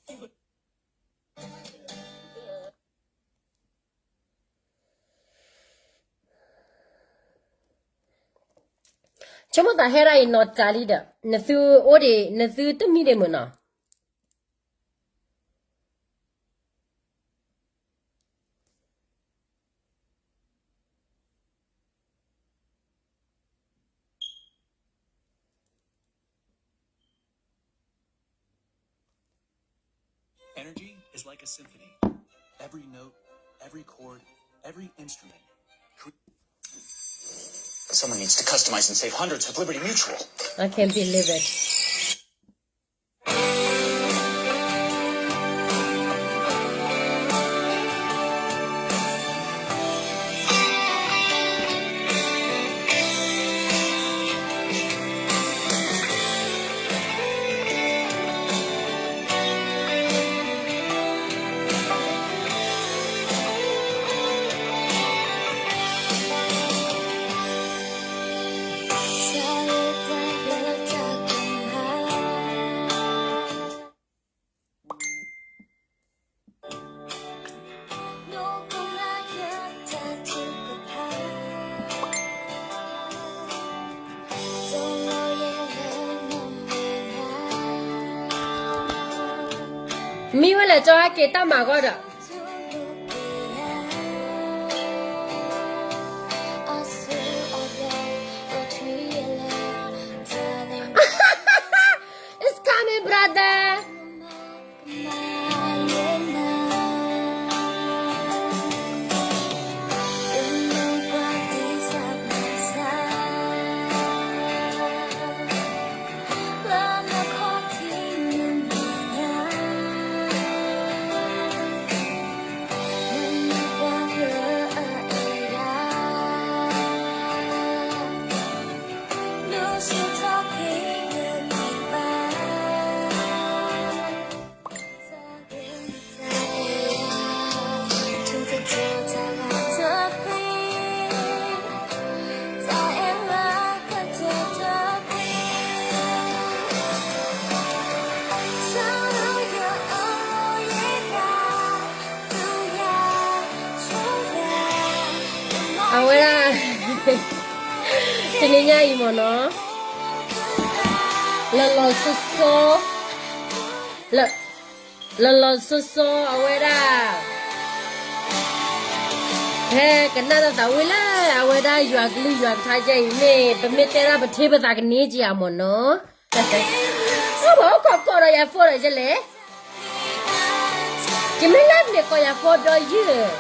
ဆိကမိၣ်သးဟဲဒၣ်အံၤနီၢ်စၢ်လံဒီး နသုအိၣ်ဒံး နသုတမံဒံးမုၢ်နီၤ. Energy is like a symphony. Every note, every chord, every instrument. Cre- Someone needs to customize and save hundreds with Liberty Mutual. I can't believe it. မံဝဲလဲၣ် ကၠီဟဲက့ၤတၢ်မၤဂီၢ်ဒီး It's coming, brother. Awera, တနံၤညါအံၤမ့ၢ်နီၤ, လီၤလီၤဆီဆီ, လီၤလီၤဆီဆီ အဝဲဒၣ် ဖဲကနၣ်တၢ်သးဝံၣ်လၢ အဝဲဒၣ်ယွၤကလုၢ်ယွၤကထါယဲအံၤန့ၣ် ပမ့ၢ်တဲဒၣ်ပထံပသးကန့ၢ်က့ၤအမ့ၢ်နီၤ, အိၣ်ဘၣ်အိၣ်ခိးကိးဒီးယၤ phone ဒီးယဲလဲၣ် ယမ့ၢ်လၢမ့ၢ်ကိးယၤ phone ဒီးယုၢ် အီလၢထံ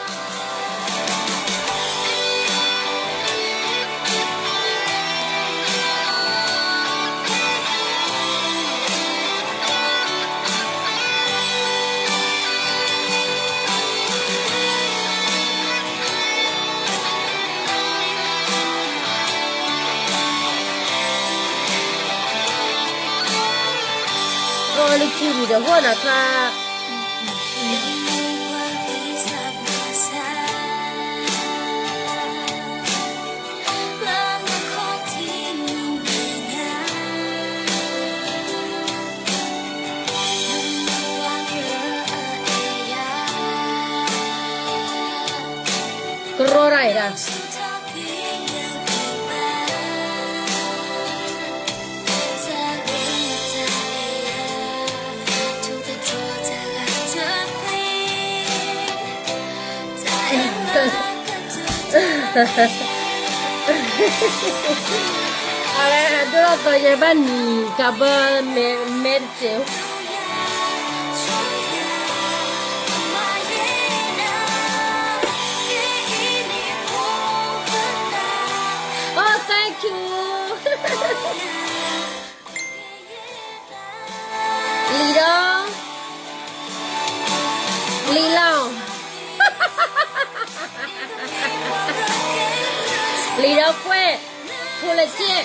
ဝံၤဒီး ဟိၣ်နၤခါ ကရီတၢ်အံၤဒၣ် အဝဲ ဒိၣ်ထီၣ်သီယဲဘၣ်နံၤ ကးဘၢမဲ မဲတစဲး Oh, thank you. လံာ်ဒီး လံာ်လီၤ လံာ်ဒီးကွဲၢ် ဖိလစ့ၣ်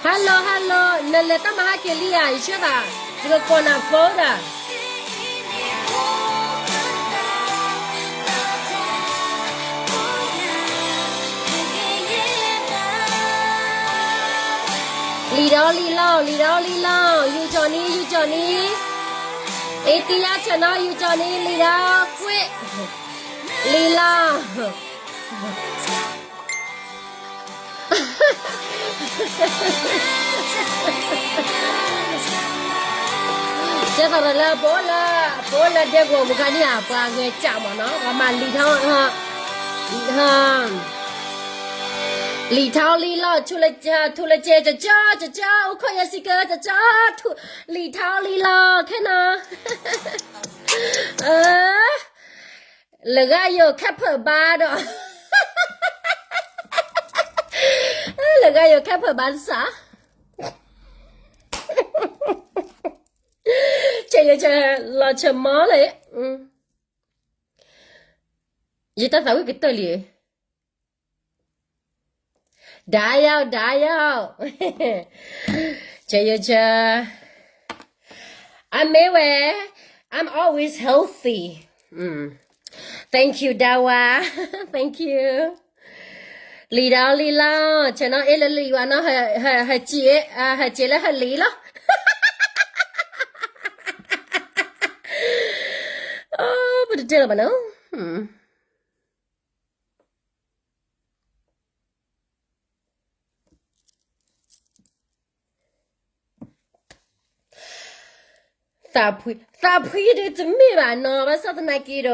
Hello, hello, နလဲၤတၢ်မၤဟဲက့ၤလံဧါ, ယဆၢသး ယကကိးနၤ phone ဒီး လံလီၤ လံလီၤ လံလီၤ လံလီၤ ယူၤကၠီၤနံ ယူၤကၠီၤနံ အ့ တံယါဆၢနီၤ ယူၤကၠီၤနံ လံလီၤ ကွ့ၢ် လံလီၤ ကဲသိးဒီးလၢဘိလၢ ဘိလၢဒဲကဝီၤပူၤခါန့ၣ်ဧါ ပှၤဂဲၤစးမးနီၤ ပှၤမၤလံၤထီၣ် လံၤထီၣ်လံလီၤ ထူလကဲ ထူလကဲ ကၠီ ကၠီ အိၣ်ခိးယဲၢ်ဆံကၢ ကၠီ ထူ လံၤထီၣ်လံလီၤ ခဲနီၤ လၢဂၤယိၤခဲဖၢးဘါဒီး လၢဂၤယိၤခဲဖၢးဘါတစး ဆဲးယဆဲး လီၤဆဲးမီလၢ ယတၢ်သးဝံၣ်ကတၢၢ်လံ ဒါရောက် ဒါရောက် ဆဲးယဆဲး အမ့ၢ်ဝဲ I'm always healthy. Thank you, Dawa. Thank you. လံၤဒီးလံၤလီၤ ဆဲးနီၤ အ့လၢလံၤဝဲနီၤ ဟဲစံး ဟဲစံးလၢဟဲလံၤလီၤ ပတတဲလီၤဘၣ်နီၤ သးဖှံ သးဖှံဒုးတမ့ၢ်ဘၣ်နီၤ ဘၣ်ဆၣ်သနာ်က့ဒီး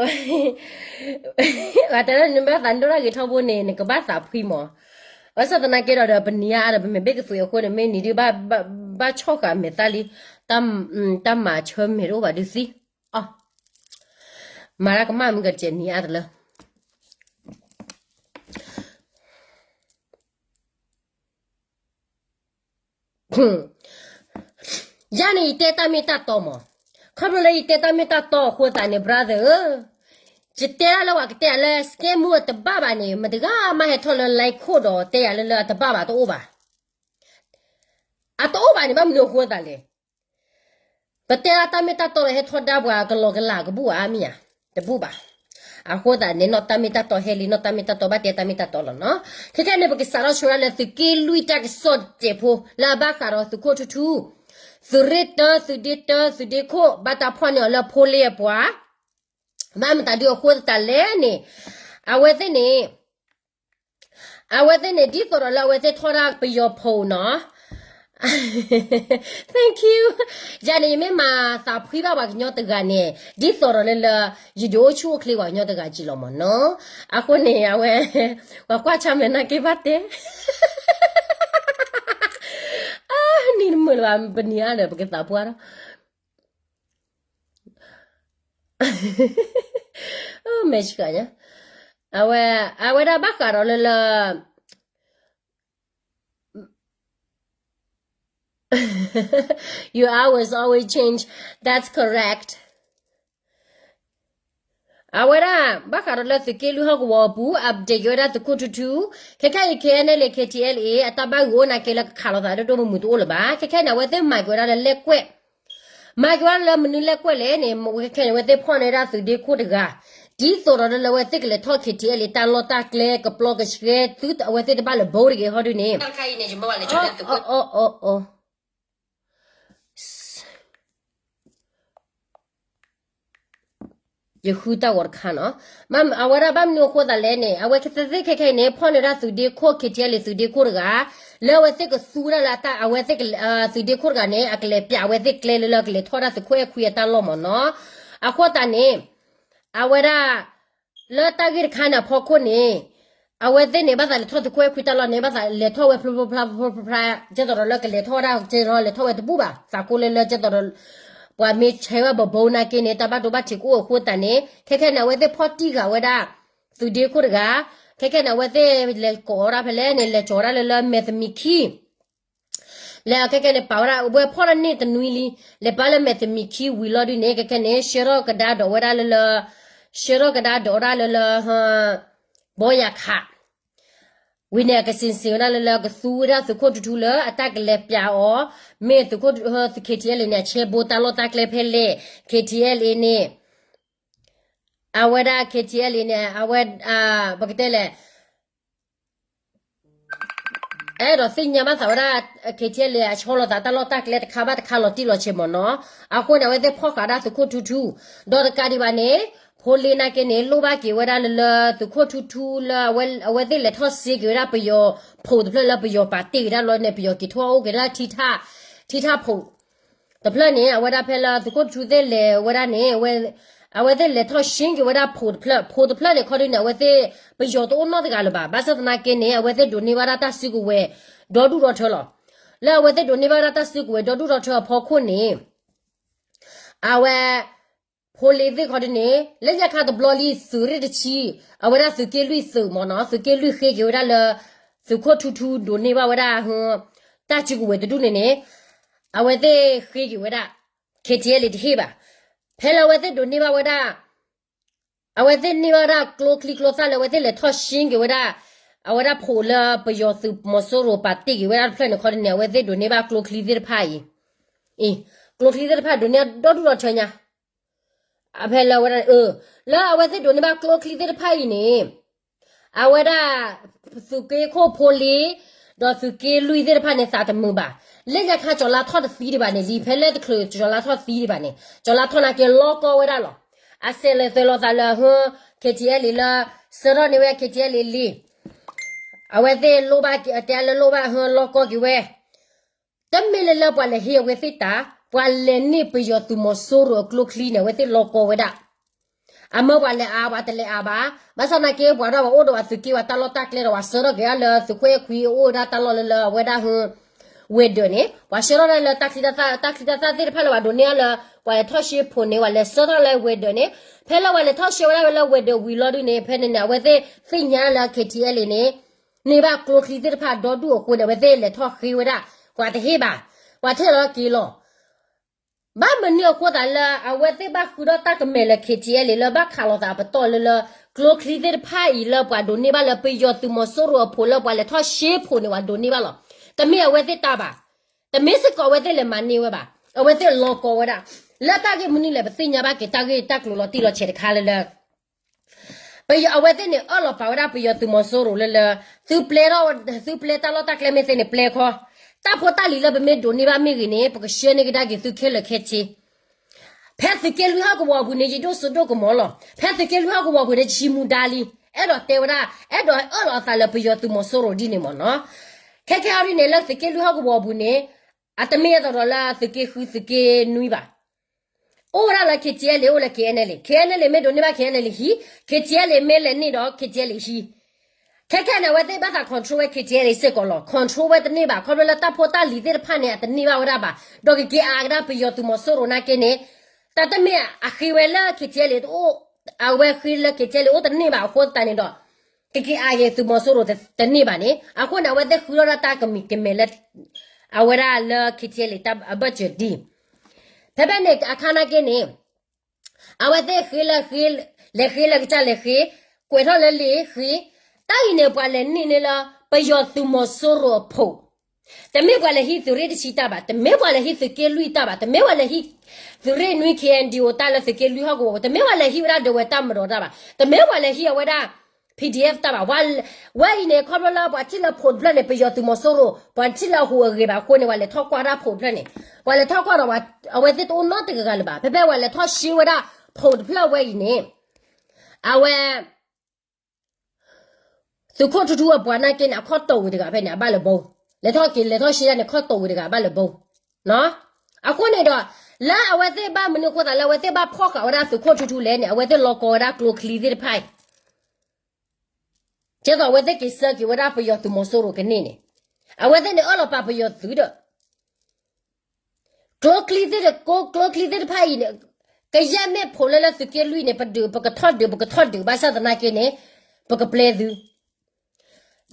ဘၣ်တဲလၢနဘၣ်သး နဒိၣ်တၢ်ဂ့ၤထီဘိန့ၣ် နကဘၣ်သးဖှံမး ဘၣ်ဆၣ်သနာ်က့ဒီး ဒီးပနံၤအါဒီး ပမ့ၢ်ဘ့ၣ်ကသွံးအဃိန့ၣ် မ့ၢ်နံၤဒုးဘၣ် ဘၣ်ဆီၣ်ဃာ်မဲာ်သၣ်လံ တၢ်မၤဆၢမဲာ်တအိၣ်ဘၣ်ဒုးသံ အီ မၤတၢ်ကမၣ်မုၢ်ကတစဲးနံၤအါတလၢ ယၤန့ၣ် ယတဲတၢ်မ့ၢ်တၢ်တီမး, ခီဖျိလၢယတဲတၢ်မ့ၢ်တၢ်တီအဃိသတးန့ၣ် brother ဧၢ, ယတဲဒၣ်လၢပှၤကတဲယၤလၢ scam မုၢ်အတဘၣ်ဘၣ်န့ၣ် မတဂၤမးဟဲထီၣ်လၢ like ခိၣ်ဒီးတဲယၤလၢလၢအတဘၣ်ဘၣ်တအိၣ်ဘၣ်, အတအိၣ်ဘၣ်န့ၣ် ဘၣ်မနုၤအဃိသတးလဲၣ်. ပတဲဒၣ်တၢ်မ့ၢ်တၢ်တီဒီးဟဲထီဒါပှၤကလီကလးကဘူၣ်ဧါ မ့ၢ်ဧါ, တဘူၣ်ဘၣ်. အဃိသတးန့ၣ် နီၢ်တၢ်မ့ၢ်တၢ်တီဟဲလံ နီၢ်တၢ်မ့ၢ်တၢ်တီဘၣ်တဲတၢ်မ့ၢ်တၢ်တီလီၤနီၤ. ခဲခဲန့ၣ် ပကစးထီၣ်ဆိဝဲဒၣ်လၢသုးက့လွံၢ်တၢ်ကစီၣ်တစဲးဖိ လၢအဘၣ်ဃးဒီးသုးခိၣ်ထူထူ, သုးရ့ၣ်တၢ သုးဒ့တၢ သုးဒ့ခိၣ် ဘၣ်တၢ်ဖီၣ်န့ၢ်အီၤလၢဖိလ့အပှၤ ဘၣ်မတၤဒုအဃိသတးလဲၣ်န့ၣ်, အဝဲသ့ၣ်န့ၣ် အဝဲသ့ၣ်န့ၣ် ဒ်သိးဒီးလၢအဝဲသ့ၣ်ထီၣ်ဒၣ်ပယီၤဖိနီၤ. Thank you. ယၤန့ၣ် ယမ့ၢ်မၤသးဖှံဘၣ်ပှၤကညီတဂၤန့ၣ် ဒ်သိးဒီးလၢလၢ ယဒုးအိၣ်ဆူၣ်အိၣ်ချ့ပှၤကညီတဂၤကံလီၤမးနီၤ. အဃိန့ၣ် အဝဲ ပှၤကွၢ်ဆၢၣ်မဲာ်နာ်က့ဘၣ်တဲ နံၤတမုာ်လၢၤဘၣ် ပနံၤအါဒီး ပကသးပှၢ်ဒီး မဲာ်ဆှးညါ, အဝဲ အဝဲဒၣ်ဘၣ်ဃးဒီးလၢလၢ Your hours always change. That's correct. အဝဲဒၣ် ဘၣ်ဃးဒီးလၢသုးက့လွံၢ်ဟီၣ်ကဝီၤအပူၤ update က့ၤဝဲဒၣ်သုးခိၣ်ထူထူ, ခဲခဲအံၤ ခဲအံၤန့ၣ်လၢ KTLA အတၢ်ဘၣ်ဂုာ်အိၣ်နာ်က့လၢကခးလိာ်သးဒိၣ်ဒိၣ်မုၢ်မုၢ်တအိၣ်လၢၤဘၣ်. ခဲခဲန့ၣ် အဝဲသ့ၣ်မၤက့ၤဝဲဒၣ်လၢလဲၣ်ကွဲၣ် မၤက့ၤဝဲဒၣ်လၢမနုၤလဲၣ်ကွဲၣ်လဲၣ်န့ၣ် ခဲခဲန့ၣ် အဝဲသ့ၣ်ဖီၣ်န့ၢ်ဝဲဒၣ်သုးဒ့ခိၣ်တဂၤ, ဒ်သိးဒီးလၢလၢအဝဲသ့ၣ်ကလဲၤထီၣ် KTLA တၢ်လီၢ်တၢ်ကျဲ ကပျီကဆှဲသု အဝဲသ့ၣ်တဘၣ်လဲၤဘိတဂ့ၤဟီဒုန့ၣ် ယဃုတၢ်ဂီၤတခါနီၤ. အဝဲဒၣ်ဘၣ်မနုၤအဃိသတးလဲၣ်န့ၣ် အဝဲသ့ၣ်ခဲခဲအံၤန့ၣ် ဖီၣ်န့ၢ်ဝဲဒၣ်သုးဒ့ခိၣ် KTLA သုးဒ့ခိၣ်တဂၤ, လၢအဝဲသ့ၣ်ကသူဝဲဒၣ်လၢ အဝဲသ့ၣ် သုးဒ့ခိၣ်တဂၤန့ၣ် အကလဲၤပျးအဝဲသ့ၣ်ကျဲလၢလၢကလဲၤထီၣ်ဝဲဒၣ်သုးခိၣ်အဲၣ်ခွံအတၢ်လီၢ်မးနီၤ. အဃိသတးန့ၣ် အဝဲဒၣ် လၢတၢ်ဂ့ၢ်တခါန့ၣ်အဖီခိၣ်န့ၣ် အဝဲသ့ၣ်န့ၣ် ဘၣ်သးလဲၤထီၣ်သုးခိၣ်အဲၣ်ခွံတၢ်လီၢ်န့ၣ် ဘၣ်သးလဲၤထီၣ်ဝဲဖျိဖျိဖျါဖျိဖျါ ကဲသိးဒီးလၢကလဲၤထီၣ်ဝဲဒၣ် ကဲသိးလဲၤထီၣ်ဝဲတဘူၣ်ဘၣ် သးကိးလၢလၢ ကဲသိးဒီး ပှၤမ့ၢ်ဆဲးဝဲဘၣ်ဘိနာ်က့န့ၣ် တၢ်ဘၣ်ဒိဘၣ်ထံးကအိၣ်အဃိသတးန့ၣ် ခဲခဲန့ၣ် အဝဲသ့ၣ်ဖီၣ်တံၢ်ဃာ်ဝဲဒၣ် သုးဒ့ခိၣ်တဂၤ, ခဲခဲန့ၣ် အဝဲသ့ၣ်လဲၤကိးဝဲဒၣ်ဖဲလဲၣ်န့ၣ် လဲၤကၠီၤဝဲဒၣ်လၢလၢမဲာ်သမံးခံ လဲၤခဲခဲန့ၣ် ပာ်ဝဲဒၣ် ဝဲဖီၣ်တၢ်န့ၢ်တနွံလံ, လဲၤပာ်လၢမဲာ်သမံးခံဝံၤလီၤဒုန့ၣ် ခဲခဲန့ၣ် ဆှၢထီၣ်ကဒါဒီးဝဲဒၣ်လၢလၢ ဆှၢထီၣ်ကဒါဒီးဝဲဒၣ်လၢလၢ ဘီယၤခး ဝံၤန့ၣ် အကစ့ၣ်စ့ၣ်ဝဲဒၣ်လၢလၢ ကသူဝဲဒၣ်သုးခိၣ်ထူထူလၢအတၢ်ကလဲၤပျးအီၤ, မ့ၢ်သုးခိၣ် KTLA န့ၣ် အဆဲဘိတၢ်လီၢ်တၢ်ကျဲဖဲလဲၣ်, KTLA န့ၣ် အဝဲဒၣ် KTLA န့ၣ် အဝဲ ပကတဲလဲၣ် အဲၣ်ဒိးသ့ၣ်ညါဘၣ်သးဝဲဒၣ် KTLA အဆီလီၤသးတၢ်လီၢ်တၢ်ကျဲတခါဘၣ်တခါလီၤတံၢ်လီၤဆဲးမ့ၢ်နီၤ. အဃိန့ၣ် အဝဲသ့ၣ်ဖီၣ်ဃာ်ဒၣ်သုးခိၣ်ထူထူ, ဒီးတကးဒံးဘၣ်န့ၣ် ဖိလ့နာ်က့န့ၣ် လိၣ်ဘၣ်က့ၤဝဲဒၣ်လၢလၢ သုးခိၣ်ထူထူလၢ အဝဲသ့ၣ်လဲၤထီၣ်စ့က့ၤဝဲဒၣ်ပယီၤဖိးတဖျၢၣ်လၢပယီၤပာ်တ့ၢ်က့ၤဒၣ်လီၤန့ၣ် ပယီၤက့ၤထီၣ်အိၣ်က့ၤဒၣ် ထံထၣ်ဖိး တဖျၢၣ်န့ၣ် အဝဲဒၣ်ဖဲလၢသုးခိၣ်ထူထူသ့ၣ်လဲၤဝဲဒၣ်န့ၣ် အဝဲသ့ၣ်လဲၤထီၣ်ဆှ့က့ၤဝဲဒၣ်ဖိးတဖျၢၣ်, ဖိးတဖျၢၣ်န့ၣ် ခီဒုန့ၣ် အဝဲသ့ၣ် ပယီၤတအိၣ်နီတဂၤလၢၤဘၣ်. ဘၣ်ဆၣ်သနာ်က့န့ၣ် အဝဲသ့ၣ်ဒိးန့ၢ်ဘၣ်ဒၣ်တၢ်စုကဝဲၤဒီဒူၣ်ဒီထၢလီၤ. လၢအဝဲသ့ၣ်ဒိးန့ၢ်ဘၣ်ဒၣ်တၢ်စုကဝဲၤဒီဒူၣ်ဒီထၢအဖီခိၣ်န့ၣ် အဝဲ ဖိလ့သ့ၣ်ခီဒုန့ၣ် လၢညါခါတဘျီလံ သုးရ့ၣ်တဆံ အဝဲဒၣ်သုးက့လွံၢ်သုးမ့ၢ်နီၤ, သုးက့လွံၢ်ဃ့က့ၤဝဲဒၣ်လၢ သုးခိၣ်ထူထူဒိးန့ၢ်ဘၣ်ဝဲဒၣ် တၢ်စုကဝဲၤတဒူၣ်န့ၣ်န့ၣ် အဝဲသ့ၣ်ဃ့က့ၤဝဲဒၣ် KTLA တဟ့ၣ်ဘၣ်. ဖဲလၢအဝဲသ့ၣ်ဒိးန့ၢ်ဘၣ်ဝဲဒၣ် အဝဲသ့ၣ်န့ၢ်ဘၣ်ဝဲဒၣ်ကျိချံကျိသၣ်လၢအဝဲသ့ၣ်လဲၤထီၣ်ဆှ့က့ၤဝဲဒၣ် အဝဲဒၣ်ဖိးလၢပယီၤသုးမီၤစိရိၤပာ်တ့ၢ်က့ၤဝဲဒၣ်တဖျၢၣ်န့ၣ်ခီဒုန့ၣ် အဝဲသ့ၣ်ဒိးန့ၢ်ဘၣ်ကျိချံသ့ၣ်တဖၣ်အံၤ, အံၤ ကျိချံသ့ၣ်တဖၣ်ဒိးန့ၢ်ဒီဒူၣ်ဒီထၢညါ အဖဲလၢဝဲဒၣ် လၢအဝဲသ့ၣ်ဒိးန့ၢ်ဘၣ်ကျိချံသ့ၣ်တဖၣ်အံၤန့ၣ် အဝဲဒၣ် သုးက့ခိၣ်ဖိလ့ ဒီးသုးက့လွံၢ်သ့ၣ်တဖၣ်န့ၣ် သးတမုာ်ဘၣ်. လၢညါခါကၠီၤလါထီၣ်တသံဒံးဘၣ်န့ၣ်လံ, ဖဲလၢတချုးကၠီၤလါထီၣ်သံဒံးဘၣ်န့ၣ် ကၠီၤလါထီၣ်နာ်က့လီကီဝဲဒၣ်လီၤ. အစဲးလဲၤသွဲးလီၤသးလၢ KTLA လၢ ဆှၢထီၣ်န့ၢ်ဝဲ KTLA လံ အဝဲသ့ၣ်လိၣ်ဘၣ်တဲလၢလိၣ်ဘၣ် လီကီက့ၤဝဲ တမ့ၢ်လၢလၢပှၤလဲၤဟ့ၣ်အဝဲသ့ၣ်တၢ်, ပှၤလဲၤန့ၢ်ပယီၤသုးမီၤစိရိၤအကျိချံန့ၣ် အဝဲသ့ၣ်လီကီဝဲဒၣ်. အမၢပှၤလဲၤအါ ပှၤတလဲၤအါဘၣ်. ဘၣ်ဆၣ်သနာ်က့ ပှၤဒီးပှၤအိၣ်ဒီးပှၤသုးက့ ပှၤတၢ်လီၢ်တၢ်ကျဲဒီး ပှၤဆှၢထီၣ်က့ၤအါလၢသုးခိၣ်အဲၣ်ခွံအိၣ်ဝဲဒၣ်တၢ်လီၢ်လၢလၢအဝဲဒၣ် ဝဲၤဒၢးန့ၣ် ပှၤဆှၢထီၣ်ဒၣ်လၢ တၢ်ချံတၢ်သၣ်သ့ၣ်တဖၣ်လၢပှၤဒိးန့ၢ်အါလၢ ပှၤလဲၤထီၣ်ဆှ့ဖိးန့ၣ် ပှၤလဲၤဆှၢထီၣ်လၢဝဲၤဒၢးန့ၣ်, ဖဲလၢပှၤလဲၤထီၣ်ဆှ့ဝဲဒၣ်ဝဲလၢဝဲၤဒၢးဝံၤလီၤဒုန့ၣ် ဖဲန့ၣ်န့ၣ် အဝဲသ့ၣ်သ့ၣ်ညါလၢ KTLA န့ၣ် န့ၢ်ဘၣ်ကျိချံသ့ၣ်တဖၣ်ဒီဒူၣ်အဃိန့ၣ် အဝဲသ့ၣ်လဲၤထီၣ်ဃ့ဝဲဒၣ်, ပှၤတဟ့ၣ်ဘၣ်, ပှၤထဲလီၤက့ၤလီၤ. ဘၣ်မနုၤအဃိသတးလၢ အဝဲသ့ၣ်ဘၣ်ဃုထီၣ်တၢ်ကမဲာ်လၢ KTLA လၢဘၣ်ခးလိာ်သးအပတီၢ်လၢလၢ ကျိချံသ့ၣ်တဖၣ်အံၤလၢပှၤဒိးန့ၢ်ဘၣ်လၢပယီၤသုးမီၤစိရိၤအဖိးလၢပှၤလဲၤထီၣ်ဆှ့ဖိးန့ၣ် ပှၤဒိးန့ၢ်ဘၣ်လီၤ. တမ့ၢ်အဝဲသ့ၣ်တၢ်ဘၣ်, တမ့ၢ်စ့ၢ်ကီးအဝဲသ့ၣ်လဲၤမၤန့ၢ်ဝဲဘၣ်, အဝဲသ့ၣ်လီကီဝဲဒၣ်. လၢတၢ်ဂ့ၢ်မနုၤလဲၣ် ပသ့ၣ်ညါဘၣ်က့ၤတၢ်ဂ့ၢ်တၢ်ကျိၤလီၤတံၢ်လီၤဆဲးတခါလၢလၢ ပယီၤအဝဲသ့ၣ်န့ၣ် အၢၣ်လီၤပာ်ဝဲဒၣ်ပယီၤသုးမီၤစိရိၤလၢလၢ သုပျဲထီၣ် သုပျဲတၢ်လီၢ်တၢ်ကျဲမ့ၢ်သ့န့ၣ် ပျဲခီ, တၢ်ဖိတၢ်လံၤလၢပမ့ၢ်ဒိးန့ၢ်ဘၣ်မ့ၢ်ဂ့ၤန့ၣ် ပကဆှၢန့ၢ်ကဒါက့ၤသုခဲလၢာ်ခဲဆ့. ဖဲသုးက့လွံၢ်ဟီၣ်ကဝီၤပူၤန့ၣ် ယဒိၣ်စိဒိၣ်ကမီၤလီၤ. ဖဲသုးက့လွံၢ်ဟီၣ်ကဝီၤပူၤန့ၣ် ယမူဒါလံ, အဲၣ်ဒိးတဲဝဲဒၣ် အဲၣ်ဒိးအၢၣ်လီၤအသးလၢပယီၤသုးမီၤစိရိၤဒ်န့ၣ်မ့ၢ်နီၤ. ခဲခဲအံၤဒ်န့ၣ် လၢသုးက့လွံၢ်ဟီၣ်ကဝီၤပူၤန့ၣ် အတမ့ၢ်အသးဒီးလၢသုးက့ဃုသုးက့နွံဘၣ်. အိၣ်ဝဲဒၣ်လၢ KTLA အိၣ်လၢ KNLA, KNLA မ့ၢ်ဒိးန့ၢ်ဘၣ် KNLA ဟံး, KTLA မ့ၢ်လဲၤန့ၢ်ဒီး KTLA ဟံး. ခဲခဲန့ၣ် အဝဲသ့ၣ်ဘၣ်သး control ဝဲ KTLA စ့ၢ်ကီးလီၤ. control ဝဲတန့ၢ်ဘၣ်, ခီဖျိလၢတၢ်ဖိတၢ်လံၤသ့ၣ်တဖၣ်န့ၣ် အတန့ၢ်ဘၣ်ဝဲဒၣ်ဘၣ်, ဒီးကက့ၤအါကဒါပယီၤသုးမီၤစိရိၤနာ်က့န့ၣ်, တၢ်တမ့ၢ်အဃ့ဝဲလၢ KTLA တအိၣ်, အဝဲဃ့လၢ KTLA အိၣ်တန့ၢ်ဘၣ်အဃိသတးန့ၣ်ဒီး ကက့ၤအါက့ၤသုးမီၤစိရိၤတန့ၢ်ဘၣ်န့ၣ်, အဃိန့ၣ် အဝဲသ့ၣ်ဃုထီၣ်ဒၣ်တၢ်ကမံၤကမဲာ်လၢ အဝဲဒၣ်လၢ KTLA တၢ်အဘၢၣ်စၢၤဒ် ဖဲဖဲန့ၣ်အခါနာ်က့န့ၣ် အဝဲသ့ၣ်ဃ့လၢဃ့, လဲၤဃ့လၢကစၢ်လဲၤဃ့, ကွဲးထီၣ်လၢလံာ်ဃ့, တၢ်အံၤန့ၣ် ပှၤလဲၤန့ၢ်န့ၢ်လၢ ပယီၤသုးမီၤစိရိၤအဖိး, တမ့ၢ်ပှၤလဲၤဟံးသုးရ့ၣ်တဆံတၢ်ဘၣ်, တမ့ၢ်ပှၤလဲၤဟံးသုးက့လွံၢ်တၢ်ဘၣ်, တမ့ၢ်ပှၤလဲၤဟံးသုးရ့ၣ်နွံ KNDO တၢ်လၢသုးက့လွံၢ်ဟီၣ်ကဝီၤ, တမ့ၢ်ပှၤလဲၤဟံးဝဲဒၣ်ဒဝဲၢ်တၢ်မၤဒီးတၢ်ဘၣ်, တမ့ၢ်ပှၤလဲၤဟံးအဝဲဒၣ် PDF တၢ်ဘၣ်. ဝဲအံၤန့ၣ် ခီဖျိလၢပှၤထံၣ်လၢဖိးတဖျၢၣ်န့ၣ် ပယီၤသုးမီၤစိရိၤ ပှၤထံၣ်လၢအဟူးအဂဲၤဘၣ်အဃိန့ၣ် ပှၤလဲၤထီၣ်ကွၢ်တၢ်ဖိးတဖျၢၣ်န့ၣ်, ပှၤလဲၤထီၣ်ကွၢ်ဒီးအဝဲသ့ၣ်တအိၣ်နီတဂၤဂၤလၢၤဘၣ်. ဖဲဖဲပှၤလဲၤထီၣ်ဆှ့ဝဲဒၣ်ဖိးတဖျၢၣ်ဝဲအံၤန့ၣ်, အဝဲ သုးခိၣ်ထူထူအပှၤနာ်က့န့ၣ် အခီၣ်တီၢ်ဝံၤတဂၤဖဲန့ၣ် အဘၣ်လၢၤဘီ, လဲၤထီၣ်က့ၤလဲၤထီၣ်ဆှ့ဒၣ်န့ၣ် ခီၣ်တီၢ်ဝံၤတဂၤအဘၣ်လၢၤဘီ. အဃိန့ၣ်ဒီး လၢအဝဲသ့ၣ်ဘၣ်မနုၤအဃိသတးလၢအဝဲသ့ၣ်ဘၣ်ဖီၣ်ဃာ်ဝဲဒၣ်သုးခိၣ်ထူထူလဲၣ်န့ၣ် အဝဲသ့ၣ်လီၤကီဝဲဒၣ်ကျိချံသ့ၣ်တဖၣ်အံၤ ကဲသိးအဝဲသ့ၣ်က့ၤဆှၢက့ၤဝဲဒၣ်ပယီၤသုးမီၤစိရိၤကန့ၢ်န့ၣ်, အဝဲသ့ၣ်န့ၣ်အၢၣ်လီၤပာ်ပယီၤသုးဒီး ကျိချံသ့ၣ်တ ကျိချံသ့ၣ်တဖၣ်အံၤန့ၣ်, ကယဲၢ်မ့ၢ်ဖိးလၢလၢသုးက့လွံၢ်န့ၣ် ပဒုး ပကထီၣ်ဒုး ပကထီၣ်ဒုး ဘၣ်ဆၣ်သနာ်က့န့ၣ် ပကပျဲသု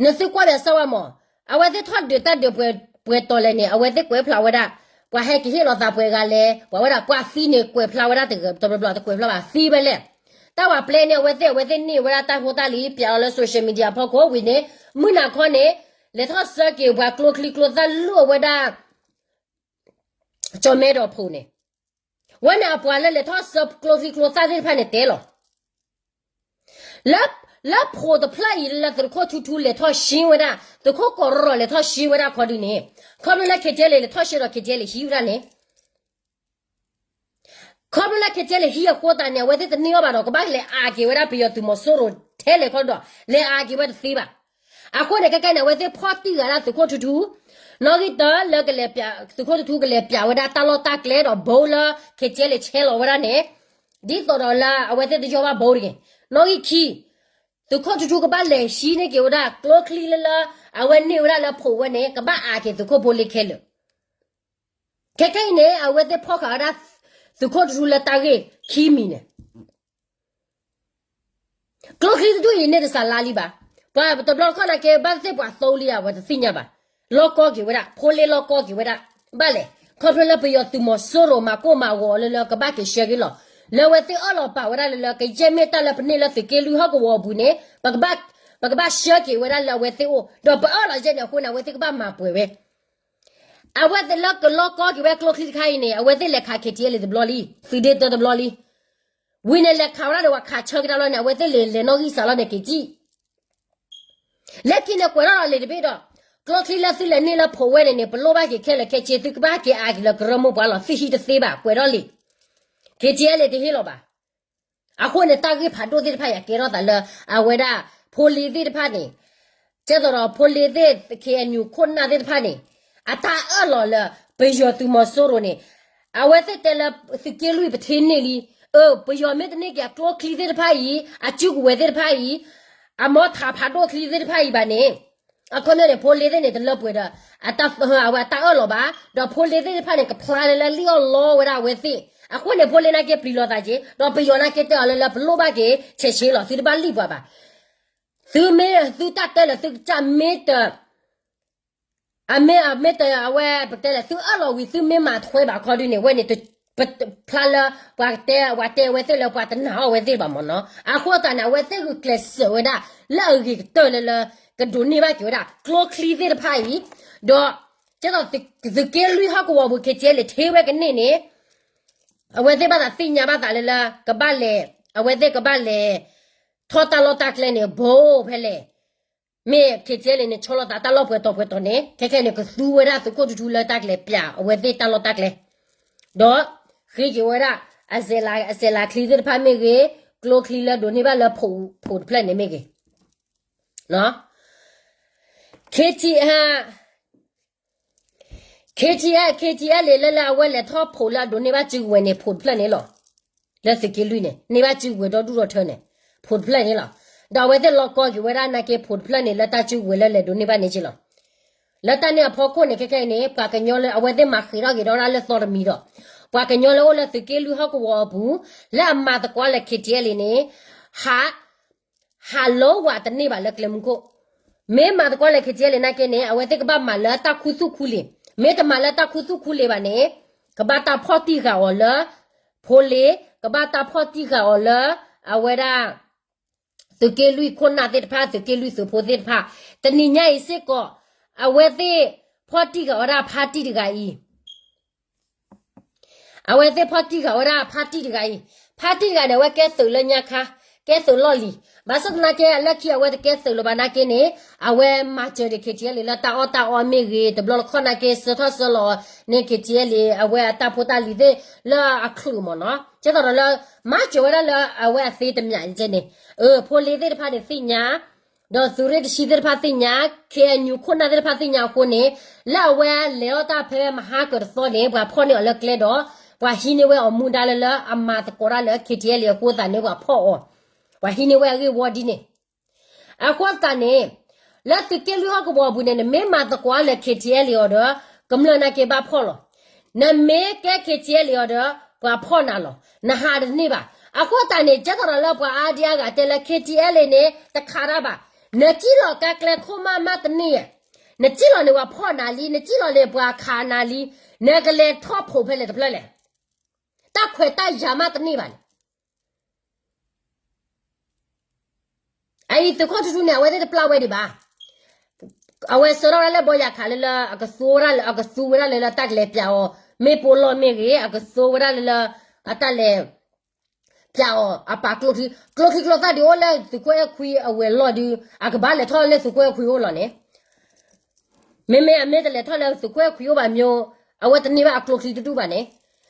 နသုကွၢ်ဒီးစၢ်ဝဲမး, အဝဲသ့ၣ်ထီၣ်ဒုးတၢ်ဒုးပှဲၤတီၤလဲၣ်န့ၣ် အဝဲသ့ၣ်ကွဲးဖျါဝဲဒၣ်, ပှၤဟဲက့ၤဟ့ၣ်လီၤသးပှဲၤဂၤလဲၣ်, ပှၤဝဲဒၣ်ပှၤသံန့ၣ် ကွဲးဖျါဝဲဒၣ်တဂၤတဘျီဘျီ တကွဲးဖျါဘၣ် သံဝဲလဲၣ်. တၢ်ဝဲပျဲန့ၣ် အဝဲသ့ၣ် အဝဲသ့ၣ်န့ၢ်ဝဲဒၣ်တၢ်ဖိတၢ်လံၤ ပျးအီၤလၢ social media ဖီခိၣ်ဝံၤန့ၣ်, မုၢ်နၤခီန့ၣ် လဲၤထီၣ်ဆှၢက့ၤပှၤကျိချံကျိသၣ်လိၣ်အဝဲဒၣ် ကၠီၤမဲဒီးဖိးန့ၣ်, ဝဲန့ၣ်အပှၤလၢလဲၤထီၣ်ဆှၢကျိချံကျိသၣ်သ့ၣ်တဖၣ်န့ၣ်တဲလီၤ လၢ လၢဖိးတဖျၢၣ်အံၤလၢသုးခိၣ်ထူထူလဲၤထီၣ်ရှ့ဝဲဒၣ်, သုးခိၣ်ကီးရီၢ်လဲၤထီၣ်ရှ့ဝဲဒၣ်ခီဒုန့ၣ်, ခီဖျိလၢ KTLA လဲၤထီၣ်ရှ့ဒီး KTLA ဟံးဝဲဒၣ်န့ၣ်, ခီဖျိလၢ KTLA ဟံးအဃိသတးန့ၣ် အဝဲသ့ၣ်တန့ၢ်အီၤဘၣ်ဒီး ကဘၣ်လဲၤအးက့ၤဝဲဒၣ်ပယီၤသုးမီၤစိရိၤထဲလဲၣ်ခီဒီး လဲၤအးက့ၤဝဲတသ့ဘၣ်. အဃိန့ၣ် ခဲကနံၣ်န့ၣ် အဝဲသ့ၣ်ဖီၣ်တံၢ်ဃာ်ဒၣ်သုးခိၣ်ထူထူ, နီၣ်ဂံၢ်တၢလၢကလဲၤ, သုးခိၣ်ထူထူကလဲၤပျးဝဲဒၣ်တၢ်လီၢ်တၢ်ကျဲဒီးဘိလၢ KTLA ဆဲးလီၤဝဲဒၣ်န့ၣ်, ဒ်သိးဒီးလၢအဝဲသ့ၣ်တယီၢ်ဘၣ်ဘိတဂ့ၤ. နီၣ်ဂံၢ်ခံ, သုးခိၣ်ထူထူကဘၣ်လဲၤဟံးန့ၢ်က့ၤဝဲဒၣ်ကျိချံလၢလၢ အဝဲန့ၢ်ဝဲဒၣ်လၢဖိးဝဲန့ၣ် ကဘၣ်အးက့ၤသုးခိၣ်ဖိလ့ခဲလၢာ်. ခဲခဲအံၤန့ၣ် အဝဲသ့ၣ်ဖီၣ်ဃာ်ဝဲဒၣ် သုးခိၣ်ထူထူလၢတၢ်ဂ့ၢ်ခံမံၤန့ၣ် ကျိချံတဒူၣ်အံၤန့ၣ်တစှၤလါလံဘၣ်. ပှၤတဘျီတခီၣ်နာ်က့ ဘၣ်သ့ၣ်ပှၤသိလံဧါ ပှၤတသ့ၣ်ညါဘၣ်. လီၢ်ကီက့ၤဝဲဒၣ်, ဖိလ့လီၢ်ကီက့ၤဝဲဒၣ်, ဘၣ်လဲၣ်. ခီဖျိလၢပယီၤသုးမီၤစိရိၤမၤကိၢ်မၤဂီၤလၢလၢကဘၣ်က့ၤဆှၢက့ၤလီၤ. လၢအဝဲသ့ၣ်အၢၣ်လီၤပာ်ဝဲဒၣ်လၢလၢ ကယဲၢ်မ့ၢ်တၢ်လၢပန့ၢ်လၢသုးက့လွံၢ်ဟီၣ်ကဝီၤအပူၤန့ၣ်, ပကဘၣ်, ပကဘၣ်ဆှၢက့ၤဝဲဒၣ်လၢအဝဲသ့ၣ်အိၣ်, ဒီးပအၢၣ်လီၤယဲၢ်န့ၣ်အဃိန့ၣ် အဝဲသ့ၣ်ကဘၣ်မၤပှဲၤဝဲ အဝဲသ့ၣ်လၢကလီၢ်ကီက့ၤဝဲကျိချံတခါအံၤန့ၣ် အဝဲသ့ၣ်လဲၤခး KTLA တဘျီလံ, သုးဒ့တၢတဘျီလံ. ဝံၤန့ၣ်လဲၤခးဝဲဒၣ်ဒီးပှၤခးဆၢကဒါလီၤန့ၣ် အဝဲသ့ၣ်လဲၤလဲၤနီၣ်ဂံၢ်စးလီၤန့ၣ်က့ၤကံၣ် လၢခံန့ၣ်ကွဲးထီၣ်ဒီးလံာ်တဘ့ၣ်ဒီး, ကျိချံလၢသုလဲၤန့ၢ်လၢဖိးဝဲန့ၣ်န့ၣ် ပလိၣ်ဘၣ်က့ၤခဲလၢာ်ခဲဆ့ သုကဘၣ်က့ၤအးက့ၤလၢကရၢမိၢ်ပှၢ်လီၤ, သုဟံးတသ့ဘၣ် ကွဲးထီၣ်လံာ်. KTLA တဟ့ၣ်လီၤဘၣ်. အဃိန့ၣ် တၢ်ဂ့ၢ်ဖးဒိၣ်သ့ၣ်တဖၣ်အံၤကဲထီၣ်သးလၢ အဝဲဒၣ် ဖိလ့သ့ၣ်တဖၣ်န့ၣ်, ကဲသိးဒီးဖိလ့သ့ၣ် KNU ခိၣ်နၢ်သ့ၣ်တဖၣ်န့ၣ်, အတၢ်အၢၣ်လီၤလၢ ပယီၤသုးမီၤစိရိၤန့ၣ်, အဝဲသ့ၣ်တဲလၢသုးက့လွံၢ်ပထ့န့ၢ်လံ, အၢ ပယီၤမ့ၢ်တန့ၢ်က့ၤအကျိချံသ့ၣ်တဖၣ်အံၤ, အစုကဝဲၤသ့ၣ်တဖၣ်အံၤ, အမီထးဖးဒိၣ်ချံသ့ၣ်တဖၣ်အံၤဘၣ်န့ၣ်, အခီပညီန့ၣ် ဖိလ့သ့ၣ်န့ၣ် တလၢပှဲၤဒီး အတၢ်, အဝဲအတၢ်အၢၣ်လီၤဘၣ်, ဒီးဖိလ့သ့ၣ်တဖၣ်န့ၣ် ကဖျါလၢလၢလံၣ်အီၣ်လီဝဲဒၣ်အဝဲသ့ၣ်, အဃိန့ၣ် ဖိလ့နာ်က့ပျံၤလီၤသးက့ၤ, ဒီးပယီၤနာ်က့တဲအီၤလၢလၢပလိၣ်ဘၣ်က့ၤ ဆဲးဆ့လီၤ သုတဘၣ်လံၣ်ပှၤဘၣ်. သုမ့ၢ်သုတၢ်တဲလၢသုကစၢ်မ့ၢ်တ အမ့ၢ်အမ့ၢ်တအဝဲပတဲလဲၣ် သုအၢၣ်လီၤဝံၤ သုမ့ၢ်မၤထွဲဘၣ်ခီဒုန့ၣ် ဝဲန့ၣ် ဖျါလၢ ပှၤတဲ ပှၤတဲအဝဲသ့ၣ်လၢပှၤတနာ်အီၤအဝဲသ့ၣ်ဘၣ်မ့ၢ်နီၤ. အဃိသတးန့ၣ် အဝဲသ့ၣ်ဂုာ်ကျဲးစၢးဝဲဒၣ် လၢအဂ့ၤကတၢၢ်လၢလၢ ကဒိးန့ၢ်ဘၣ်က့ၤဝဲဒၣ် ကျိချံသ့ၣ်တဖၣ်အံၤ, ဒီး ကဲသိးသုးက့လွံၢ်ဟီၣ်ကဝီၤပူၤ KTLA ထ့ဝဲကန့ၢ်န့ၣ် အဝဲသ့ၣ်ဘၣ်သးသ့ၣ်ညါဘၣ်သးလၢလၢ ကဘၣ်လဲၤ အဝဲသ့ၣ်ကဘၣ်လဲၤ ထီၣ်တၢ်လီၢ်တၢ်ကျဲန့ၣ် ဘိဖဲလဲၣ် မ့ၢ် KTLA န့ၣ် ဆီလီၤသးတၢ်လီၢ်ပှဲၤတီၤပှဲၤတီၤန့ၣ် ခဲခဲန့ၣ် ကသူဝဲဒၣ်သုးခိၣ်ထူထူလၢတၢ်ကျဲၤပၠးအဝဲသ့ၣ်တၢ်လီၢ်တၢ်ကျဲ, ဒီး ဃ့က့ၤဝဲဒၣ် အစဲးလၤချံသ့ၣ်တဖၣ်မ့ၢ်ဂ့ၤ, ကျိချံလၢဒိးန့ၢ်ဘၣ်လၢဖိးတဖျၢၣ်န့ၣ်မ့ၢ်ဂ့ၤ, KTLA KTLA, KTLA လၢလၢအဝဲလဲၤထီၣ်ဖိးလၢအဒိးန့ၢ်ဘၣ်စုကဝဲၤန့ၣ် ဖိးတဖျၢၣ်န့ၣ်လီၤ. လၢသုးက့လွံၢ်န့ၣ် န့ၢ်ဘၣ်စုကဝဲၤဒီဒူၣ်ဒီထၢန့ၣ် ဖိးတဖျၢၣ်န့ၣ်လီၤ. ဒီးအဝဲသ့ၣ်လီၢ်ကီက့ၤဝဲဒၣ်နာ်က့ ဖိးတဖျၢၣ်န့ၣ် လၢတၢ်စုကဝဲၤလၢလဲၤဒိးန့ၢ်ဘၣ်န့ၣ်က့လီၤ. လၢတၢ်န့ၣ်အဖီခိၣ်န့ၣ် ခဲခဲအံၤန့ၣ် ပှၤကညီလၢအဝဲသ့ၣ်မၤဃ့ထီၣ်က့ၤဒီးဒၣ်လၢသီတမံၤဒီး ပှၤကညီလၢအိၣ်လၢသုးက့လွံၢ်ဟီၣ်ကဝီၤအပူၤ လၢအမၤသကိးလၢ KTLA န့ၣ် ဟး ဟးလီၤဝးတန့ၢ်ဘၣ်လၢကျဲမုၢ်ခိၣ်, မ့ၢ်မၤသကိးလၢ KTLA နာ်က့န့ၣ် အဝဲသ့ၣ်ကဘၣ်မၤလၢတၢ်ခူသူၣ်ခူလံၤ, မ့ၢ်တမၤလၢတၢ်ခူသူၣ်ခူလံၤဘၣ်န့ၣ် ကဘၣ်တၢ်ဖီၣ်တံၢ်ဃာ်အီၤလၢ ဖိးလ့ၤ, ကဘၣ်တၢ်ဖီၣ်တံၢ်ဃာ်အီၤလၢ အဝဲဒၣ် သုးက့လွံၢ်ခိၣ်နၢ်သ့ၣ်တဖၣ် သုးက့လွံၢ်သုးဖိသ့ၣ်တဖၣ်, တနံၤညါအံၤစ့ၢ်ကီး အဝဲသ့ၣ်ဖီၣ်တံၢ်ဃာ်ဝဲဒၣ်ဖါတံၢ်တဂၤအံၤ အဝဲသ့ၣ်ဖီၣ်တံၢ်ဃာ်ဝဲဒၣ်ဖါတံၢ်တဂၤအံၤ, ဖါတံၢ်တဂၤန့ၣ် အဝဲကဲသုးလၢညါခါ, ကဲသုးလီၢ်လံၤ, ဘၣ်ဆၣ်သနာ်က့ အလၢခံအဝဲတကဲသုးလၢၤဘၣ်နာ်က့န့ၣ် အဝဲမၤစၢၤဒံး KTLA လၢတၢ်အီၣ်တၢ်အီမ့ၢ်ဂ့ၤ တဘျီလၢခီၣ်နာ်က့ ဆှၢထီၣ်ဆှၢလီၤန့ၢ် KTLA အဝဲအတၢ်ဖိတၢ်လံၤသ့ၣ်လၢအချုးမ့ၢ်နီၤ, ကဲသိးဒီးလၢ မၤစၢၤဝဲဒၣ်လၢအဝဲအသ့တမံၤန့ၣ်, ဖိးလ့ၤသ့ၣ်တဖၣ်န့ၣ်သ့ၣ်ညါ ဒီးသုးရ့ၣ်တဆံသ့ၣ်တဖၣ်သ့ၣ်ညါ, KNU ခိၣ်နၢ်သ့ၣ်တဖၣ်သ့ၣ်ညါအဃိန့ၣ်, လၢအဝဲလဲၤအီၣ်တၢ်ဖဲမဟါကၢၤတသီန့ၣ် ပှၤဖီၣ်န့ၢ်အီၤလၢကျဲဒီး ပှၤဟံးန့ၢ်ဝဲအီၤမူဒါလၢလၢအမၤသကိးတၢ်လၢ KTLA အဃိသတးန့ၣ် ပှၤဖီၣ်အီၤ, ပှၤဟံးန့ၢ်ဝဲအဂ့ၢ်ဝီဒ်န့ၣ်. အဃိသတးန့ၣ်, လၢသုးက့လွံၢ်ဟီၣ်ကဝီၤအပူၤန့ၣ် နမ့ၢ်မၤသကိးလၢ KTLA အီၤဒီး ကမျၢၢ်နာ်က့ဘၣ်ဖီၣ်လီၤ. နမ့ၢ်ကဲ KTLA အီၤဒီး ပှၤဖီၣ်နၤလီၤ. နဟးတန့ၢ်ဘၣ်. အဃိသတးန့ၣ် ကဲသိးဒီးလၢပှၤအါဒံအါဂၤတဲလၢ KTLA န့ၣ် တခးတၢ်ဘၣ်. နစံၣ်လီၤကါကျဲခိၣ်မးမးတန့ၢ်ဧါ. နစံၣ်လီၤန့ၣ်ပှၤဖီၣ်နၤလံ, နစံၣ်လီၤန့ၣ်ပှၤခးနၤလံ, နကလဲၤထီၣ်ဖိးဖဲလဲၣ်တဖျၢၣ်လဲၣ်. တၢ်ခွဲးတၢ်ယာ်မးတန့ၢ်ဘၣ်န့ၣ် အအံၤသုးခိၣ်ထူထူန့ၣ် အဝဲသ့ၣ်တပျၢ်ဝဲဒံးဘၣ်. အဝဲဆှၢထီၣ်ဝဲဒၣ်လၢဘီယၤခးလၢလၢ အကသူဝဲဒၣ်လၢ အကသူဝဲဒၣ်လၢလၢတၢ်ကလဲၤပၠးအီၤ, မ့ၢ်ပိာ်လီၢ်မ့ၢ်ဂ့ၤ, အကသူဝဲဒၣ်လၢလၢ အတၢ်လဲၤ အဝဲက့ၤပျးအီၤအပာ်ကျိချံ, ကျိချံကျိသၣ်ဒုးအိၣ်လၢသုးခိၣ်အဲၣ်ခွံအဝဲၤလီၢ်ဒုး အကဘၣ်လဲၤထီၣ်လၢသုးခိၣ်အဲၣ်ခွံအိၣ်လီၤန့ၣ်, မ့မ့ၢ်အမ့ၢ်တလဲၤထီၣ်လၢသုးခိၣ်အဲၣ်ခွံအိၣ်ဘၣ်မ့ၢ်, အဝဲတန့ၢ်ဘၣ်အကျိချံတဒူၣ်ဘၣ်န့ၣ်,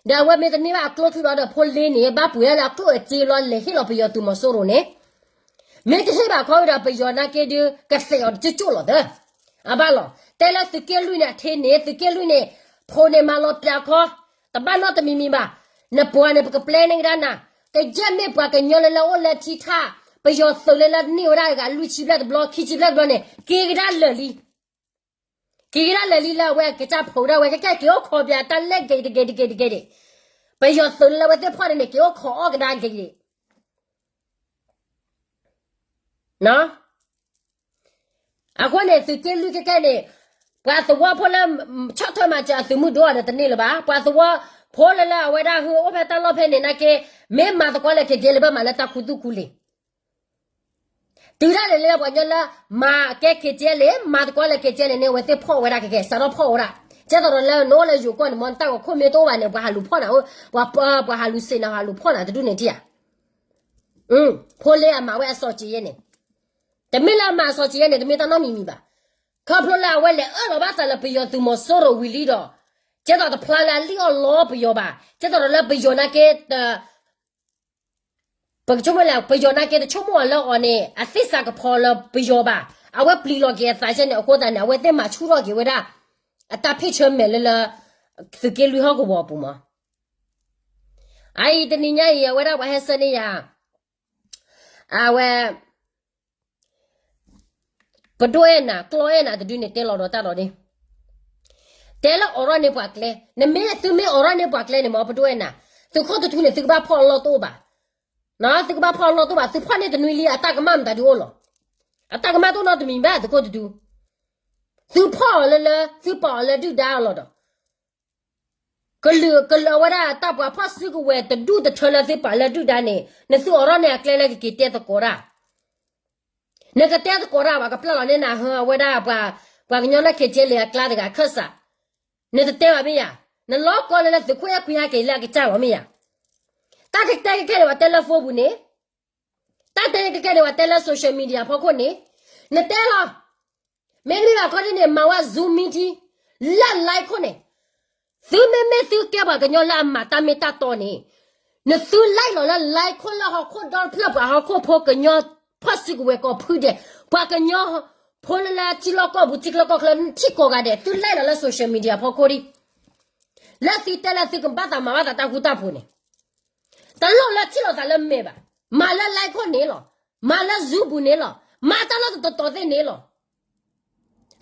ဒီးအဝဲမ့ၢ်တန့ၢ်ဘၣ်အကျိချံဘၣ်ဒီး ဖိလ့န့ၣ် ဘၣ်ပှ့ၤဒၣ်လၢအကျိၣ်အစ့လီၤ လဲၤဟ့ၣ်လီၤပယီၤသုးမီၤစိရိၤန့ၣ်, မ့ၢ်တဟ့ၣ်ဘၣ်ခီဒီးပယီၤနာ်က့ဒုး ကသဲးအီၤတကၠိၣ်ကၠိၣ်လီၤသၢ အဘၣ်လီၤ. တဲလၢသုးက့လွံၢ်န့ၣ် အထံန့ၣ် သုးက့လွံၢ်န့ၣ် ဖိန့ၣ်မၤလီၤပျးခီ, တဘၣ်နီတမံၤမံၤဘၣ်. နပှၤန့ၣ် ပကပျဲန့ၢ်ကဒါနၤ, ကယဲၢ်မ့ၢ်ပှၤကညီလၢလၢအိၣ်လၢထံထၣ်, ပယီၤသုးလၢလၢန့ၢ်ဝဲဒၣ်တဂၤ လွံၢ်ဆံဘျဲၣ်တဘျီ ခံဆံဘျဲၣ်တဘျီန့ၣ် က့ၤကဒါလၢာ်လံ. က့ၤကဒါလၢာ်လံလၢအဝဲကစၢ်ဖိးဒၣ်ဝဲ ကကဲက့ၤအိၣ်ခိးပၠးတၢ်လဲၣ်ဂ့ၤတဂ့ၤတဂ့ၤတဂ့ၤဒံး, ပယီၤသုးလၢလၢဝဲသ့ၣ်ဖီၣ်န့ၣ်န့ၣ် က့ၤအိၣ်ခိးအီၣ်ကဒါက့ၤဒံး အဃိန့ၣ် သုးက့လွံၢ်ခဲကဲန့ၣ်, ပှၤသဝီဖိလၢ ဆီၣ်ထွဲမၤစၢၤအသုးမုၢ်ဒိၣ်အီၤဒီးတန့ၢ်လၢၤဘၣ်. ပှၤသဝီဖိလၢလၢအဝဲဒၣ်ဟုအိၣ်ဖဲတၢ်လီၢ်ဖဲန့ၣ်နာ်က့, မ့ၢ်မၤသကိးလၢ KTLA ဘၣ်မၤလၢတၢ်ခူသူၣ်ခူလံၤ တုၤဒၣ်လဲာ်လၢပှၤကညီလၢ မၤကဲ KTLA မၤသကိးလၢ KTLA န့ၣ် အဝဲသ့ၣ်ဖီၣ်ဝဲဒၣ်ကကဲ စးထီၣ်ဖီၣ်ဝဲဒၣ်, ကဲသိးဒီးလၢနအိၣ်လၢယိၤကီၢ်န့ၣ် မ်နတၢ်ဂီၤခိၣ်မ့ၢ်တအိၣ်ဘၣ်န့ၣ် ပှၤဟးလူၤဖီၣ်နၤ, ပှၤဟးလူၤစံးနၤ ဟးလူၤဖီၣ်နၤတဒူၣ်န့ၣ်ထံၣ်ဧါ. ဖိလ့အမၤဝဲအစီၤစံးယဲန့ၣ်, တမ့ၢ်လၢအမၤအစီၤစံးယဲန့ၣ် တမ့ၢ်တၢ်နီတမံၤမံၤဘၣ်. ခီဖျိလၢအဝဲလဲၤအၢၣ်လီၤဘၣ်သးလၢပယီၤသုးမီၤစိရိၤဝံၤလံဒီး, ကဲသိးတဖျါလၢအလံၣ်အီၣ်လီပယီၤဘၣ်, ကဲသိးဒီးလၢပယီၤနာ်က့ ပကဆိကမိၣ်လၢ ပယီၤနာ်က့တဆိကမိၣ်အီၤလၢအီၤန့ၣ် အသ့ၣ်စးကဖီလၢပယီၤဘၣ်, အဝဲပျံၤလီၤက့ၤအသးစဲန့ၣ် အဃိသတးန့ၣ် အဝဲသ့ၣ်မၤဆူၣ်ထီၣ်က့ၤဝဲဒၣ် အတၢ်ဖ့ၣ်ဆၢမဲာ်လၢလၢ သုးက့လွံၢ်ဟီၣ်ကဝီၤအပူၤမး. အအံၤတနံၤညါအံၤ အဝဲဒၣ်ပှၤဟဲဆှၢန့ၢ်ယၤ, အဝဲ ပဒိၣ်အဲၣ်နၤ ကျီအဲၣ်နၤတဒုန့ၣ် တဲလီၤဒီးတၢ်ဒီးန့ၣ်, တဲလၢအိးထီၣ်န့ၢ်ပှၤကျဲ, နမ့ၢ်သုမ့ၢ်အိးထီၣ်န့ၢ်ပှၤကျဲန့ၣ်မ့ၢ် ပဒိၣ်အဲၣ်နၤ, သုးခိၣ်တထူန့ၣ် သုကဘၣ်ဖီၣ်အလီၢ်တအိၣ်ဘၣ်. သုကဘၣ်ဖီၣ်အလီၢ်တအိၣ်ဘၣ်, သုဖီၣ်န့ၢ်တနွံလံ အတၢ်ကမၣ်မတၤဒုအိၣ်လီၤ. အတၢ်ကမၣ်တအိၣ်နီတမံၤဘၣ် သုးခိၣ်တထူ, သုဖီၣ်အီၤလၢလၢ သုပာ်အီၤလၢဒုၣ်ဒါအလီၢ်ဒီး ကလုာ်ကလုာ်အဝဲဒၣ်တၢ်ပှၤဖီၣ်စုကဝဲၤတဒူၣ်တထၢလၢသုပာ်လၢဒုၣ်ဒါန့ၣ် နသုအိးထီၣ်န့ၢ်အကျဲလၢကက့ၤတဲသကိးတၢ်, နကတဲသကိးတၢ်ဘၣ် ကပျၢ်လီၤန့ၢ်နၤဟၢအဝဲဒၣ် ပှၤကညီလၢ KTLA အကျါတဂၤခၢၣ်စး, နတတဲဘၣ်မ့ၢ်ယၤ, နလီၤကီလၢလၢသုးခိၣ်အဲၣ်ခွံဟဲက့ၤလၢအကစၢ်လီၤမ့ၢ်ယၤ, တၢ်တတဲကဲန့ၣ် ပှၤတဲလၢ phone ပူၤန့ၣ်, တၢ်တဲကဲန့ၣ် ပှၤတဲလၢ social media ဖီခိၣ်န့ၣ်, နတဲလီၤ မ့တမ့ၢ်ဘၣ်ခီဒ်န့ၣ် မၤဝဲ Zoom meeting လၢ live ခိၣ်န့ၣ်, သုမ့မ့ၢ်သုကဲပှၤကညီလၢအမၤတၢ်မ့ၢ်တၢ်တီန့ၣ်, နသု live လီၤလၢ live ခိၣ်လၢဟီၣ်ခိၣ်ဒီတဖျၢၣ် ပှၤဟီၣ်ခိၣ်ဖိကညီဖီၣ်စုကဝဲၤကိးဖုဒဲး, ပှၤကညီဖိလၢလၢထံလီၢ်ကီၢ်ပူၤ ထံချၢကီၢ်ချၢ ထံကိးဂၤဒဲး သု live လီၤလၢ social media ဖီခိၣ်ဒံး, လၢသုတဲလၢသုကဘၣ်သးမၤဘၣ်သးတၢ်ဃူတၢ်ဖိးန့ၣ်, တလိၣ်လၢထံၣ်လိာ်သးလၢမဲာ်ဘၣ်, မၤလၢ live ခိၣ်န့ၣ်လီၤ, မၤလၢ Zoom ပူၤန့ၣ်လီၤ, မၤတၢ်လီၢ်တတီၤတီၤသ့ၣ်န့ၣ်လီၤ.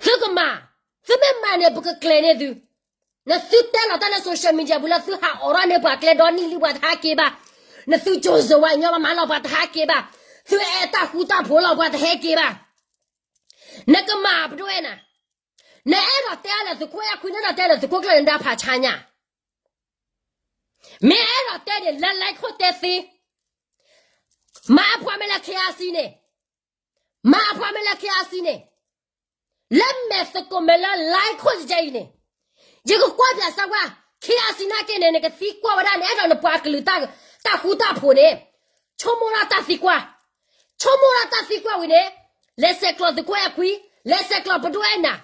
သုကမၤ, သုမ့ၢ်မၤန့ၣ် ပကကျဲၤန့ၢ်သု, နသုတဲလီၤတၢ်လၢ social media ပူၤလၢသုဟးအိးထီၣ်န့ၢ်ပှၤကျဲဒီနံၣ်လံ ပှၤတဟဲက့ၤဘၣ်, နသုကၠိၤစၢၤဝဲညီဘၣ်မၤလီၤ ပှၤတဟဲက့ၤဘၣ်, သုအဲၣ်တၢ်ဃူတၢ်ဖိးလီၤ ပှၤတဟဲက့ၤဘၣ်, နကမၤပဒိၣ်ဝဲနၤ, နအဲၣ်ဒိးတဲလၢသုးခိၣ်အဲၣ်ခွံ နအဲၣ်ဒိးတဲလၢသုးခိၣ်ကျၢၢ်နဒါဖးဆါညါ မ့ၢ်အဲၣ်ဒိးတဲန့ၣ် လၢ live ခိၣ်တဲသ့, မၤအပှၤမ့ၢ်လၢ KRC န့ၣ်, မၤအပှၤမ့ၢ်လၢ KRC န့ၣ်, လၢမဲာ်သကိးမဲာ်လၢ live ခိၣ်ကဲအံၤန့ၣ်, ယကကွၢ်ပၠးစၢၤကွၢ်, KRC နာ်က့န့ၣ် နကသံကွၢ်ဝဲဒၣ်န့ၣ် အဲၣ်ဒိးနပှၤကလုာ်တၢ်ဃူတၢ်ဖိးန့ၣ်, ဆိကမိၣ်ဒၣ်တၢ်သံကွၢ်, ဆိကမိၣ်ဒၣ်တၢ်သံကွၢ်ဝံၤန့ၣ်, လဲၤဆဲးကျိးသုးခိၣ်အဲၣ်ခွံ, လဲၤဆဲးကျိးပဒိၣ်အဲၣ်နၤ,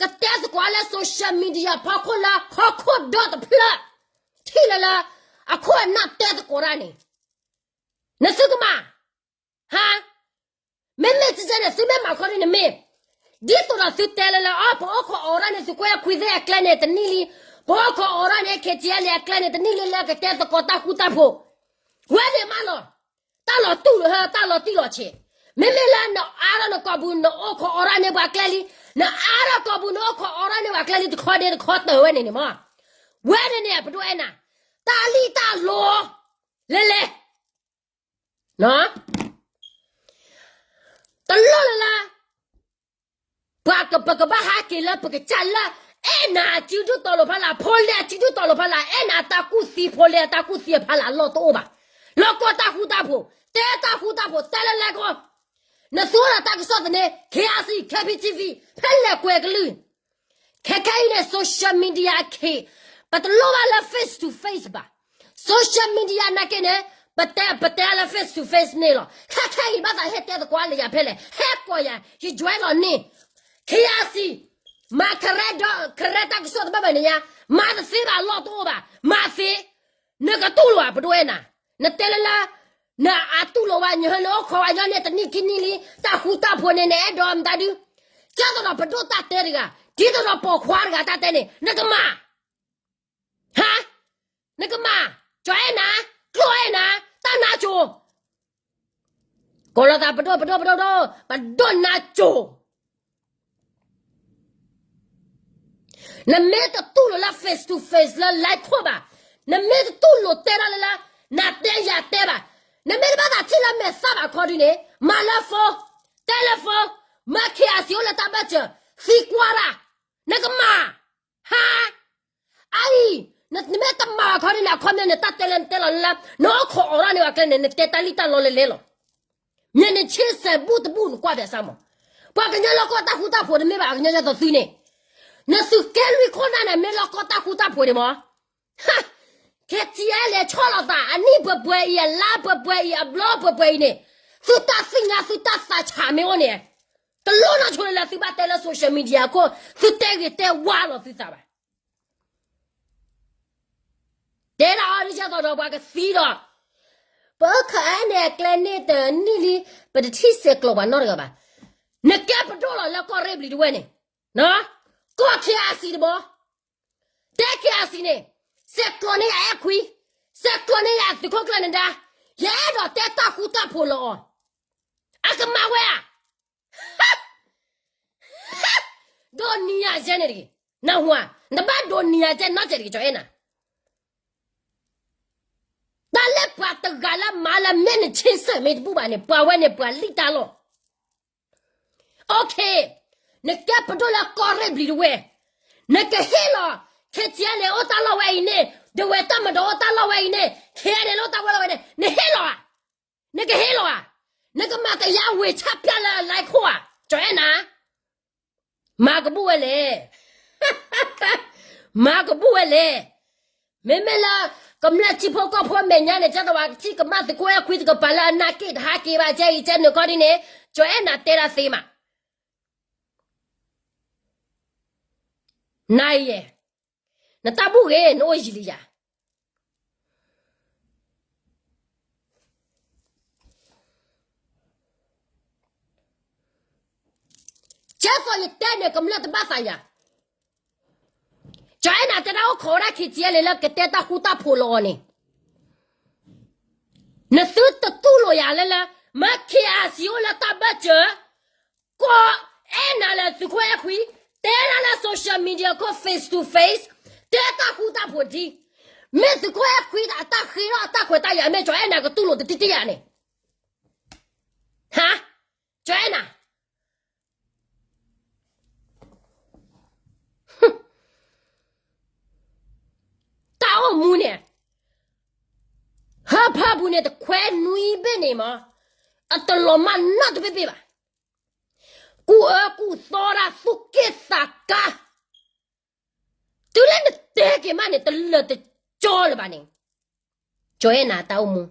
ကတဲသကိးလၢ social media ဖီခိၣ်လၢဟီၣ်ခိၣ်ဒီတဖျၢၣ်, ထံၣ်လၢလၢ, အခိၣ်အနၢ်တဲသကိးတၢ်န့ၣ်, နသုကမၤ ဟါ, မ့မ့ၢ်ကဲန့ၣ် သုမ့ၢ်မၤခီဒ်န့ၣ်မ့ၢ်, ဒ်သိးဒီးသုတဲလၢလၢ အီ ပအိၣ်ခိးအိးထီၣ်န့ၢ်သုးခိၣ်အဲၣ်ခွံသ့ၣ်အကျဲန့ၣ်တနံၣ်လံ, ပအိၣ်ခိးအိးထီၣ်န့ၢ် KTLA အကျဲန့ၣ်တနံၣ်လံလၢကတဲသကိးတၢ်ဃူတၢ်ဖိး, ဝဲန့ၣ်မးလီၤ, တၢ်လီၤတူၢ်လီၤဟၢ တၢ်လီၤတံၢ်လီၤဆဲး, မ့မ့ၢ်လၢနအါထီၣ်နကိာ်ပူၤ နအိၣ်ခိးအိးထီၣ်န့ၢ်ပှၤကျဲလံ, နအါထီၣ်ကိာ်ပူၤ နအိၣ်ခိးအိးထီၣ်န့ၢ်ပှၤကျဲလံ တခီဒ့တခီတၢၢ်ဝဲန့ၣ်န့ၣ်မး, ဝဲန့ၣ်န့ၣ် ပဒိၣ်အဲၣ်နၤ, တၢ်လံၣ်တၢ်လီၤ, လဲၤလဲၤ တလိၣ်လၢ်လၢ်, ပှၤကပကဘၣ်ဟးက့ၤလၢပကစၢ်လၢ အဲၣ်နၤအစုဒုၣ်တီၤလိာ်ဖီလာ် ဖိလ့အစုဒုၣ်တီၤလိာ်ဖီလာ် အဲၣ်နၤတၢ်ကူၣ်သံဖိလ့တၢ်ကူၣ်သံအဖီလာ်အလီၢ်တအိၣ်ဘၣ်. လီၤကီတၢ်ဃူတၢ်ဖိး, တဲတၢ်ဃူတၢ်ဖိး တဲလၢလဲၤကီ, နသူဒီးတၢ်ကစီၣ်သန့ KRC, KPTV, ဖဲလဲၤကွဲးကလုၢ် ခဲခဲအံၤန့ၣ် social media အခ့, ပတလိၣ်ဘၣ်လၢ face to face ဘၣ်. social media နာ်က့န့ၣ် ပတဲ ပတဲလၢ face to face န့ၣ်လီၤ. ခဲခဲအံၤဘၣ်သးဟဲတဲသကိးလၢယၤဖဲလဲၣ်, ဟဲကိးယၤ ယ join လီၤန့ၣ်, ခ့အစံး, မၤခရဲဒီး ခရဲတၢ်ကစီၣ်တဘၣ်ဘၣ်န့ၣ်ညါ, မၤတသ့ဘၣ်လီၢ်တအိၣ်ဘၣ်, မၤသ့, နကတူၢ်လိာ်ဧါ ပဒိၣ်အဲၣ်နၤ, နတဲလၢလၢ နအတူၢ်လိာ်ဝဲ နဟဲလၢအိၣ်ခိးဝဲညီန့ၣ် တနံၣ်ခံနံၣ်လံ, တၢ်ဃူတၢ်ဖိးန့ၣ် နအဲၣ်ဒိးမတၤဒု, ကၢ်သဒီးပဒိၣ်တၢ်တဲတဂၤ, ဒ်သိးဒီးပိာ်ခွါတဂၤတၢ်တဲန့ၣ် နကမၤ ဟါ, နကမၤ, ကၠီအဲၣ်နၤ, ကျိအဲၣ်နၤ, တၢ်နါစိၤ, ကိးလီၤသးပဒိၣ် ပဒိၣ် ပဒိၣ် ပဒိၣ် ပဒိၣ်နါစိၤ, နမ့ၢ်တတူၢ်လိာ်လၢ face to face လၢ live ခိၣ်ဘၣ်, နမ့ၢ်တတူၢ်လိာ်တဲဒၣ်လၢလၢ နၤတဲယၤတဲဘၣ်, နမ့ၢ်တဘၣ်သးထံၣ်လၢမဲာ်သၣ်ဘၣ်ခီဒုန့ၣ် မၤလၢ phone, တဲလၢ phone, မၢ ခ့အစံး အိၣ်လၢတၢ်ဘၢၣ်စၢၤ, သံကွၢ်တၢ်, နကမၤ ဟါ, အအံၤ, နမ့ၢ်တမၤဘၣ်ခီဒုန့ၣ် အခီပညီန့ၣ် တၢ်တဲလၢနတဲလီၤလၢလၢ နအိၣ်ခိးအိးထီၣ်န့ၢ်အကျဲန့ၣ် နတဲတၢ်လံၣ်တၢ်လီလဲၤလဲၤလီၤ. မ့ၢ်နဆ့စဲးဘူၣ်တဘူၣ်နကွၢ်ဖဲစၢ်မး, ပှၤကညီလၢကီၢ်တၢ်ဃူတၢ်ဖိးတမ့ၢ်ဘၣ် အကညီယဲသိးသုန့ၣ်, နသုကဲလွံၢ်ခိၣ်နၢ်န့ၣ် မ့ၢ်လၢကီၢ်တၢ်ဃူတၢ်ဖိးန့ၣ်မး, ဟါ, ခဲထံအဲလဲၤဆီၣ်လီၤသး အနံၣ်ပှဲၤပှဲၤအံၤ အလါပှဲၤပှဲၤအံၤ အဘျီပှဲၤပှဲၤအံၤန့ၣ်, သုတၢ်သ့ၣ်ညါသုတၢ်သးဆးမ့ၢ်အိၣ်န့ၣ်, တလိၣ်နီၢ်ဆိလၢသုဘၣ်တဲလၢ social media ခိၣ် သုတဲဂ့ၤတဲဝါလီၤသုသးဘၣ်. တဲဒၣ်အီၤဒ်ယဲသိးဒီးပှၤကသံဒီး, ပအိၣ်ခိးအါန့ၢ်အကျဲန့ၣ်တနံၣ်လံ, ပတထံၣ်ဆဲးကျိးပှၤနီတဂၤဘၣ်. နကဲပဒိၣ်လီၤလၢကီၢ်ရ့ၣ်ဘျံၤတဝဲန့ၣ်, ကီၢ်ခ့အစံးတဘီ, တဲခ့အစံးန့ၣ်, ဆဲးကျိးန့ၢ်ယၤအဲၣ်ခွံ, ဆဲးကျိးန့ၢ်ယၤသုးခိၣ်ကျၢၢ်နဒါ, ယအဲၣ်ဒိးတဲတၢ်ဃူတၢ်ဖိးလီၤအီၤ, အကမၤဝဲဧါ. ဒိးနံၤယၤယဲန့ၣ်တဂ့ၤ, နၢ်ဟူဧါ, နဘၣ်ဒိးနံၤယၤယဲနီတစဲးတဂ့ၤ ကၠီအဲၣ်နၤ. တၢ်လၢပှၤတဂၤလၢမၤလၢမ့ၢ်နဆ့စဲးမ့ၢ်တဘူၣ်ဘၣ်န့ၣ် ပှၤဝဲန့ၣ်ပှၤလံၣ်တၢ်လီၢ်. အိၣ်ခ့, နကဲပဒိၣ်လၢကီၢ်ရ့ၣ်ဘျံၤတဝဲ, နကဟ့ၣ်လီၤ, ခဲထံအဲလဲၤအိၣ်တၢ်လီၢ်ဝဲအံၤန့ၣ်, ဒဝဲတၢ်မၤဒီးအိၣ်တၢ်လီၢ်ဝဲအံၤန့ၣ်, ခဲအံၤန့ၣ်လၢအိၣ်တၢ်ဝဲလီၢ်ဝဲန့ၣ် နဟ့ၣ်လီၤဧါ. နကဟ့ၣ်လီၤဧါ. နကမၤကယၤဝ့ၤဆၣ်ပျၢ်လၢအလါခိၣ်ဧါ, ကၠီအဲၣ်နၤ. မၤကဘူၣ်ဝဲလဲၣ်, မၤကဘူၣ်ဝဲလဲၣ်. မ့မ့ၢ်လၢ ကမျၢၢ်ထံဖိကီၢ်ဖိမဲာ်ညါန့ၣ် ကဲသိးပှၤကထံၣ်ကမၣ်သုးခိၣ်အဲၣ်ခွံတကပၤလၢအနၢ်က့ၣ်တဟါက့ၤဘၣ် ကဲအံၤကဲနုာ်ခီဒ်န့ၣ်, ကၠီအဲၣ်နၤတဲဒၣ်သ့မး. နၤအံၤယဲ, နတၢ်ဘူၣ်ဂ့ၤ နအိၣ်ယံၤလံယၤ. ကဲသိးယတဲန့ၣ် ကမျၢၢ်တဘၣ်သးယၤ, ကၠီအဲၣ်နၤတဲဒၣ်အိၣ်ခိးဝဲဒၣ် ခဲထံအဲလဲၤလၢကတဲတၢ်ဃူတၢ်ဖိးလီၤအီၤန့ၣ်, နသုတတူၢ်လိာ်ယၤလၢလၢ, မၢ ခဲအစံး အိၣ်လၢတၢ်ဘၢၣ်စၢၤ, ကီးအဲၣ်နၤလၢသုးခိၣ်အဲၣ်ခွံ, တဲဒၣ်လၢ social media ခိၣ် face to face, တဲတၢ်ဃူတၢ်ဖိးဒ်, မ့ၢ်သုးခိၣ်အဲၣ်ခွံအတၢ်ဃ့ထီၣ်အတၢ်ခွဲးတၢ်ယာ် မ့ၢ်ကၠီအဲၣ်နၤကတူၢ်လိာ်တထံၣ်တထံၣ်ယၤန့ၣ်, ဟါ, ကၠီအဲၣ်နၤ တၢ်အိၣ်မူန့ၣ်, ဟၢဖၢပူၤန့ၣ် တခွဲနွံဘ့ၣ်န့ၣ်မး, အတလီၤမၢ်နီတဘ့ၣ်ဘ့ၣ်ဘၣ်. ကူၣ်အၢကူၣ်သီတၢ်သူၣ်က့ၣ်သးကါ, တုၤလၢနတဲက့ၤမးန့ၣ် တလၢာ်တကၠီလၢၤဘၣ်န့ၣ်, ကၠီအဲၣ်နၤတၢ်အိၣ်မူ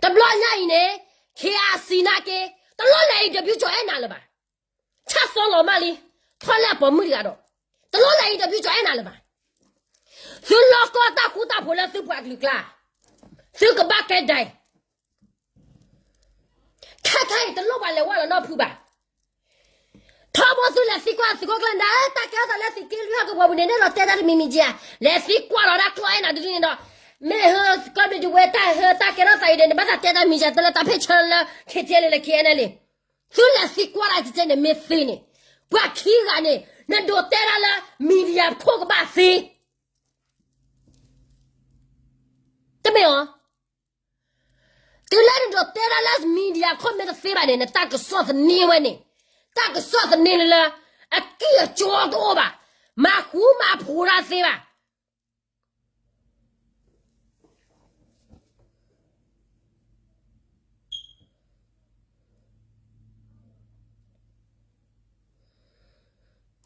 တဘျီညါအံၤန့ၣ်, ခဲအစံးနာ်က့, တလိၣ်လဲၤ interview ကၠီအဲၣ်နၤလၢၤဘၣ်. ဆၣ်သီလီၤမၢ်လံ, ထီၣ်လၢအပိာ်မုၣ်တဂၤဒီး, တလိၣ်လဲၤ interview ကၠီအဲၣ်နၤလၢၤဘၣ်. သုလီၢ်ကီၢ်တၢ်ဃူတၢ်ဖိးလၢသုပှၤကလုာ်ကျါ, သုကဘၣ်ကဲဒဲး ခဲခဲအံၤတလိၣ်ပှၤလဲၤဝဲလီၤနီတဖုဘၣ်. ထီဘိသုလဲၤသံကွၢ်သုးခိၣ်ကျၢၢ်နဒါ, တၢ်ကဲထီၣ်သးလၢသုးက့လွံၢ်ဟီၣ်ကဝီၤပူၤန့ၣ် န့ၣ်လီၤတဲတၢ်တမံၤမံၤက့ဧါ, လဲၤသံကွၢ်လီၤဒၣ်ကျီအဲၣ်နၤဒ်န့ၣ်ဒီး, မ့ၢ်ဟၢကီၢ်ဘျံးဒဝဲတၢ်ဟၢတၢ်ကဲထီၣ်သးအံၤဒီး နဘၣ်သးတဲတၢ်မံၤက့ တလၢတၢ်ဖ့ၣ်ဆၢလၢ ခဲထံအဲလဲၤ လၢ ခဲအံၤန့ၣ်လံ. သုလဲၤသံကွၢ်တၢ်ကဲန့ၣ်မ့ၢ်သ့န့ၣ်, ပှၤခံဂၤန့ၣ် နဒိးတဲတၢ်လၢ media ခိၣ်ကဘၣ်သ့ တမ့ၢ်အီၤ, တုၤလၢနဒိးတဲဒၣ်လၢ media ခိၣ်မ့ၢ်တသ့ဘၣ်န့ၣ် နတၢ်ကစီၣ်သန့ဝဲန့ၣ်, တၢ်ကစီၣ်သန့လၢလၢ အကံၢ်အကီတအိၣ်ဘၣ်, မၤဃူမၤဖိးတၢ်သ့ဘၣ်.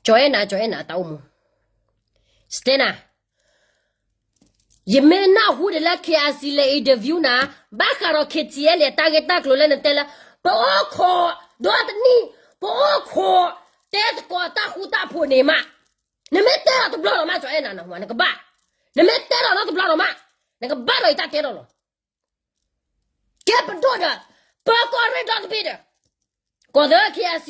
ကၠီအဲၣ်နၤ ကၠီအဲၣ်နၤတၢ်အိၣ်မူ, စတဲနၤ, ယမ့ၢ်နၢ်ဟူဒံးလၢ K I C လဲၤ interview နၤ, ဘၣ်ဃးဒီး K T L တၢ်ဂ့ၢ်တၢ်ကျိၤလၢနတဲလၢ ပအိၣ်ခိးဒီတနံၣ်, ပအိၣ်ခိး တဲသကိးတၢ်ဃူတၢ်ဖိးန့ၣ်မး, နမ့ၢ်တဲဒီးတဘျီဒီးမး ကၠီအဲၣ်နၤ နဟူဧါ, နကဘၣ်, နမ့ၢ်တဲဒီးနီတဘျီဒီးမး, နကဘၣ်ဒီးယတၢ်တဲဒီးလီၤ. ကဲပဒိၣ်ဒီး ပၢၤကီၢ်ရ့ၣ်ဒီတဘ့ၣ်ဒီး ကီၢ်သၢ K I C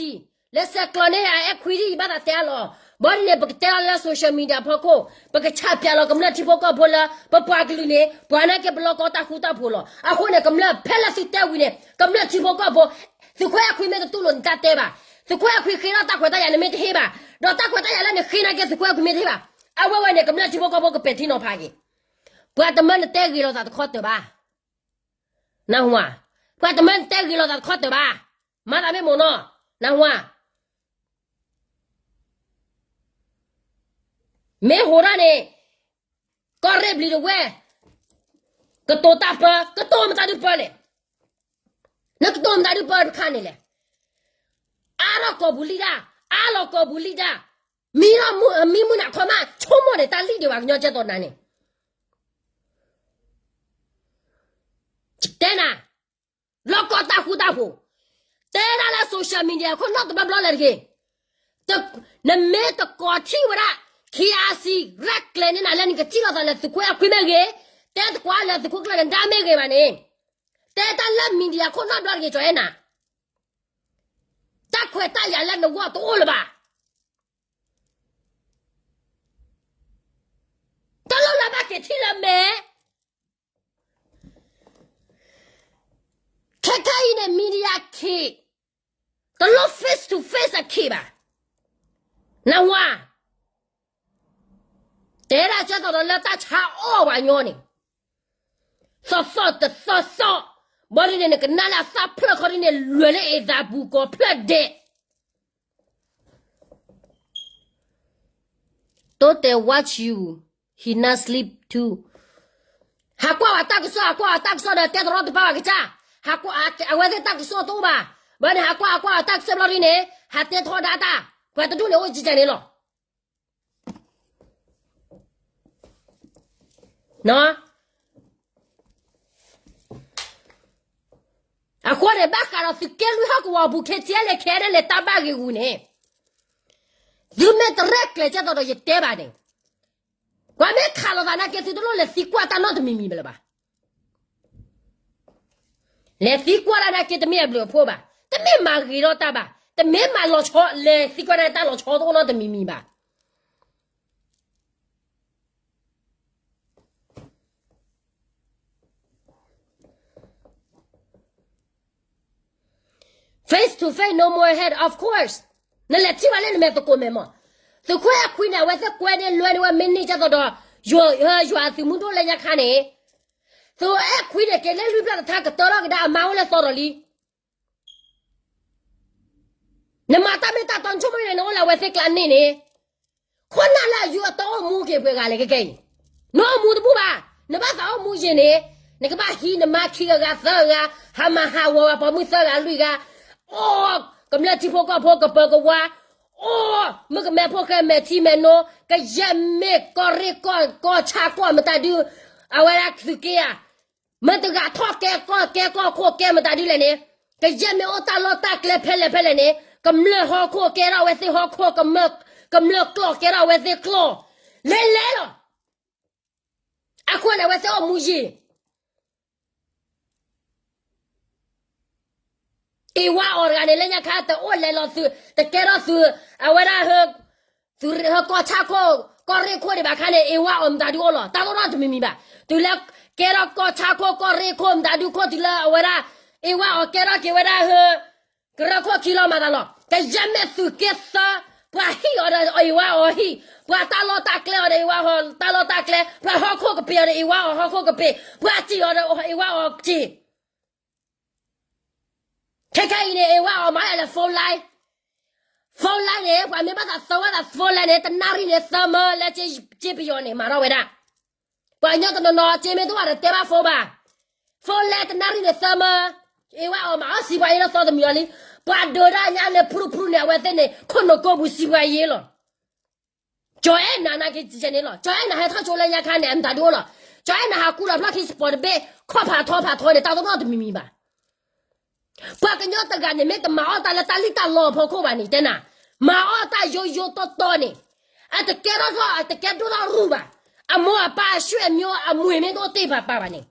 လၢဆဲးကျိးန့ၢ်အအဲၣ်ခွံဒ်အံၤ ဘၣ်သးတဲအါလီၤ. ဘၣ်ဒ်န့ၣ် ပကတဲလီၤလၢ social media ဖီခိၣ်, ပကဆးပၠးလီၤကမျၢၢ်ထံဖိကီၢ်ဖိလၢ ပပှၤကလုာ်န့ၣ် ပှၤနာ်က့ပလီၢ်ကီတၢ်ဃူတၢ်ဖိးလီၤ. အဃိန့ၣ် ကမျၢၢ်ဖဲလၢသုတဲဝံၤန့ၣ် ကမျၢၢ်ထံဖိကီၢ်ဖိ, သုးခိၣ်အဲၣ်ခွံမ့ၢ်တတူၢ်လိာ်နတၢ်တဲဘၣ်, သုးခိၣ်အဲၣ်ခွံဃ့ထီၣ်တၢ်ခွဲးတၢ်ယာ် နမ့ၢ်တဟ့ၣ်ဘၣ်, ဒီးတၢ်ခွဲးတၢ်ယာ်လၢနဃ့နာ်က့ သုးခိၣ်အဲၣ်ခွံမ့ၢ်တဟ့ၣ်ဘၣ်, အဝဲဝဲန့ၣ် ကမျၢၢ်ထံဖိကီၢ်ဖိကပဲာ်ထံနီၤဖးက့ၤ. ပှၤတမၢနတဲဂ့ၤလိာ်သးတခီတၢၤဘၣ်. နဟူဧါ, ပှၤတမၢနတဲဂ့ၤလိာ်သးတခီတၢၤဘၣ်. မၤသးမ့ၢ်မိၢ်နီၤ, နဟူဧါ, မ့ၢ်ဟူးထီၣ်န့ၣ် ကီၢ်ရ့ၣ်ဘျံးတဝဲၢ် ကတိၤတၢ်ပၢ, ကတိၤမတၤဒုပၢလဲၣ်, နကတိၤမတၤဒုပၢတခါန့ၣ်လဲၣ်. အါထီၣ်ကီၢ်ပူၤလံတၢ်, အါလီၤကီၢ်ပူၤလံတၢ်, မံထီၣ်မံမုၢ်နၤခီမး ဆိကမိၣ်န့ၣ် တၢ်လံၣ်ဒံးဝဲကညီကဲသိးနၤန့ၣ် တဲနၤ, လီၢ်ကီတၢ်ဃူတၢ်ဖိး, တဲဒၣ်လၢ social media ခိၣ်နီၣ်တဘျီဘျီလဲၣ်တဂ့ၤ. နမ့ၢ်တကိးထံၣ်ဝဲဒၣ် K I C ရဲၣ်ကျဲၤန့ၢ်နၤလၢနကထံၣ်လိာ်သးလၢ သုးခိၣ်အဲၣ်ခွံမ့ၢ်ဂ့ၤ, တဲသကိးလၢသုးခိၣ်ကျၢၢ်နဒါမ့ၢ်ဂ့ၤဘၣ်န့ၣ်, တဲတၢ်လၢ media ခိၣ်နီၣ်တဘျီတဂ့ၤ ကၠီအဲၣ်နၤ, တၢ်ခွဲးတၢ်ယာ်လၢနဂီၢ်တအိၣ်လၢၤဘၣ်. တလိၣ်လၢဘၣ်က့ၤထံၣ်လၢမဲာ် ခဲခဲအံၤန့ၣ် media ခံး, တလိၣ် face to face အခံးဘၣ်. နဝၤ, တဲဒၣ်ကဲသိးဒီးလၢတၢ်ဆါအီၣ်ပှၤညီန့ၣ်, သီၣ်သီၣ်တသီၣ်သီၣ်, ဘၣ်ဒ်န့ၣ် နကနၣ်လၢအသၣ်ဖျၢၣ်ခီဒ်န့ၣ် လဲၤလၢအသးပူၤကိးဖျၢၣ်ဒဲး Tote watch you, he not sleep too. ဟးကွၢ်ဝဲတၢ်ကစီၣ်, ဟးကွၢ်ဝဲတၢ်ကစီၣ်ဒီး တဲတရီတပါဝဲကစၢ်, ဟးကွၢ်အဝဲသ့ၣ်တၢ်ကစီၣ်တအိၣ်ဘၣ်. ဘၣ်န့ၣ် ဟးကွၢ် ဟးကွၢ်ဝဲတၢ်ကစီၣ်ဘျီဒ်န့ၣ် ဟးတဲထီဒါတၢ်, ပှၤတဒူၣ်န့ၣ်အိၣ်ကကဲန့ၣ်လီၤ. အဃိန့ၣ် ဘၣ်ဃးဒီးသုးက့လွံၢ်ဟီၣ်ကဝီၤအပူၤ ခ့ထံအဲလဲၤခဲဒၣ်လဲၤတၢ်ဘၣ်ဂ့ၤဂူၤန့ၣ်, သုမ့ၢ်တရဲၣ်ကျဲၤကဲသိးဒီးယတဲဘၣ်န့ၣ်, ပှၤမ့ၢ်ခးလိာ်သးနာ်က့ သုတလိၣ်လဲၤသံကွၢ်တၢ်နီတမံၤမံၤဘၣ်လၢၤဘၣ်. လဲၤသံကွၢ်တၢ်နာ်က့ တမ့ၢ်အဘျုးအဖှိၣ်ဘၣ်, တမ့ၢ်မၤဂ့ၤထီၣ်တၢ်ဘၣ်, တမ့ၢ်မၤလီၤဆီ လဲၤသံကွၢ်တၢ်တၢ်လီၤဆီတအိၣ်နီတမံၤမံၤဘၣ်. Face to face, no more head, of course. နလဲၤထံၣ်ဝဲလၢနမဲာ်သကိးမဲာ်မး, သုးခိၣ်အဲၣ်ခွံန့ၣ် အဝဲသ့ၣ်ကွဲန့ၢ်လွဲန့ၢ်ဝဲမ့ၢ်န့ၢ်ကဲသိးဒီး, ယွၤသုးမုၢ်ဒိၣ်လၢညါခါန့ၣ်, သုးအဲၣ်ခွံန့ၣ် က့ၤလၢလွံၢ်ဖျၢၣ်တထါ ကတၢထီၣ်ကဒါအမါအိၣ်လၢသီဒီးလံ. နမၤတၢ်မ့ၢ်တၢ်တီ နဆိကမိၣ်န့ၣ် နအိၣ်လၢအဝဲသ့ၣ်ကျါန့ၣ်န့ၣ်, ခိၣ်နၢ်လၢအယုၢ်အတီအိၣ်မူက့ၤပှဲၤဂၤလဲၣ်ခဲကဲအံၤ, နအိၣ်မူတဘူၣ်ဘၣ်, နဘၣ်သးအိၣ်မူယံာ်န့ၣ်, နကဘၣ်ဟံးနမါခံဂၤဂၤသၢဂၤ, ဟးမၤဟးဂီၤဝဲပိာ်မုၣ်သၢဂၤလွံၢ်ဂၤ, အိၣ်ကမျၢၢ်ထံဖိကီၢ်ဖိကပၢၤကဝါ, အိၣ်မုၣ်ကမဲဖိဃဲမဲာ်ထံမဲာ်နိ, ကယဲၢ်မ့ၢ်ကီၢ်ရ့ၣ်ကီၢ်ကီၢ်ဆါကီၢ်မတၤဒု, အဝဲဒၣ်သုးက့ဧါ မ့ၢ်တဂၤထီၣ်ကဲကီၢ်ကဲကီၢ်ခိၣ်ကဲမတၤဒုလဲၣ်န့ၣ်, ကယဲၢ်မ့ၢ်အိၣ်တၢ်လီၢ်တၢ်ကျဲဖဲလဲၣ်ဖဲလဲၣ်န့ၣ်, ကမျၢၢ်ဟီၣ်ခိၣ်ကဲထီၣ်အဝဲသ့ၣ်ဟီၣ်ခိၣ်, ကမျၢၢ်ကျီၢ်ကဲထီၣ်အဝဲသ့ၣ်ကျီၢ်, လဲၤလဲၤလီၤ. အဃိန့ၣ် အဝဲသ့ၣ်အိၣ်မူယံာ် အ့ၣ်ဝါအီၤတဂၤန့ၣ် လၢညါခါတအိၣ်လဲၤလီၤသုး, တကဲထီၣ်သုး, အဝဲဒၣ်, သုးဟၢကီၢ်ဆါခိၣ်, ကီၢ်ရ့ၣ်ခိၣ်ဒံးဘၣ်ခါန့ၣ် အ့ၣ်ဝါအီၤမတၤဒုအိၣ်လီၤ, တၢ်သိၣ်တၢ်တမံၤမံၤဘၣ်. တုၤလၢကဲထီၣ်ကီၢ်ဆါခိၣ်ကီၢ်ရ့ၣ်ခိၣ်မတၤဒုခိၣ်တုၤလၢအဝဲဒၣ်, အ့ၣ်ဝါအီၤကဲထီၣ်က့ၤဝဲဒၣ်ဟၢ ကရၢခိၣ်ခံလီၤမၤသးလီၤ. ကယဲၢ်မ့ၢ်သုးက့သၢ, ပှၤဟံၣ်အီၤဒီးအ့ၣ်ဝါအီၤဟံၣ်, ပှၤတၢ်လီၢ်တၢ်ကျဲအီၤဒီးအ့ၣ်ဝါအီၤတၢ်လီၢ်တၢ်ကျဲ, ပှၤဟီၣ်ခိၣ်ကပ့ၤအီၤဒီးအ့ၣ်ဝါအီၤဟီၣ်ခိၣ်ကပ့ၤ, ပှၤစံၣ်အီၤဒီးအ့ၣ်ဝါအီၤစံၣ် ခဲခဲအံၤန့ၣ် အ့ၣ်ဝါအီၤမၤလၢ phone line, phone line န့ၣ် ပှၤမ့ၢ်ဘၣ်သးသၢဝဲသး phone line န့ၣ် တနၣ်ရံၣ်န့ၣ်သၢမၢလၢက့ပယီၤန့ၣ် မၤထီၣ်ဝဲဒၣ်. ပှၤကညီတနီၤနီၤ က့မ့ၢ်တအိၣ်ဘၣ်ဒီးတဲဘၣ် phone ဘၣ်. phone line တနၣ်ရံၣ်န့ၣ်သၢမၢ, အ့ၣ်ဝါအီၤမၤအီၣ်စံးပှၤအ့ၣ်လီၤသီတမံၤအီၤလံ. ပှၤဒုးဒၣ်ညါန့ၣ် ဖုဖုန့ၣ် အဝဲသ့ၣ်န့ၣ် ခိၣ်နူာ်ကိးပူၤစံးပှၤအ့ၣ်လီၤ. ကၠီအဲၣ်နၤနာ်က့န့ၣ်လီၤ. ကၠီအဲၣ်နၤဟဲထီၣ်ဆိလၢညါခါန့ၣ် အမတၤဒုအိၣ်လီၤ. ကၠီၤအဲၣ်နၤဟးကူဒီးဖျီၣ်ခံစပီၤတဘ့ၣ် ခီၣ်ဖးထီဖးထီန့ၣ် တၢ်တနီၣ်တမံၤမံၤဘၣ်. ပှၤကညီတဂၤန့ၣ် မ့ၢ်တမၤအီၣ်တၢ်လၢတၢ်လံၣ်တၢ်လီအဖီခိၣ်ဘၣ်န့ၣ် တဲနၤ, မၤအီၣ်တၢ်ယိယိတီတီန့ၣ်, အတကဲထီၣ်ထီၣ် အတကဲဒိၣ်ထီၣ်ရူၢ်ဘၣ်. အမိၢ်အပၢ်အဆွေအမျိုးအမွေမ့ၢ်တအိၣ်တ့ၢ်ပၤပၤဘၣ်န့ၣ်,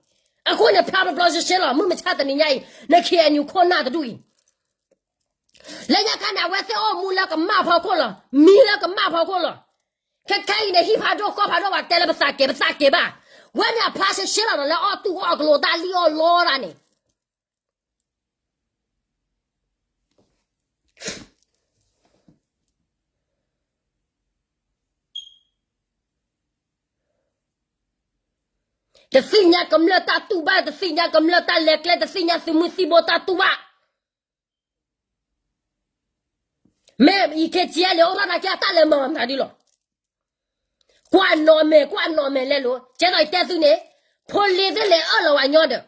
အဃိန့ၣ် ဖျါဘျီဘျီရှဲရှဲလီၤ. မုၢ်မဆါတနံၤညါအံၤ န ခ့ၣ်အဲၣ်ယူၣ် ခိၣ်နၢ်တဒူၣ်အံၤ လၢညါခါန့ၣ် အဝဲသ့ၣ်အိၣ်မူလၢကမၣ်ဖီခိၣ်လီၤ. မံလၢကမၣ်ဖီခိၣ်လီၤ. ခဲခဲအံၤန့ၣ် ဟံၣ်ဖးဒိၣ်ဃီဖးဒိၣ် ပှၤတဲလၢပသးကဲၤ ပသးကဲၤဘၣ်. ဝဲန့ၣ်အဖျါရှဲရှဲလီၤဒီး လၢအီၣ်တူၢ်အီၣ်ကလိတၢ်လံၣ်အီၣ်လီတၢ်န့ၣ် တသ့ၣ်ညါကမျၢၢ်တၢ်တူၢ်ဘၣ်, တသ့ၣ်ညါကမျၢၢ်တၢ်လဲၤကျဲ, တသ့ၣ်ညါသုးမုၢ်သံၣ်ဘိတၢ်တူၢ်ဘၣ်. မ့ၢ်အံၤ ခ့ၣ်ကၠံလၢအိၣ်ထီၣ်နာ်က့ အတၢ်လဲၤမၤမတၤဒ်လီၤ. ကွၢ်နီၣ်မဲာ် ကွၢ်နီၣ်မဲာ်လဲၤလိၤ, ကဲသိးအံၤတဲသုန့ၣ်, ဖိလ့သ့ၣ်လဲၤအၢၣ်လီၤဝဲညီဒီး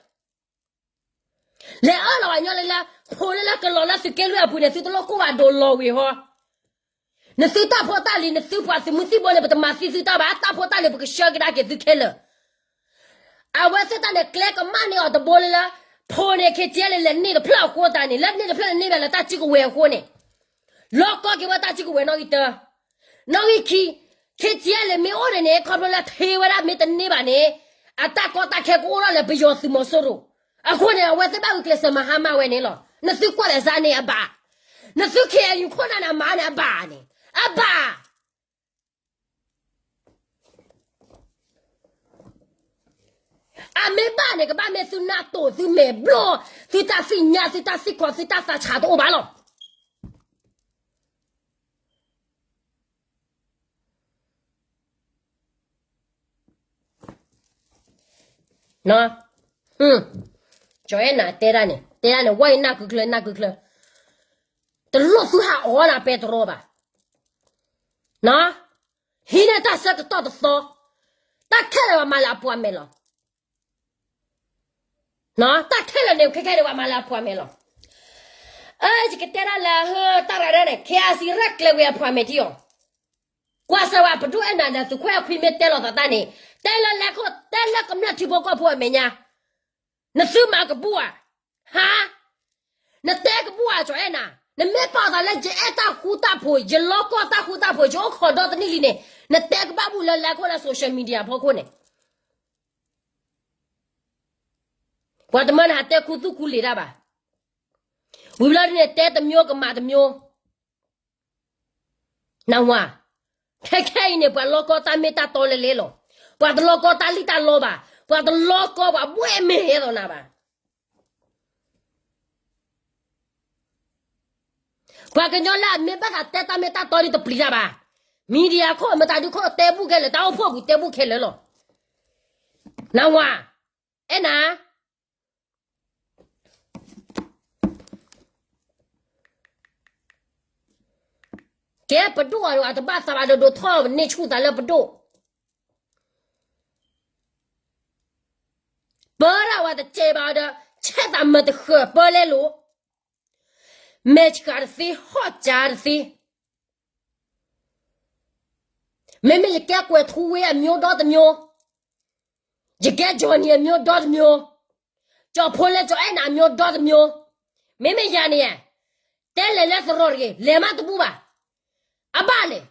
လဲၤအၢၣ်လီၤဝဲညီလၢလၢ, ဖိလၢလၢကလီၤလၢသုးက့လွံၢ်အပူၤန့ၣ် သုတလိၣ်ကိၢ်ဘၣ်ဒိးလီၤဝံၤဟီ. နသုတၢ်ဖိတၢ်လံၤ နသုပှၤသုးမုၢ်သံၣ်ဘိန့ၣ် ပတမၤသံသုတၢ်ဘၣ်, တၢ်ဖိတၢ်လံၤ ပကဆှၢကဒါက့ၤသုခဲလၢာ်. အဝဲသ့ၣ်တၢ်န့ၣ် ကျဲကမၣ်န့ၢ်အီၤတဘိလၢလၢ, ဖိန့ၣ် ခ့ၣ်ကၠံလၢ လဲၤန့ၢ်တဖျၢၣ်အဃိသတးန့ၣ် လၢန့ၢ်တဖျၢၣ်န့ၣ် န့ၢ်ဘၣ်လၢတၢ်စုကဝဲၤအဃိန့ၣ် လီၤကီက့ၤဝဲတၢ်စုကဝဲၤနီၣ်ဂံၢ်တၢ နီၣ်ဂံၢ်ခံ, ခ့ၣ်ကၠံလၢမ့ၢ်အိၣ်န့ၣ်န့ၣ် ခီဖျိလၢထ့ဝဲဒၣ်မ့ၢ်တန့ၢ်ဘၣ်န့ၣ်, အတၢ်ကီတၢ်ခဲကအိၣ်ထီၣ်လၢပယီၤသုးမီၤစိရိၤ. အဃိန့ၣ် အဝဲသ့ၣ်ဘၣ်ဂုာ်ကျဲးစၢးမၤဟါမၢ်ဝဲန့ၣ်လီၤ. နသုကွၢ်လဲၤစါန့ၣ်အဘၣ်, နသု ခ့ၣ်အဲၣ်ယူၣ် ခိၣ်နၢ်န့ၣ် အမၤန့ၣ်အဘၣ်န့ၣ်, အဘၣ် အမ့ၢ်ဘၣ်န့ၣ် ကဘၣ်မ့ၢ်သုနၢ်တိာ် သုမဲာ်ဘျီၣ်, သုတၢ်သ့ၣ်ညါ သုတၢ်သ့ၣ်ခီ သုတၢ်သးဆးတအိၣ်ဘၣ်လီၤ. ကၠီၤအဲၣ်နၤတဲဒၣ်န့ၣ် တဲဒၣ်န့ၣ် ဝဲအံၤနၢ်ကုချၢ နၢ်ကုချၢ, တလိၣ်သုဟးအီၣ်နၤပဲတြီဘၣ်. ဟံးန့ၢ်တၢ်ဆၢကတီၢ်တသီ, တၢ်ခဲလၢာ်ပှၤမၤလၢအပှၤမဲာ်လီၤ. တၢ်ခဲလၢာ်န့ၣ် ခဲခဲန့ၣ်ပှၤမၤလၢအပှၤမဲာ်လီၤ. အၢ ယကတဲဒၣ်လၢ တၢ်ရၤဒၢန့ၣ် ခ့ၣ်အါစံ ရဲၣ်ကျဲၤဝံၤအပှၤမဲာ်ထံအီၤ, ကွၢ်စၢၤဝဲ ပဒိၣ်အဲၣ်နၤဒီးသုးခွဲးအခွံမ့ၢ်တဲလီၤသးတၢ်န့ၣ်, တဲလၢလဲၤခိၣ် တဲလၢကမျၢၢ်ထံဖိကီၢ်ဖိအမဲာ်ညါ, နသုမၤကဘူၣ်ဧါ, ဟါ, နတဲကဘူၣ်ဧါ ကၠီၤအဲၣ်နၤ, နမ့ၢ်ပာ်သးလၢယအဲၣ်တၢ်ဃူတၢ်ဖိး ယလီကီတၢ်ဃူတၢ်ဖိး ယအိၣ်ခိးဒီတနံၣ်လံန့ၣ်, နတဲကဘၣ်ဘူၣ်လၢလဲၤခိၣ်လၢ social media အဖီခိၣ်န့ၣ် ပှၤတမၢနဟးတဲခူသူၣ်ခူလံာ်တၢ်ဘၣ်. ဝံၤဘျီဒ်န့ၣ် တဲတမျိုးကမၤတမျိုး, နဝၤ, ခဲခဲအံၤန့ၣ် ပှၤလီကီတၢ်မ့ၢ်တၢ်တီလဲၤလဲၤလီၤ. ပှၤတလီကီတၢ်လံၣ်တၢ်လီဘၣ်, ပှၤတလီကီပှၤဘှဲၣ်မ့ၢ်ဟဲလီၤနၤဘၣ်. ပှၤကညီလၢအမ့ၢ်ဘၣ်သးတဲတၢ်မ့ၢ်တၢ်တီဒ်တပျံၤတၢ်ဘၣ်. media ခိၣ်မတၤဒုခိၣ်တဲဘူၣ်ခဲလၢာ် တၢ်အိၣ်ဖှိၣ်ပူၤတဲဘူၣ်ခဲလၢာ်လီၤ. နဝၤ, အဲၣ်နၤ ကဲပဒိၣ်အတဘၣ်သးဘၣ်ဒီး ဒိးထီၣ်န့ၢ်ဆူၣ်သးလၢပဒိၣ်, ပၢဒၣ်ဝဲတစဲးဘၣ်ဒီး ဆဲးသးမၤတဃၢၤပၢလဲလိာ်, မဲာ်ဆှးတသ့ ဟီၣ်ကၠါတသ့ မ့မ့ၢ်ယကဲကွဲးထူဝ့အမျိုးဒီတမျိုး, ယကဲ Johnny အမျိုးဒီတမျိုး, ကၠီၤဖိလၢကၠီၤအဲၣ်နၤအမျိုးဒီတမျိုး, မ့မ့ၢ်ယၤန့ၣ်, တဲလဲၤလၢသရိာ်တဂ့ၤ လဲၤမးတဘူၣ်ဘၣ်, အဘၣ်လဲၣ်,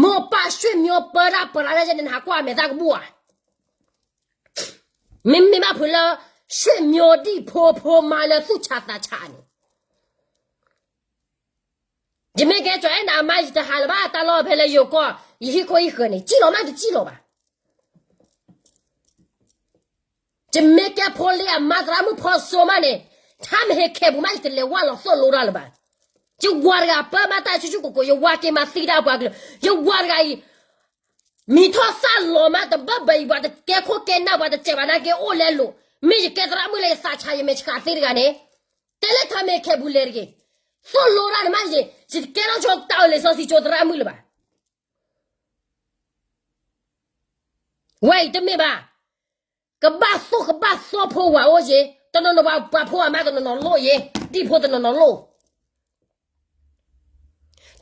မိၢ်ပၢ်ဆွေမျိုးပၢတၢ်ပရၤလၢယဲန့ၣ် နဟးကွၢ်မဲာ်သၣ်ကဘူၣ်ဧါ, မ့မ့ၢ်ဘၣ်ဖုးလၢ ဆွေမျိုးဒံၣ်ဖိဖိမါလၢသူၣ်ဆးသးဆးန့ၣ် ယမ့ၢ်ကဲကၠီၤအဲၣ်နၤအမါ ယတဟးလၢၤဘၣ်တၢ်လီၢ်ဖဲလၢယိၤကီၢ် ယဟံၣ်ခိၣ်ဟံၣ်ဃၢၤန့ၣ် စံၣ်လီၤမးတစံၣ်လီၤဘၣ်. ယမ့ၢ်ကဲဖိလ့အမါသရၣ်မုၣ်ဖီစိမးန့ၣ် ထါမ့ၢ်ဟ့ၣ်ခဲပူၤမး ယတလဲၤဝၢ်လီၤသိၣ်လိတၢ်လၢၤဘၣ်. ယဝၤတဂၤပၢမးတၢ်ဆူၣ်ဆူၣ်ကိၢ်ကိၢ် ယဝၤက့ၤမၤသံတၢ်ပှၤကလုာ် ယဝၤတဂၤအံၤ မံၤထီၣ်သၣ်လီၤမးတဘၢဘၢအံၤ ပှၤတကဲခိၣ်ကဲနၢ် ပှၤတစဲးဘၣ်နာ်က့အိၣ်လဲလိာ် မ့ၢ်ယကဲသရၣ်မုၣ်လၢယသးဆးယမဲာ်ဆှးသ့တဂၤန့ၣ် တဲလၢထါမ့ၢ်ဟ့ၣ်ခဲပူၤလဲၤတဂ့ၤ. သိၣ်လိတၢ်န့ၣ်မး ယတကဲထီၣ်ဆိတၢ်အိၣ်လံာ်စီဆှံကၠိသရၣ်မုၣ်လၢၤဘၣ်. ဝဲအံၤတမ့ၢ်ဘၣ်. ကဘၣ်သိၣ်ကဘၣ်သီဖိဝၤအိၣ်ယ့ၤ, တနီၤနီၤပှၤဖိအမါတနီၤနီၤလိၣ်ယ့ၤ, ဒံၣ်ဖိတနီၤနီၤလိၣ်.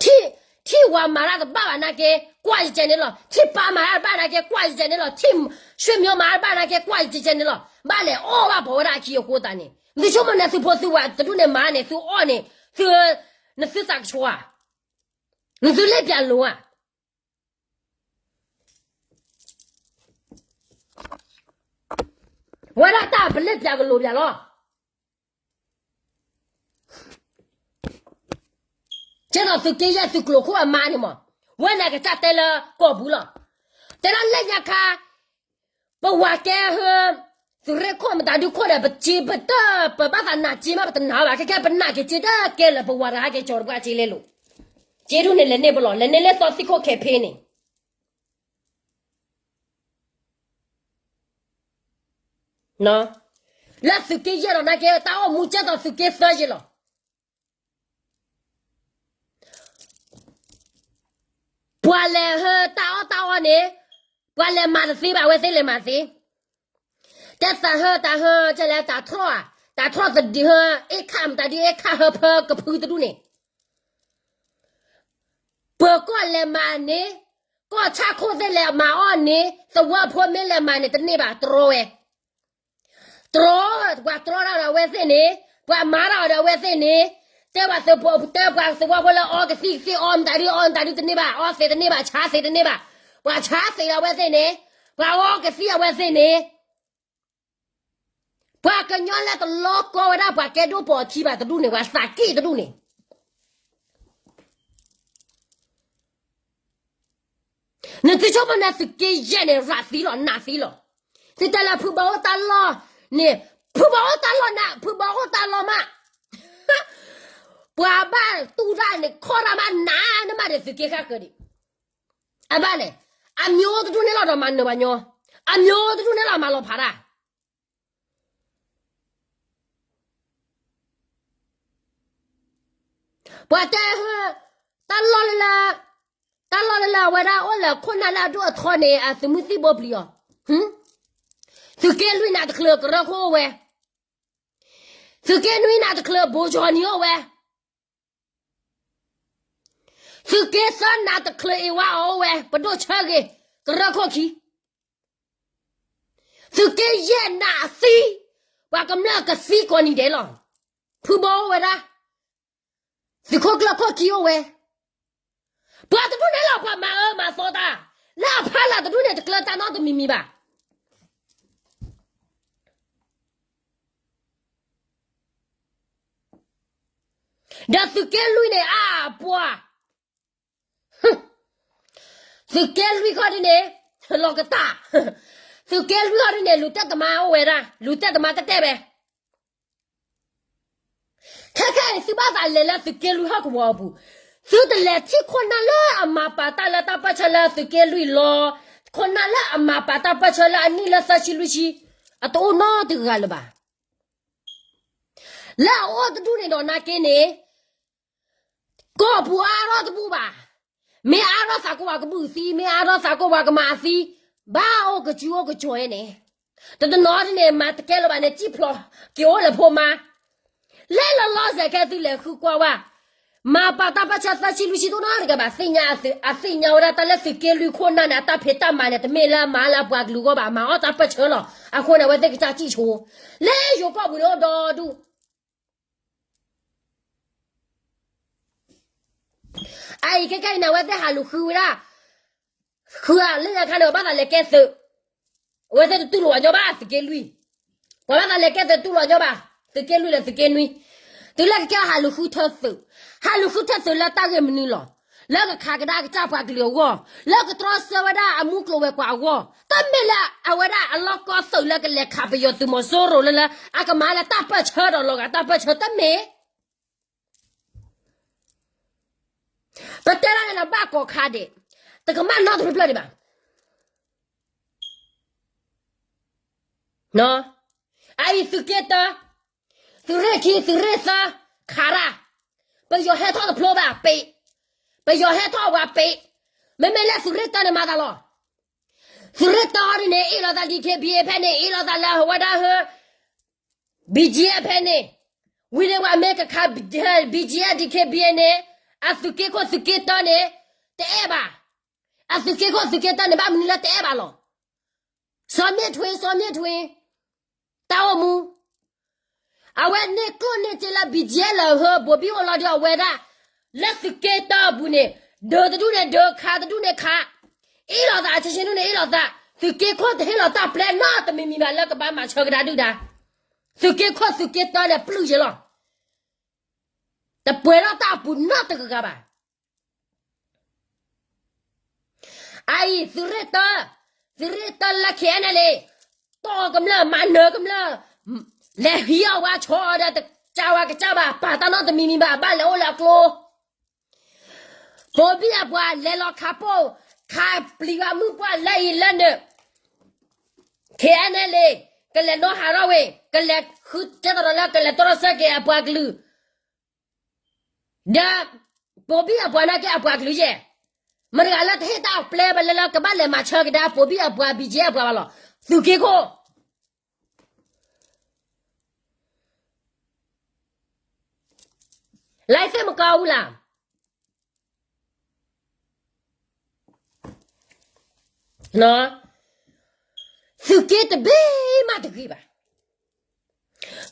ထံၣ်, ထံၣ်ဝၤမၤတၢ်တဘၣ်ဘၣ်နာ်က့ ကွၢ်ယကဲန့ၣ်လီၤ. ထံၣ်ပၢ်မၤတၢ်တဘၣ်နာ်က့ ကွၢ်ယကဲန့ၣ်လီၤ. ထံၣ်ရွှေမျိုးမၤတၢ်တဘၣ်နာ်က့ ကွၢ်ယကဲန့ၣ်လီၤ. ဘၣ်လဲၤအီၣ်ဘၣ်ပှၤဝဲဒၣ်အခံအဃိသတးန့ၣ် သုဆိကမိၣ်န့ၣ် သုဖိသုဝၤတဒူၣ်န့ၣ်မၤန့ၣ် သုအီၣ်န့ၣ် သု နသုသးကဆှီဧါ, နသုလ့ၣ်ပျၢၤလိၤဧါ. ဝဲဒၣ်တၢ်ပလ့ၣ်ပျၢၤကလိၤပျၢၤလီၤ. ကဲသိးသုးက့ယဲၢ်သုးကျိၤခိၣ်အမါန့ၣ်မး, ဝဲန့ၣ်ကစၢ်တဲလၢကီၢ်ပူၤလီၤ. တဲဒၣ်လၢညါခါ ပဝၤကဲဟၢ သုးရ့ၣ်ခိၣ်မတၤဒုခိၣ်ဒီး ပစ့ပတၢၢ် ပဘၣ်သးနာ်စ့မး ပတနာ်ဘၣ်, ခဲကဲပနာ်က့ၤစ့တကဲလၢာ် ပဝၤတဂၤက့ၤကၠီၤတပှၢ်စ့လဲလိာ်, စ့ဒုန့ၣ် လဲၤန့ၢ်ပလီၢ် လဲၤန့ၢ်လၢသီသံခိၣ်ခဲဖ့န့ၣ် လၢသုးက့ယဲၢ်လီၤနာ်က့ တၢ်အိၣ်မူကဲသိးသုးက့သၢယဲၢ်လီၤ. ပှၤလဲၤဟၢတၢ်အီၣ်တၢ်အီန့ၣ် ပှၤလဲၤမၤတသ့ဘၣ် အဝဲသ့ၣ်လဲၤမၤသ့. တဲသးဟၢတၢ်ဟၢကဲလဲၣ် တၢ်ထီၣ်ဧါ, တၢ်ထီၣ်သဒံးဟၢ အ့ၣ်ခၣ်မတၤဒ်အ့ၣ်ခၣ်ဟၢဖၢကဖုတဒူၣ်န့ၣ် ပၢၤကီၢ်လဲၤမၤန့ၣ်, ကီၢ်ဆၣ်ခိၣ်သ့ၣ်လဲၤမၤအီၣ်န့ၣ်, သဝီဖိမ့ၢ်လဲၤမၤန့ၣ် တန့ၢ်ဘၣ် တြီဝဲ, တြီ, ပှၤတြီတၢ်ဒီးအဝဲသ့ၣ်န့ၣ်, ပှၤမၤတၢ်အီၤဒီးအဝဲသ့ၣ်န့ၣ်, တဲပှၤသ, တဲပှၤသဝီဖိလၢအီကသံၣ်ကသ့ၣ်အီမတၤဒ်အီမတၤဒ်တန့ၢ်ဘၣ်, အီသ့းတန့ၢ်ဘၣ်, ဆါသ့းတန့ၢ်ဘၣ်, ပှၤဆါသ့းဒီးအဝဲသ့ၣ်န့ၣ်, ပှၤအီကသံၣ်အဝဲသ့ၣ်န့ၣ် ပှၤကညီလၢတလီၤကီဝဲဒၣ် ပှၤကဲဒိၣ်ပိာ်အခံဘၣ်တဒူၣ်န့ၣ် ပှၤသးက့ၣ်တဒူၣ်န့ၣ်, နသုဆိကမိၣ်န့ၣ် သုးက့ယဲၢ်န့ၣ် ရးသံလီၤ နးသံလီၤ. သုတဲလၢဖုဘီအိၣ်တၢ်လီၢ်န့ၣ်, ဖုဘီအိၣ်တၢ်လီၢ်နး, ဖုဘီအိၣ်တၢ်လီၢ်မး, ပှၤဘၣ်တူၢ်တၢ်န့ၣ် ခီၣ်တၢ်မးနးနမးဒီး သုးက့ဃၣ်ဃၢၤဒံး, အဘၣ်လဲၣ်, အမျိုးတဒူၣ်န့ၣ်လီၤဒီးမၤနၢၤပှၤညီ, အမျိုးတဒူၣ်န့ၣ်လီၤမၤလီၤဖးတၢ် ပှၤတဲဟၢ, တၢ်လီၢ်လၢ, တၢ်လီၢ်လၢလၢအဝဲဒၣ်အိၣ်လၢခိၣ်နၢ်လၢအဒိၣ်အထီန့ၣ် အသုးမုၢ်သံၣ်ဘိပျံၤအီၤ, သုးက့လွံၢ်နးတချုးကရၢခိၣ်အိၣ်ဝဲ, သုးက့နွံနးတချုးဘိကၠီနံၤအိၣ်ဝဲ, သုးက့သၢနးတချုးအ့ၣ်ဝါအီၤအိၣ်ဝဲ ပဒိၣ်ဆၢဂ့ၤ, ကရၢခိၣ်ခံ သုးက့ယဲၢ်နးအသံ, ပှၤကမျၢၢ်ကသံကိးနံၤဒဲးလီၤ. ဖုဘီအိၣ်ဝဲဒၣ်, သုးခိၣ်ကျၢၢ်ခိၣ်ခံအိၣ်ဝဲ, ပှၤတဒူၣ်န့ၣ်လီၤ ပှၤမၤအၢမၤသီတၢ်, လၢအဖီလာ်တဒူၣ်န့ၣ် တကျၢၤတၢ်နီတမံၤမံၤဘၣ်. ဒီးသုးက့လွံၢ်န့ၣ် အါပှၤ, သုးက့လွံၢ်ခီဒ်န့ၣ်, လီၤကတၢ်, သုးက့လွံၢ်ခီဒ်န့ၣ် လူၤတဲာ်တမါအိၣ်ဝဲဒၣ်, လူၤတဲာ်တမါတဲတဲဝဲ ခဲခဲအံၤ သုဘၣ်သးလဲၤလၢသုးက့လွံၢ်ဟီၣ်ကဝီၤအပူၤ, သုတလဲၤထံၣ်ခိၣ်နၢ်လၢအမၤပာ်တၢ်လၢတၢ်ပၢၢ်ဆၢလၢသုးက့လွံၢ်လီၤ, ခိၣ်နၢ်လၢအမၤပာ်တၢ်ပၢၢ်ဆၢလၢအနံၣ်လၢသၢဆံလွံၢ်ဆံ, အတအိၣ်နီတဂၤလၢၤဘၣ်. လၢအအိၣ်တဒူၣ်န့ၣ်ဒီးနာ်က့န့ၣ် ကီၢ်ပူၤအါထီၣ်တဘူၣ်ဘၣ်, မ့ၢ်အါထီၣ်သးကိးပှၤကဘုၣ်သံ, မ့ၢ်အါထီၣ်သးကိးပှၤကမၤသံ, ဘၣ်အိၣ်ကစုအိၣ်ကကီၤန့ၣ်, တတနီၤဒ်န့ၣ် မၤတကဲလၢၤဘၣ်န့ၣ် စံၣ်ဖျိးက့ၤအိၣ်လၢဖိမါ, လၢလီၤလီၤဆဲးခဲသုလဲၤဃုကွၢ်ဝဲ, မၤပာ်တၢ်ပၢၢ်ဆၢသၢဆံလွံၢ်ဆံတအိၣ်နီတဂၤဘၣ်, သ့ၣ်ညါအသ့ၣ်ညါဝဲဒၣ်တၢ်လၢသုးက့လွံၢ်ခိၣ်နၢ်န့ၣ် အတၢ်ဖံးတၢ်မၤန့ၣ် တမ့ၢ်လၢမၤလၢပှၤကလုာ်အဂီၢ်ဘၣ်, မၤအီၣ်တၢ်ပၢၢ်ဆၢလီၤ. အဃိန့ၣ် အဝဲသ့ၣ်ကစၢ်စံၣ်ဆိ, လၢယိၤကီၢ်ပူၤန့ၣ်အိၣ်ဒီဒူၣ် အအံၤခဲခဲအံၤန့ၣ် အဝဲသ့ၣ်ဟးလူၤဃုဝဲဒၣ်, ဃုဧါ, လၢညါခါန့ၣ် ပှၤဘၣ်သးလဲၤကဲသုး, အဝဲသ့ၣ်တတူၢ်လိာ်ပှၤညီဘၣ် သုးက့လွံၢ်, ပှၤဘၣ်သးလဲၤကဲသုးတူၢ်လိာ်ညီဘၣ်, သုးက့လွံၢ်ဒီးသုးက့နွံ, တုၤလၢကကဲဟးလူၤဃုထၢသုး, ဟးလူၤဃုထၢသုးလၢတၢ်ဂ့ၢ်မနုၤလီၤ, လၢကခးကဒါကစၢ်ပှၤကလုာ်အဂီၢ်, လၢကတြီဆၢဝဲဒၣ်အမူကျိၤဝဲၤကွာ်အဂီၢ်, တမ့ၢ်လၢအဝဲဒၣ်အလီၢ်ကီသုးလၢကလဲၤခးပယီၤသုးမီၤစိရိၤလၢလၢ အကမၤလၢတၢ်ပၢၢ်ဆၢဒီးလီၤဂာ်တၢ်ပၢၢ်ဆၢတမ့ၢ် ပတဲဒၣ်န့ၣ်လီၤ ဘၣ်ကိးခါဒဲး, တကမၣ်နီတဖျၢၣ်ဖျၢၣ်ဒံးဘၣ်. အအံၤသုးက့တၢ, သုးရ့ၣ်ခံ သုးရ့ၣ်သၢ, ခးတၢ်, ပယီၤဟဲထီၣ်တဖျိဘၣ်ပ့း, ပယီၤဟဲထီၣ်ဝဲပ့း, မ့မ့ၢ်လၢသုးရ့ၣ်တၢန့ၣ်မၤသးလီၤ. သုးရ့ၣ်တၢအီၤဒ်န့ၣ် အ့ၣ်လိာ်သး DKBA ဖဲန့ၣ် အ့ၣ်လိာ်သးလၢအဝဲဒၣ်ဟၢ BGF ဖဲန့ၣ်, ဝံၤန့ၣ်ပှၤမ့ၢ်ကခး BGF DKBA န့ၣ်, အသုးက့ခိၣ်သုးက့တၢန့ၣ် တအဲၣ်ဘၣ်. အသုးက့ခိၣ်သုးက့တၢန့ၣ် ဘၣ်မနုၤလၢတအဲၣ်ဘၣ်လီၤ. စီၤမ့ၢ်ထွ့, စီၤမ့ၢ်ထွ့, တၢ်အိၣ်မူ အဝဲန့ၢ်ကျိၣ်န့ၢ်စ့လၢ ဘံၣ်ကၠ့လၢဟၢ ဘိးဘံၣ်အိၣ်လီၤဒီးအဝဲဒၣ် လၢသုးက့တၢအပူၤန့ၣ် ဒုးတဒူၣ်န့ၣ်ဒုး ခးတဒူၣ်န့ၣ်ခး, အ့ၣ်လိာ်သး အဆံးဆံးနူၢ်န့ၣ် အ့ၣ်လိာ်သး, သုးက့ခိၣ်တဟ့ၣ်လီၤတၢ်ပျဲနီတမံၤမံၤဘၣ် လၢကဘၣ်မၤဆၢကဒါဒုၣ်ဒါ. သုးက့ခိၣ်သုးက့တၢန့ၣ် ပျုၢ်ယဲလီၤ. တပှဲၤထီၣ်တၢ်အပူၤနီတဂၤဂၤဘၣ်. အအံၤ သုးရ့ၣ်တၢ, သုးရ့ၣ်တၢလၢ ခဲအံၤန့ၣ်လံ, တီၢ်ကမျၢၢ် မၤနၢၤကမျၢၢ်, လဲၤဟံးအီၣ်ဝဲဆီဒီး တကးဝဲကစၢ်ဘၣ် ပာ်တၢ်နီတမံၤမံၤဘၣ် ဘၣ်လဲၤအိၣ်လၢအကျိ ဘိးဘံၣ်အပှၤလဲၤလီၤခးပိၢ်, ခးပျံၤဘၣ်မုၢ်ပှၢ်လၢအံၤလၢနုာ်, ခဲအံၤန့ၣ်လံ, ကလဲၤနီၢ်ဟးထီၣ်ဝဲ, ကလဲၤဃုကဲသိးဒီးလၢကလဲၤတီထီၣ်ဆၢက့ၤအပှၤကလုာ် ဒီး ဘိးဘံၣ်အပှၤန့ၣ်ကဲအပှၤကလုာ်ယဲၢ်, မတၤတဂၤလၢတဟ့ၣ်တၢ်အပျဲဘၣ်လၢလၢကဘၣ်လဲၤမၤဆၢကဒါ ဘိးဘံၣ်အပှၤ ဘံၣ်ကၠ့အပှၤဘၣ်လီၤ. သုးက့ခိၣ် လၢသ့ၣ်မကီအူလၢ် သုးက့တဘ့ၣ်မးတဂ့ၤဘၣ်.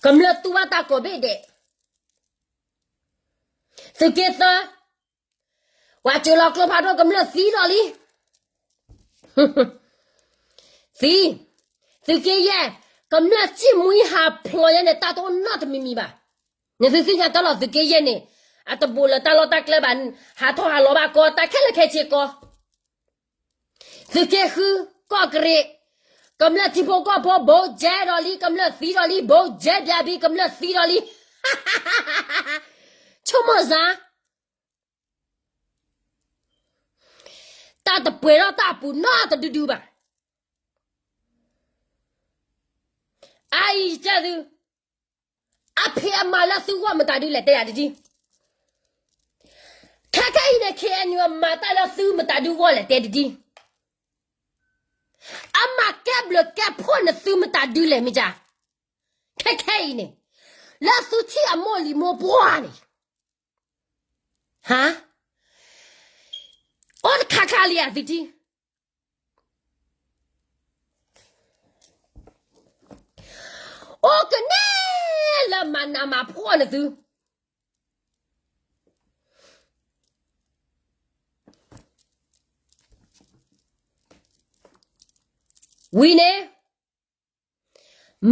ကမျၢၢ်တူၢ်ဘၣ်တၢ်ကိးဘ့ၣ်ဒဲး, သုးက့သၢ, ပှၤစၢၤလီၤကျိဖးဒိၣ် ကမျၢၢ်သံဒီးလံ, သံ, သုးက့ယဲၢ်, ကမျၢၢ်စံၣ်မှံဟးဖျိးယဲၢ်န့ၣ် တၢ်တအိၣ်နီတမံၤမံၤဘၣ်. နသုသ့ၣ်ညါတၢ်လီၤ သုးက့ယဲၢ်န့ၣ်, အတဘူးလၢတၢ်လီၢ်တၢ်ကျဲဘၣ်, ဟးထီၣ်ဟးလီၤဘၣ်ကီ တၢ်ခဲလၢာ်ခဲဆ့ကီ သုးက့ဃု, ကီၢ်ကရ့ၣ်, ကမျၢၢ်ထံဖိကီၢ်ဖိ ဘိးကဲဒီးလံ, ကမျၢၢ်သံဒီးလံ, ဘိးကဲပၠးဘံ ကမျၢၢ်သံဒီးလံ, ဆိကမိၣ်စါ, တၢ်တပှဲၤထီၣ်တၢ်အပူၤနီတဒုဒုဘၣ်. အအံၤယတဲသု, အဖံးအမၤလၢသုဂီၢ်မတၤဒုလဲၣ် တဲယၤတဒံ, ခဲခဲအံၤန့ၣ် ခဲအံၤန့ၣ် မၤတၢ်လၢသုမတၤဒုဂီၢ်လဲၣ် တဲတဒံ, အမၤကဲဘျုးကဲဖှိၣ်န့ၣ် သုမတၤဒုလဲၣ် မ့ၢ်က, ခဲခဲအံၤန့ၣ်, လၢသုထံၣ်အမိၢ်လံၤမိၢ်ပှၢ်န့ၣ်, ဟါ, အိၣ်တခါခါလံဧါ သုထံၣ် အိၣ်ကနဲလၢမၤနးမၤဖှီၣ်န့ၣ်သု, ဝံၤန့ၣ်,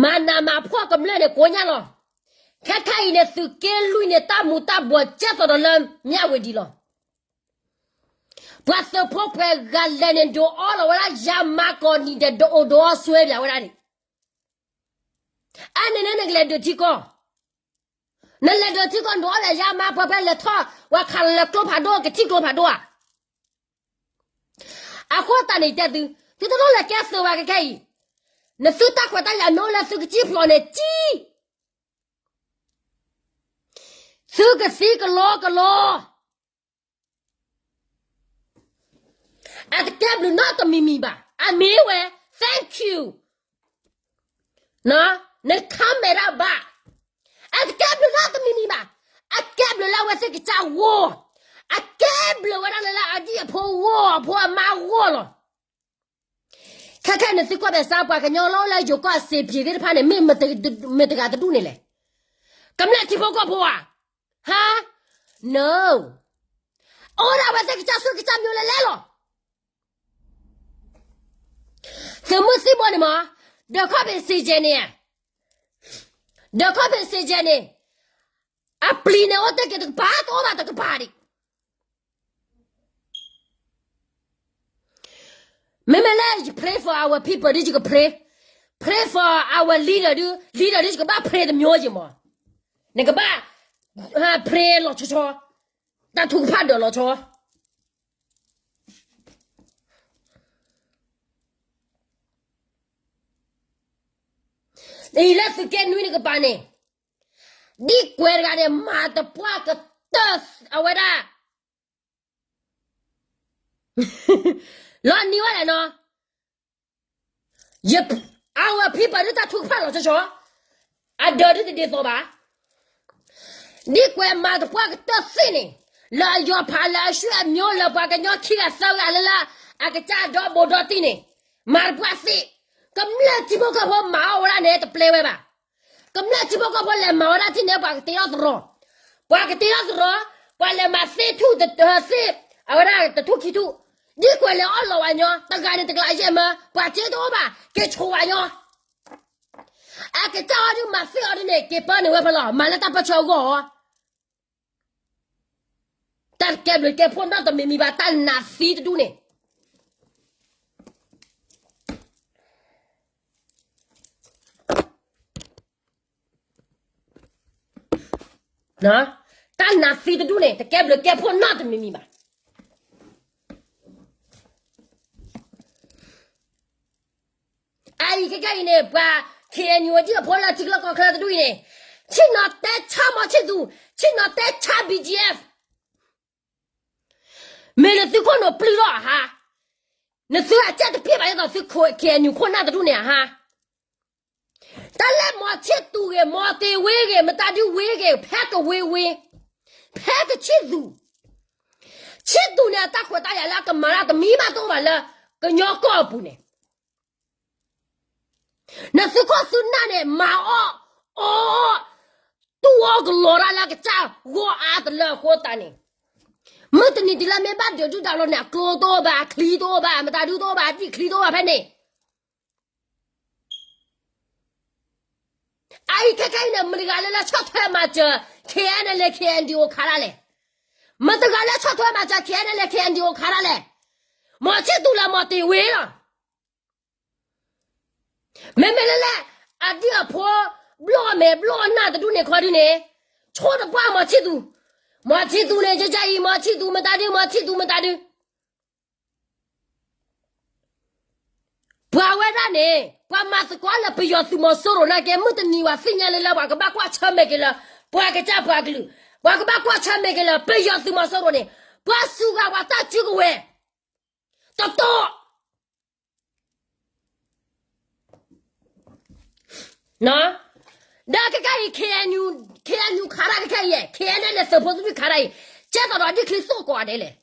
မၤနးမၤဖှီၣ်ကမျၢၢ်န့ၣ်ကိးညါလီၤ. ခဲခဲအံၤန့ၣ် သုးက့လွံၢ်န့ၣ် တၢ်မူၤတၢ်ဘှီး ကဲသိးဒီးလၢမၠၣ်ဝတံၤလီၤ. ပှၤသုးဖိပှဲၤဂၤလဲၤန့ၣ် ဒုးအီလီၤဝဲဒၣ် ယါမါကီးနံၤဒီး ဒုးအိၣ်ဒုးအီဆွဲပၠးဝဲဒၣ်န့ၣ်, အန့ၣ်န့ၣ်နကလဲၤဒုးထံကီၢ်, နလဲၤဒုးထံကီၢ် နဒုးအီလၢယါမါ ပှဲၤပှဲၤလဲၤထီၣ် ပှၤခးလၢကျိဖးဒိၣ် ကထံၣ်ကျိဖးဒိၣ်ဧါ. အဃိသတးန့ၣ်တဲသု, သုတလိၣ်လဲၤကဲသုးဘၣ်ခဲခဲအံၤ, နသုတၢ်ခွဲးတၢ်ယာ်မ့ၢ်အိၣ်လၢသုကစံၣ်ဖျိးန့ၣ် ကံၣ်, သုကသံကလီကလီ အတကဲဘျုးနီတမံၤမံၤဘၣ်. အမ့ၢ်ဝဲ thank you, နခါမဲာ်တၢ်ဘၣ်, အတကဲဘျုးနီတမံၤမံၤဘၣ်. အကဲဘျုးလၢအဝဲသ့ၣ်ကစၢ်ဂီၢ်, အကဲဘျုးဝဲဒၣ်လၢအဒံၣ်အဖိဂီၢ် အဖိအမါဂီၢ်လီၤ. ခဲခဲန့ၣ် သုကွၢ်မဲာ်စါ ပှၤကညီလၢအိၣ်လၢယိၤကီၢ်စ့းပျံၤသ့ၣ်တဖၣ်န့ၣ် မ့ၢ်မတၤတဂၤတဒူၣ်န့ၣ်လဲၣ်. ကမျၢၢ်ထံဖိကီၢ်ဖိဧါ. ဟါ, no, အိၣ်ဒၣ်ဝဲသ့ၣ်ကစၢ်ဆူကစၢ်မံၤလဲၤလဲၤလီၤ. သုးမုၢ်သံၣ်ဘိန့ၣ်မး, ဒီးခီၣ်ဖံးစံၣ်ကဲၤန့ၣ်, ဒီးခီၣ်ဖံးစံၣ်ကဲၤန့ၣ်, အပျံၤန့ၣ်အိၣ်တ့ၢ်က့ၤတကပၤ တအိၣ်ဘၣ်တကပၤဒံး. မ့မ့ၢ်လၢ ယ pray for our people ဒ်ယက pray, pray for our leader ဒ် leader ဒ်ယကဘၣ် pray တမျိုးယမး, နကဘၣ် pray လီၤဆီဆီ, တၢ်ထုကဖၣ်ဒၢးလီၤဆီ အံၤလၢသုးက့နွံနကပၤန့ၣ်, ဒ်ကွဲးတဂၤန့ၣ် မၤတပှၢ်ကတၢၢ်အဝဲဒၣ် လီၤနံၤဝဲလဲၣ်နီၤ, our people ဒ်တၢ်ထုကဖၣ်လီၤဆီဆီ, အဒၢးဒ်တဒ်သိးဘၣ်, ဒ်ကွဲးမၤတပှၢ်ကတၢၢ်သ့ၣ်န့ၣ်, လၢအယီၤဖးလၢအဆွေအမျိုးလၢပှၤကညီခံဂၤသၢဂၤလၢလၢ အကစၢ်ဒီဘိးဒီတံၢ်န့ၣ် မၤတပှၢ်သ့ၣ်, ကမျၢၢ်ထံဖိကီၢ်ဖိမၤအီၣ်ဝဲဒၣ်န့ၣ် တပျဲဝဲဘၣ်. ကမျၢၢ်ထံဖိကီၢ်ဖိလဲၤမၤဝဲဒၣ်ထံၣ်န့ၣ် ပှၤကတ့ထီၣ်သရိာ်, ပှၤကတ့ထီၣ်သရိာ်, ပှၤလဲၤမၤသ့ၣ်ထူၣ်သ့ၣ်, အဝဲဒၣ်တထူၣ်ခံထူၣ်, ဒ်ကွဲးလဲၤအီၣ်လီၤဝဲညီ, တဂၤန့ၣ်တကလးယဲၢ်မၢ, ပှၤစ့တအိၣ်ဘၣ်, က့ၤဆိးဝဲညီ. အကစၢ်အီၤဒုးမၤသ့ၣ်အီၤဒ်န့ၣ် က့ၤပၢန့ၢ်ဝဲဖဲလီၤ, မၤလၢတၢ်ပၢဆှၢအဂီၢ်အီၤ တၢ်တကဲဘျုးကဲဖှိၣ်နီတမံၤမံၤဘၣ်, တၢ်နးသံတဒူၣ်န့ၣ်, တၢ်နးသံတဒူၣ်န့ၣ် တကဲဘျုးကဲဖှိၣ်နီတမံၤမံၤဘၣ်. အအံၤခဲကဲအံၤန့ၣ် ပှၤ K N U ဒ်အဖိလၢထံချၢကီၢ်ချၢတဒူၣ်အံၤန့ၣ်, ဆ့ၣ်နီၤတဲဆါမီၤဆ့ၣ်သူး, ဆ့ၣ်နီၤတဲဆါ B G F, မ့ၢ်နသုခိၣ်နူာ်ပျုၢ်ထီၣ်အဟါ, နသုအကၢ်တပျဲၢ်ဘၣ်ဒ်သိးသု K N U ခိၣ်နၢ်တဒူၣ်န့ၣ်အဟါ, တၢ်လၢမီၤဆ့ၣ်သူးဂ့ၤ, မီၤတ့ၤဝ့ဂ့ၤ, မတၤဒုဝ့ဂ့ၤ, ဖဲကဝ့ဝ့, ဖဲကဆ့ၣ်သူး, ဆ့ၣ်သူးန့ၣ် အတၢ်ခွဲးတၢ်ယာ်လၢအကမၤတၢ်တမံၤမးတအိၣ်ဘၣ်လၢ ကညီကီၢ်အပူၤန့ၣ် နသုခိၣ်သုနၢ်န့ၣ် မၤအီၣ်, အီအီၣ်, တူၢ်အီၣ်ကလီၤတၢ်လၢအကစၢ်ဂီၢ်အါတလၢအဃိသတးန့ၣ်, မုၢ်တနံၤတုၤလၢမ့ၢ်ဘၣ်ဒုးဒုၣ်ဒါလီၤန့ၣ် အကျိတအိၣ်ဘၣ်, အချံတအိၣ်ဘၣ်, မတၤဒုတအိၣ်ဘၣ်, အဒံၣ်ချံတအိၣ်ဘၣ်ဖဲန့ၣ် အအံၤခဲကဲအံၤန့ၣ် မတၤတဂၤလၢလၢဆီၣ်ထွဲမၤစၢၤ K N L A K N D O ခးဒၣ်လဲာ်, မတၤတဂၤလၢဆီၣ်ထွဲမၤစၢၤ K N L A K N D O ခးဒၣ်လဲာ်, မီၤဆံၣ်သူးလၢမီၤတ့ၤဝ့လီၤ. မ့မ့ၢ်လၢလဲၣ်, အဒံၣ်အဖိ, ဘျီၣ်အမဲာ်ဘျီၣ်အနၢ်တဒူၣ်န့ၣ်ခီဒုန့ၣ်, ဆိတပှၢ်မီၤဆံၣ်သူး, မီၤဆံၣ်သူးန့ၣ် ကကအံၤ မီၤဆံၣ်သူးမတၤဒု မီၤဆံၣ်သူးမတၤဒု ပှၤဝဲဒၣ်န့ၣ် ပှၤမၤသကိးလၢပယီၤသုးမီၤစိရိၤနာ်က့ မုၢ်တနံၤဝဲသ့ၣ်ညါလၢလၢပှၤကဘၣ်ကွၢ်ဆၢၣ်မဲာ်က့ၤလၢ ပှၤကစၢ်ပှၤကလုာ်, ပှၤကဘၣ်ကွၢ်ဆၢၣ်မဲာ်က့ၤလၢပယီၤသုးမီၤစိရိၤန့ၣ်, ပှၤစူၤဂၤပှၤတၢ်စုကဝဲၤ, တတီၢ် ဒီးခဲကဲအံၤ K N U, K N U ခးတၢ်ခဲကဲအံၤ, K N L A သုးဖိသဒုၣ်ခးတၢ်အံၤ, ကဲသိးဒီးဒ်ချံသိၣ်ကိးဂၤဒဲးလဲၣ်,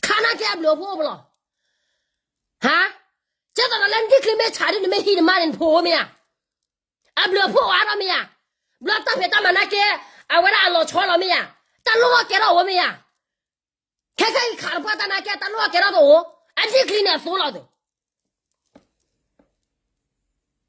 ခးနာ်က့အဘျုးအဖှိၣ်အိၣ်ပလီၢ်, ဟါ, ကဲသိးဒီးလၢနဒ်ချံမ့ၢ်ဆးဒုး နမ့ၢ်ဟံးနမါန့ၣ် နဖိအိၣ်မ့ၢ်ဧါ, အဘျုးအဖှိၣ်အိၣ်အါထီၣ်မ့ၢ်ဧါ, ဘျီတၢ်ဖံးတၢ်မၤနာ်က့, အဝဲဒၣ်အလီၤဆီလီၤမ့ၢ်ဧါ, တၢ်လိၣ်လီၢ်ကဲထီၣ်အိၣ်မ့ၢ်ဧါ, ခဲကဲအံၤခးတပှၢ်တၢ်နာ်က့ တၢ်လိၣ်လီၢ်ကဲထီၣ်တအိၣ်, အဒ်ချံန့ၣ်အသိလီၤသု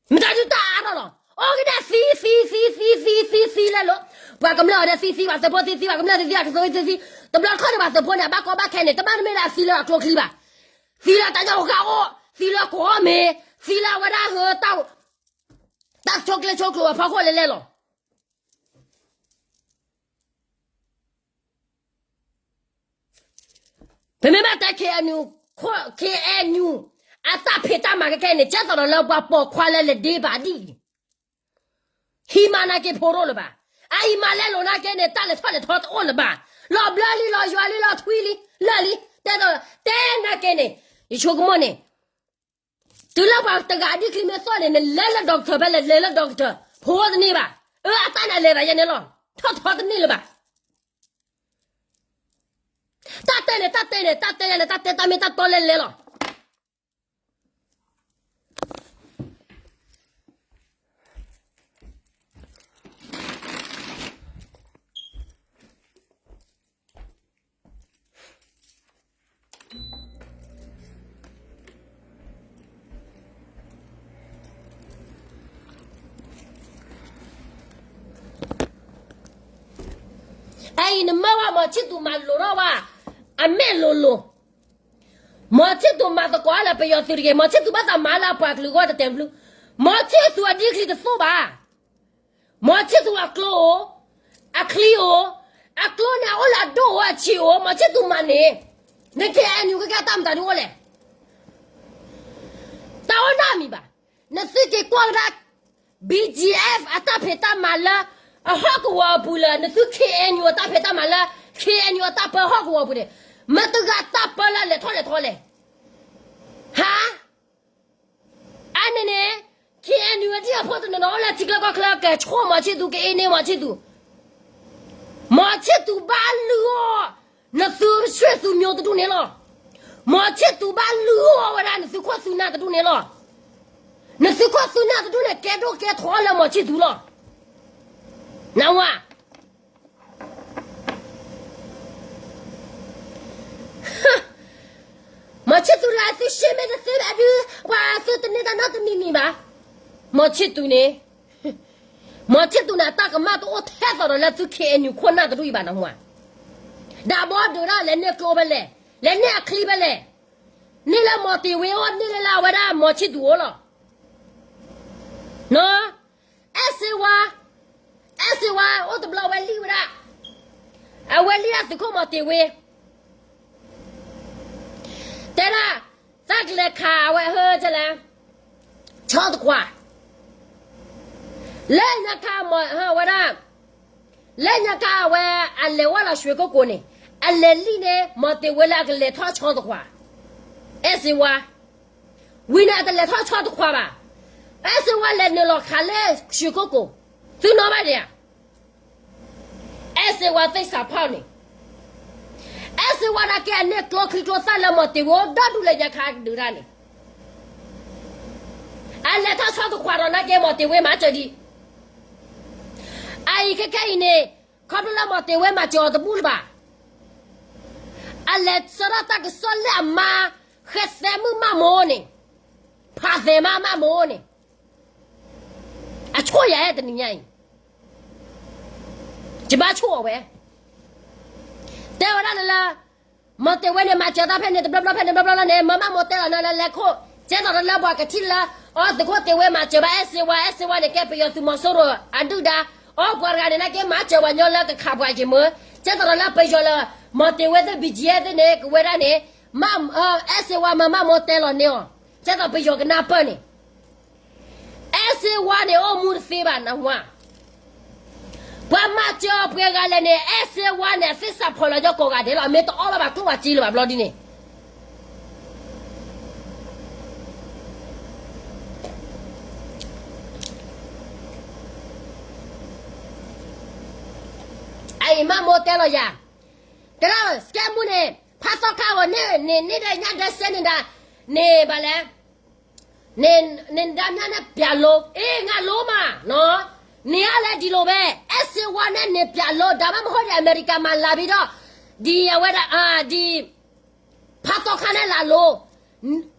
မတၤဒုတၢ်အါထီၣ်လီၤ, အိၣ်ကဒဲသံ သံ သံ သံ သံ သံ သံလဲၣ်လီၤ, ပှၤကမျၢၢ်အီၤဒီးသံသံဘၣ် သုးဖိသံသံဘၣ် ကမျၢၢ်သံသံဘၣ် ကသုးသံသံ, တဘျီတခီၣ်န့ၣ်ဘၣ်သုးဖိန့ၣ် အဘၣ်ကီဘၣ်ခဲန့ၣ် တဘၣ်တမ့ၢ်လၢအသံလၢအကျိချံဘၣ်, သံလၢတၢ်ညါအိၣ်ဂၤအိၣ်, သံလၢကိးအီၣ်မ့ၤ, သံလၢအဝဲဒၣ်ဟၢတၢ် တၢ်ဆိကျ့ဆိကျိၤအဖီခိၣ်လဲၣ်လဲၣ်လီၤ. ပမ့ၢ်ဘၣ်တဲ K N U, K N U အတၢ်ဖံးတၢ်မၤခဲကဲန့ၣ် ကဲသိးဒီးလၢပှၤပိာ်ခွါလၢလဲၤဒ့ဘၣ်ဒ်အံၤ, ဟံးမါနာ်က့ဖိတအိၣ်လၢၤဘၣ်, အဟံးမါလဲလိာ်နာ်က့န့ၣ် တၢ်လဲၤထီၣ်လဲၤထီတအိၣ်လၢၤဘၣ်, လီၤဘျၢလံ လီၤယွၤလံ လီၤထွံလံ လၢာ်လံ, တဲသိး တဲနာ်က့န့ၣ်, ယဆိကမိၣ်န့ၣ် တုၤလၢပှၤတဂၤဒ်ချံမ့ၢ်သီၣ်န့ၣ် နလဲၤလၢ doctor ဖဲလဲၣ် လဲၤလၢ doctor, ဖိတန့ၢ်ဘၣ်, အၢ အတၢ်န့ၣ်အလဲၤဘၣ်ယဲန့ၣ်လီၤ, ထီၣ်ထီတန့ၢ်လၢၤဘၣ်. တၢ်တဲန့ၣ် တၢ်တဲန့ၣ် တၢ်တဲယဲန့ၣ် တၢ်တဲတၢ်မ့ၢ်တၢ်တီလဲၣ်လဲၣ်လီၤ. အအံၤနမၢဝဲ မီၤဆံၣ်သူးမၤလိာ်ထီၣ်ဝဲ အမဲာ်လိၤလိၤ, မီၤဆံၣ်သူးမၤသကိးလၢပယီၤသုးတဂ့ၤ, မီၤဆံၣ်သူးဘၣ်သးမၤလၢအပှၤကလုာ်အဂီၢ်တတဲာ်ဘျုး, မီၤဆံၣ်သူးအဒ်ချံတသိၣ်ဘၣ်. မီၤဆံၣ်သူးအကျိအိၣ်, အချံအိၣ်, အကျိန့ၣ်အအိၣ်လၢအဒိၣ်အိၣ်အဆံးအိၣ်, မီၤဆံၣ်သူးမၤန့ၣ်, န K N U ကကဲတၢ်မတၤဒုအိၣ်လဲၣ်. တၢ်အိၣ်နီတမံၤဘၣ်. နသုက့ၤကွၢ်ကဒါ B G F အတၢ်ဖံးတၢ်မၤလၢအဟီၣ်ကဝီၤအပူၤလၢ နသု K N U အတၢ်ဖံးတၢ်မၤလၢ K N U အတၢ်ပၢဟီၣ်ကဝီၤအပူၤန့ၣ်, မတၤတဂၤတၢ်ပၢလၢလဲၤထီၣ်လဲၤထီလဲၣ်. ဟါ အန့ၣ်န့ၣ် K N U အဒံၣ်အဖိတနီၤနီၤအိၣ်လၢထံချၢကီၢ်ချၢ ကဲဆိၣ်မီၤဆံၣ်သူး ကအ့န့ၢ်မီၤဆံၣ်သူး. မောင်ချစ်သူဘၣ်လုၢ်အီၣ် နသုးဆွေသုးမျိုးတဒူၣ်န့ၣ်လီၤ. မောင်ချစ်သူဘၣ်လုၢ်အီၣ်ဝဲဒၣ် နသုးခိၣ်သုးနၢ်တဒူၣ်န့ၣ်လီၤ. နသုးခိၣ်သုးနၢ်တဒူၣ်န့ၣ် ကဲဒိၣ်ကဲထီလၢမောင်ချစ်သူလီၤ. နဝၤ မောင်ချစ်သူတဂၤ သုရှဲမ့ၢ်တသ့ဘၣ်ဒုး ပှၤသုတန့ၢ်တၢ်နီတမံၤမံၤဘၣ်. မောင်ချစ်သူန့ၣ် မောင်ချစ်သူန့ၣ် အတၢ်ကမၣ်တအိၣ်ထဲသိးဒီးလၢသု K N U ခိၣ်နၢ်တဒူၣ်အံၤဘၣ်နဝၤ. ဒၣ်ဘီဒုးဒၣ် လဲၤန့ၢ်ကျိဖဲလဲၣ်, လဲၤန့ၢ်အချံဖဲလဲၣ်, န့ၢ်လၢမောင်တင်ဝင်းအိၣ် န့ၢ်လၢလၢအဝဲဒၣ်မောင်ချစ်သူအိၣ်လီၤ. အဲၣ်စ့ဝါ, အဲၣ်စ့ဝါအိၣ်တဘျီဝဲလံဝဲဒၣ်, အဝဲလံဒၣ်သုးခိၣ်မောင်တင်ဝင်း တဲဒၣ် သးကလဲၤခးအဝဲဟၢလၢ ဆီတခွး, လၢညါခါမ့ၢ်ဝဲဒၣ်, လၢညါခါအဝဲ အလဲၤဝဲလီၤရွှေကုက္ကိုန့ၣ်, အလဲၤလံန့ၣ် မောင်တင်ဝင်းလၢအကလဲၤထီၣ်ဆီတခွး, အဲၣ်စ့ဝါ, ဝံၤန့ၣ်အတလဲၤထီၣ်ဆီတခွးဘၣ်, အဲၣ်စ့ဝါလဲၤနုာ်လီၤခးလၢရွှေကုက္ကို, သုနီၣ်ဘၣ်ဒံးဧါ. အဲၣ်စ့ဝါသ့ၣ်စးဖီၣ်န့ၣ်, အဲၣ်စ့ဝါနာ်က့အန့ၢ်ကျိချံကျိသၣ်လၢမောင်တင်ဝင်းအိၣ်ဒီဒူၣ်လၢညါခါဒုးဒၣ်န့ၣ်, အလဲၤထီၣ်ဆီတခွးဒီးနာ်က့ မောင်တင်ဝင်းမၤစၢၤဒံး, အအံၤခဲခဲအံၤန့ၣ်, ခီဖျိလၢမောင်တင်ဝင်းမၤစၢၤအီၤတဘူၣ်လၢၤဘၣ်, အလဲၤဆှၢထီၣ်တၢ်ကစီၣ်လၢအမါ ဃဲသဲမုၣ်မးမိၢ်န့ၣ်, ဖးသဲမးမးမိၢ်န့ၣ်, အဆိၣ်ယၤဟဲတနံၤညါအံၤ ယဘၣ်ဆိၣ်အီၤဝဲ, တဲဝဲဒၣ်လၢလၢ, မောင်တင်ဝင်းန့ၣ် မၤစၢၤတၢ်ဖဲန့ၣ် တဘျီဘျီဖဲန့ၣ် တဘျီဘျီလၢန့ၣ် မါမးမိၢ်တဲလီၤနၤလၢလဲၤခိၣ်, ကဲသိးဒီးလၢပှၤကထံၣ်လၢ, အီသုးခိၣ်တင်ဝင်းမၤစၢၤဘၣ်အဲၣ်စ့ဝါ, အဲၣ်စ့ဝါန့ၣ် ကဲပယီၤသုးမီၤစိရိၤအဒုၣ်ဒါ, အီပှၤတဂၤန့ၣ် နာ်က့မၤစၢၤပှၤညီလၢကခးပှၤက့ၤမၢ, ကဲသိးဒီးလၢပယီၤလၢ, မောင်တင်ဝင်းသ့ၣ် B G F သ့ၣ်န့ၣ် ကဝဲဒၣ်န့ၣ်, အဲၣ်စ့ဝါမါမးမိၢ်တဲလီၤန့ၢ်အီၤ, ကဲသိးပယီၤကနၢ်ပၢၢ်န့ၣ် အဲၣ်စ့ဝါန့ၣ် အိၣ်မူတသ့ဘၣ်နဝၤ, ပှၤမၤစၢၤအီၤပှဲၤဂၤလဲၣ်န့ၣ် အဲၣ်စ့ဝါန့ၣ် အသ့ၣ်စးဖီၣ်လီၤကီၢ်ဂၤဒဲးလီၤ, မ့ၢ်တအီၣ်ဘၣ်ဘၣ်ကျိၣ်ဘၣ်စ့လၢၤဘၣ်ဘျီဒ်န့ၣ်, အအံၤမးမိၢ်တဲလီၤယၤ, တဲဒၣ်စကဲမူန့ၣ် ဖးသီခါဂီၤန့ၣ်န့ၣ် န့ၢ်ဒၣ်ညၣ်ဒၢစဲန့ၣ်ဒၣ်, န့ၣ်ဘၣ်လဲၣ် န့ၣ်ဒၣ်မ့ၢ်န့ၣ်ပျးလိ, အ့ၣ် ငါလိမးနီၤ, န့ၣ်အလဲၤဒ်လိာ်ဝဲ, အဲၣ်စ့ဝါန့ၣ်န့ၣ်ပျးလိ ဒၣ်မးမဟိၣ်ဒံးအမဲရကၤမၤလၤဘံဒီး, ဒ်အဝဲဒၣ်, ဒ်, ဖးသီခါန့ၣ်လၤလိ,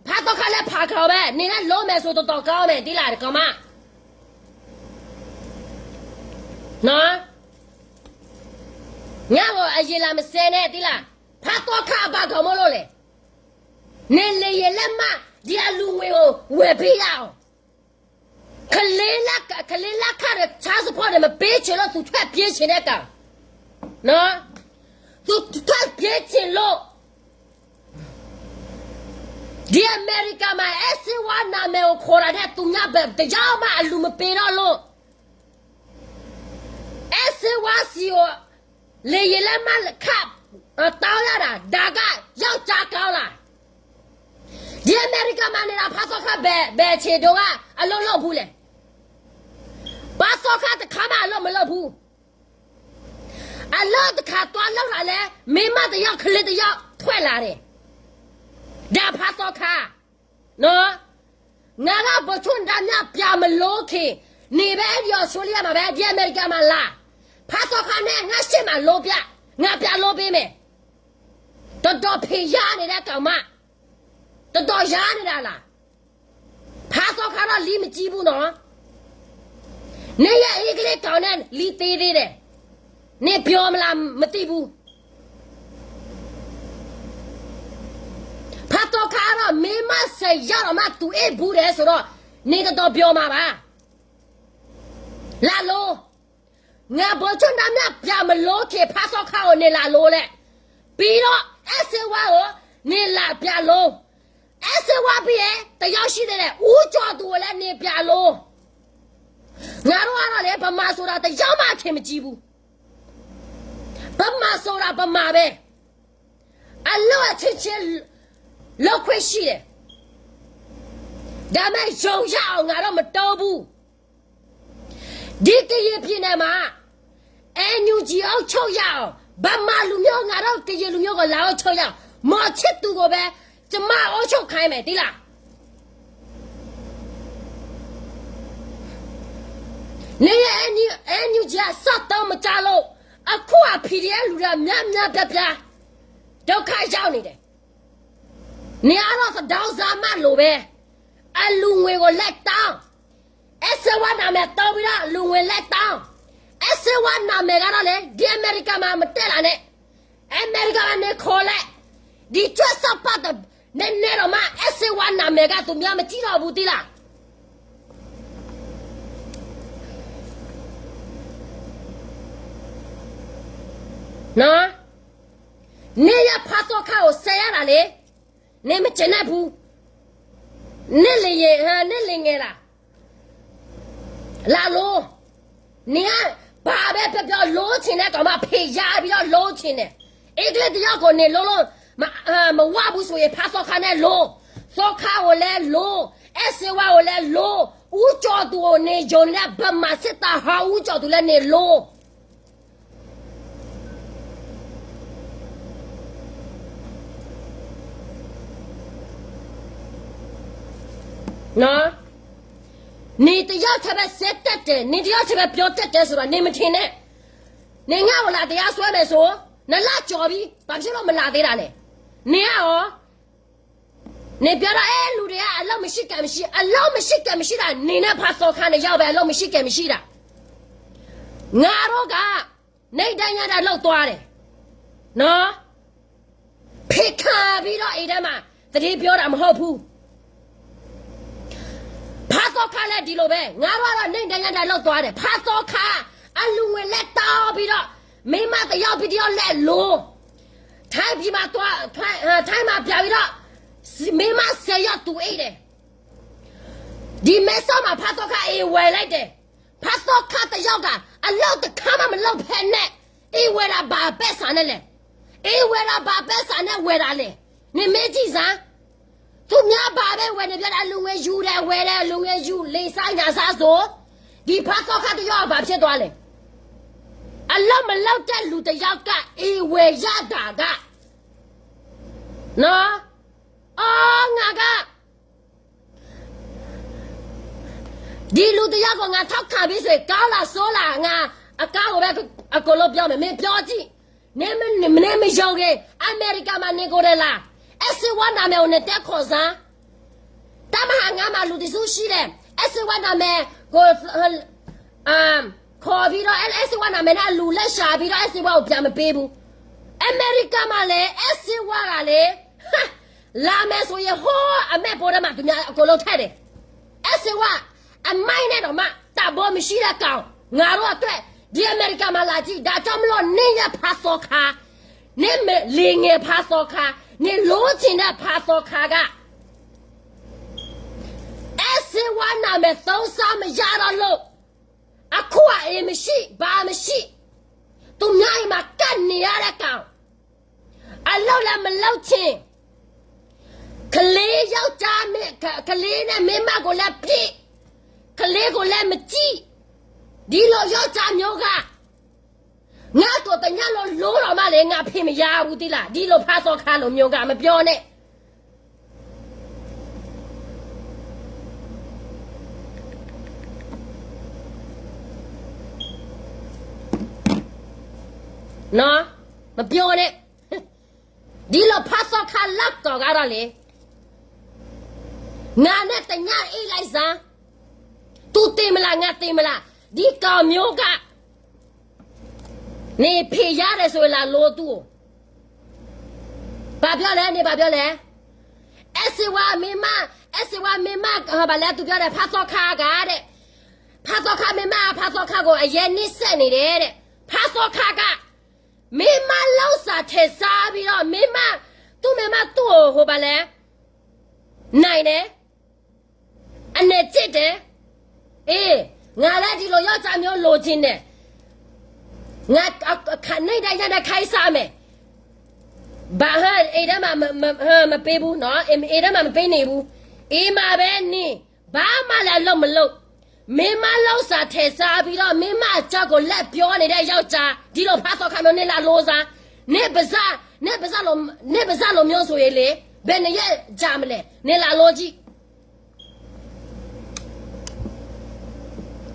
ဖးသီခါလဲၤဖးကီဝဲ န့ၣ်လၢလိမဲာ်စိၤတတီၤကီမဲာ်ဒ်လၢ်တကီမး ညါဂီၤအယံာ်လၢမစဲန့ၣ်ဒ်လၢ်, ဖးသီခါအဘၣ်ကီမ့ၢ်လိၣ်လဲၣ်, န့ၣ်လ့ယဲၢ်လၢမး, ဒ်အလူၤဝ့ၤဧိၤ ဝဲၤဖံးယါအီၤ, ကလ့လၢခါဒီး ဆါစဖီဒီး မပ့ဆ့းလိာ် သူထွက်ပြေးချင်တဲ့ကောင်, သူထွက်ပြေးချင်လို့, ဒ်အမဲရကၤမး အဲၣ်စ့ဝါနမဲာ်အိၣ်ခိးတၢ်န့ၣ် သူညါဘၣ်တယါမးအလူၤမပ့ၤထီၣ်လိာ်, အဲၣ်စ့ဝါစံးအီၤ, လ့ယဲၢ်လၢမးခး, တၢ်လၢဒၣ် ဒါက ယောက်ျားကောင်းလား, ဒ်အမဲရကၤမးန့ၣ်ဒီး ဖးသီခါဘဲးဆ့ဒိဂၤ အလိၣ်လိၣ်ဘူးလဲၣ်, ဖးသီခါတခါမးအလိၣ်မလိၣ်ဘူး အလၢတခါ သွားလုပ်တာလဲၣ်, မိန်းမတစ်ယောက် ကလေးတစ်ယောက် ထွက်လာတယ်, ဒါဖးသီခါ, နော်, ငါက ဗိုလ်ချုပ် ဒါမြ ပြာမလို့ခင်, နေပဲ အဲ့ဒီ Australia မှာပဲ, ဒီ အမေရိကမှာ လာ, ဖးသီခါနဲ့ ငါရှေ့မှာ လို့ပြ, ငါပြလို့ပေးမယ်, တတော်ဖင်ရနေတဲ့ ကောင်မ, တတော်ရနေတာလား, ဖးသီခါတော့ လီမကြီးဘူးနော်, နေရ အင်္ဂလိပ် ကောင်နဲ့ လီသေးသေးတယ်, နေပြောမလား မသိဘူး, ဖးသီခါတော့ မင်းမဆယ်ယောက်တောင်မှ သူအိတ်ဘူးတယ်ဆိုတော့ နေတော်တော်ပြောမှာပါ, လာလို့, ငါ ဗိုလ်ချုပ် ဒါမြ ပြာမလို့ခင် ဖးသီခါကို နေလာလို့လဲ, ပြီးတော့ အဲၣ်စ့ဝါကို နေလာပြလို့, အဲၣ်စ့ဝါပြီးရင် တစ်ယောက်ရှိသေးတယ်, ဦးကျော်သူကိုလည်း နေပြလို့, ငါတို့ကတော့လေ ဗမာဆိုတာ တစ်ယောက်မှ အထင်မကြီးဘူး, ဗမာဆိုတာ ဗမာပဲ, အလုပ်အချင်းချင်း လုပ်ခွင့်ရှိတယ်, ဒါပေမဲ့ ယုံရအောင် ငါတော့ မတုံးဘူး, ဒီကရင်ပြည်နယ်မှာ အဲနယူၣ်ကၠံ အုပ်ချုပ်ရအောင်, ဗမာလူမျိုး ငါတို့ ကရင်လူမျိုးကို လာအုပ်ချုပ်ရအောင်, မောင်ချစ်သူကိုပဲ ကျမ အုပ်ချုပ်ခိုင်းမယ် သိလား. နအဲနယူၣ်ကၠံ အစက်သုံးမကျလို့ အခုအ PDF လူတွေက များများပြားပြား ဒုက္ခရောက်နေတယ်. နင်ကတော့ သန်းခေါင်စာ မလိုပဲ အလှူငွေကို လိုက်တောင်း, အဲ ဆေးဝါး နာမည်သုံးပြီးတော့ အလှူငွေ လိုက်တောင်း, အဲ ဆေးဝါး နာမည်ကတော့ လေ ဒီ အမေရိကမှာ မတက်လာနဲ့, အမေရိကမှာ နေခေါ်လိုက်, ဒီ ကြွက်စောက်ပတ် နည်းနည်းတော့မှ အဲ ဆေးဝါး နာမည်က သူများ မကြည့်တော့ဘူး သိလား. နော်, နင်ရဲ့ ဖါသီခါ ကို ဆဲးရတာလေ, နင် မကျေနပ်ဘူး, နင် လေယာဉ်, ဟမ်, နင် လေယာဉ်ငယ်လား, လာလို့, နင်က ဘာပဲပြောပြော လိုချင်တဲ့ကောင်မှ ဖယ်ရပြီးတော့ လိုချင်တယ်. အင်္ဂလိပ်တစ်ယောက်ကို နင် လိုလို့ မ, မဝဘူးဆိုရင် ဖါသီခါ နဲ့ လို, သီခါ ကိုလည်း လို, အဲ ဆေးဝါး ကိုလည်း လို, ဦးကျော်သူကို နင် ယုံနေတဲ့ ဗမာစစ်တပ်ဟောင်း ဦးကျော်သူလည်း နင် လို နော်, နင် တစ်ယောက်ထဲပဲ ဆဲးတတ်တယ်, နင် တစ်ယောက်ထဲပဲ ပြောတတ်တယ်ဆိုတာ နင် မထင်နဲ့. နင် ငါ့ကို လာတရားစွဲမယ်ဆို, နှစ်လကျော်ပြီ, ဘာဖြစ်လို့ မလာသေးတာလဲ. နင်ကရော, နင် ပြောတော့ အဲ လူတွေက အလုပ်မရှိ ကိုင်မရှိ, အလုပ်မရှိ ကိုင်မရှိတာ နင်နဲ့ ဖါသီခါ နှစ်ယောက်ပဲ အလုပ်မရှိ ကိုင်မရှိတာ. ငါတို့က နေ့တိုင်းညတိုင်း လုပ်သွားတယ်, နော်, ဖယ်ခံပြီးတော့ အိမ်ထဲမှာ သတင်းပြောတာ မဟုတ်ဘူး. ဖါသီခါ လည်း ဒီလိုပဲ, ငါတို့ကတော့ နေ့တိုင်းညတိုင်း လုပ်သွားတယ်. ဖါသီခါ အလှူငွေ လိုက်တောင်းပြီးတော့ မိန်းမ တစ်ယောက်ပြီး တစ်ယောက် လိုက် လို, ထိုင်းပြည်မှာသွား, ထိုင်း, ထိုင်းမှာ ပြန်ပြီးတော့ မိန်းမ ဆယ်ယောက် သူအိတ်တယ်. ဒီ မဲဆောက်မှာ ဖါသီခါ အိမ်ဝယ်လိုက်တယ်. ဖါသီခါ တစ်ယောက်က အလုပ်တစ်ခါမှ မလုပ်ဖဲနဲ့ အိမ်ဝယ်တာ ဘာအပက်ဆံနဲ့လဲ. အိမ်ဝယ်တာ ဘာအပက်ဆံနဲ့ ဝယ်တာလဲ. နင် မေးကြည့်စမ်း. သူများ ဘာပဲဝယ် နင် ပြောတာ အလှူငွေယူတယ်, ဝယ်တယ်, အလှူငွေယူ, လိမ်စား ညာစားဆို, ဒီ ဖါသီခါ တစ်ယောက် ဘာဖြစ်သွားလဲ. အလုပ်မလုပ်တဲ့ လူတစ်ယောက်က အိမ်ဝယ်ရတာက, နော်, အော်, ငါက ဒီလူတစ်ယောက်ကို ငါထောက်ခံပြီဆိုရင် ကောင်းလားဆိုးလား, ငါအကောင်းကိုပဲ အကုန်လုံးပြောမယ်, မင်းပြောကြည့်. နမယုံရင် အမေရိကမှာ နေကိုယ်တိုင်လာ, အဲ ဆေးဝါး နာမည်ကို နင် တဲခေါ်စမ်း. တပ်မဟာငါးမှာ လူတစ်စုရှိတယ်, အဲ ဆေးဝါး နာမည်ကို ခေါ်ပြီးတော့ အဲ အဲ ဆေးဝါး နာမည်နဲ့ အလှူလိုက်ရှာပြီးတော့ အဲ ဆေးဝါး ကို ပြန်မပေးဘူး. အမေရိကမှာလည်း အဲ ဆေးဝါး ကလည်း လာမယ်ဆိုရင် ဟိုး အမဲၢ်ဖိထဲမှာ သူများ အကုန်လုံးထည့်တယ်. အဲ ဆေးဝါး အမိုက်နဲ့တောင်မှ တန်ဖိုးမရှိတဲ့ကောင်, ငါတို့အတွက် ဒီ အမေရိကမှာ လာကြည့်. ဒါကြောင့်မလို့ နင့်ရဲ့ ဖါသီခါ, နင့် လေယာဉ်ငယ် ဖါသီခါ, နင့် လိုချင်တဲ့ ဖါသီခါ က အဲ ဆေးဝါး နာမည်သုံးစားမရတော့လို့, အခုက အိမ်မရှိ, ဘာမရှိ, သူများအိမ်မှာ ကပ်နေရတဲ့ကောင်, အလုပ်လည်း မလုပ်ချင်, ကလေးယောက်ျားမင်း, က, ကလေးနဲ့ မိန်းမကိုလည်း ပစ်, ကလေးကိုလည်း မကြည့်, ဒီလို ယောက်ျားမျိုးက, ငါ့ကို တစ်ညလို့ လိုတော့မှလေ, ငါ ဖင်မရဘူး သိလား, ဒီလို ဖါသီခါ လိုမျိုးက မပြောနဲ့. နော်, မပြောနဲ့. ဒီလို ဖါသီခါ လပ်ကောင် ကတော့လေ, ငါနဲ့ တစ်ည အိပ်လိုက်စမ်း. သူ သေမလား, ငါ သေမလား, ဒီကောင်မျိုးက နင် ဖင်ရတယ်ဆိုရင် လာလိုသူ့ကို. ဘာပြောလဲ, နင် ဘာပြောလဲ. အဲ ဆေးဝါး မိန်းမ, အဲ ဆေးဝါး မိန်းမ, ဘာလဲ, သူ ပြောတယ်, ဖါသီခါ က တဲ့, ဖါသီခါ မိန်းမ, ဖါသီခါ ကို အရမ်း နှိပ်စက်နေတယ် တဲ့. ဖါသီခါ က မိန်းမ လုပ်စား ထည့်စားပြီးတော့, မိန်းမ, သူ့မိန်းမ သူ့ကို ဟို ဘာလဲ, နိုင်တယ်, အနယ်ကျစ်တယ်. အေး, ငါလည်း ဒီလို ယောက်ျားမျိုး လိုချင်တယ်. ငါ အခါ နေ့တိုင်းညတိုင်း ခိုင်းစားမယ်. ဘာဟဲ, အိမ်ထဲမှာ မ, မ, မပေးဘူးနော်, အိမ်ထဲမှာ မပေးနေဘူး. အိမ်မှာပဲနေ, ဘာမှလည်း အလုပ်မလုပ်. မိန်းမ လုပ်စား ထည့်စားပြီးတော့, မိန်းမ အကြောင်း ကိုလက်ပြောနေတဲ့ယောက်ျား ဒီလိုဖးသောခါမျိုး နင်လာလို့စား နင်ပါးစပ် နင်ပါးစပ်လို နင်ပါးစပ်လိုမျိုးဆိုရင်လေ ဘယ်နှစ်ရက်ကြာမလဲ နင်လာလို့ကြည့်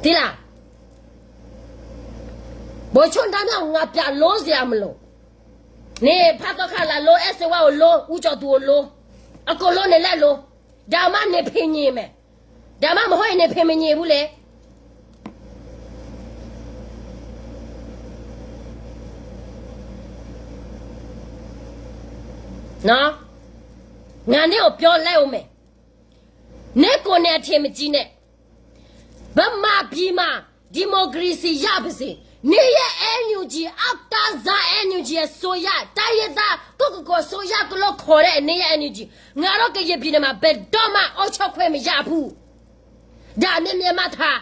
သိလား ဗိုလ်ချုပ်တန်းမြင့်ကို ငါပြလို့စရာမလို နင်ဖးသောခါလာလို့ အဲၣ်စ့ဝါကိုလို့ ဦးကျော်သူကိုလို့ အကုန်လို့နင်လက်လို့ ဒါမှနင်ဖင်ញင်မယ် ဒါမှမဟုတ်ရင်နင်ဖင်မញင်ဘူးလေ နော် ငါနဲ့ကိုပြောလိုက်အောင်မယ် နင့်ကိုယ်နဲ့အထင်မကြီးနဲ့ ဗမာပြည်မှာ ဒီမိုကရေစီရပါစေ နင်ရဲ့ NUG အောက်တန်းစား NUG အစိုးရ တိုင်းရင်းသား ကိုယ့်ကိုယ်ကိုယ်အစိုးရကလို့ခေါ်တဲ့ နင်ရဲ့ NUG ငါတို့ကရင်ပြည်နယ်မှာ ဘယ်တော့မှအုပ်ချုပ်ခွင့်မရဘူး ဒါမင်းမြတ်မထါ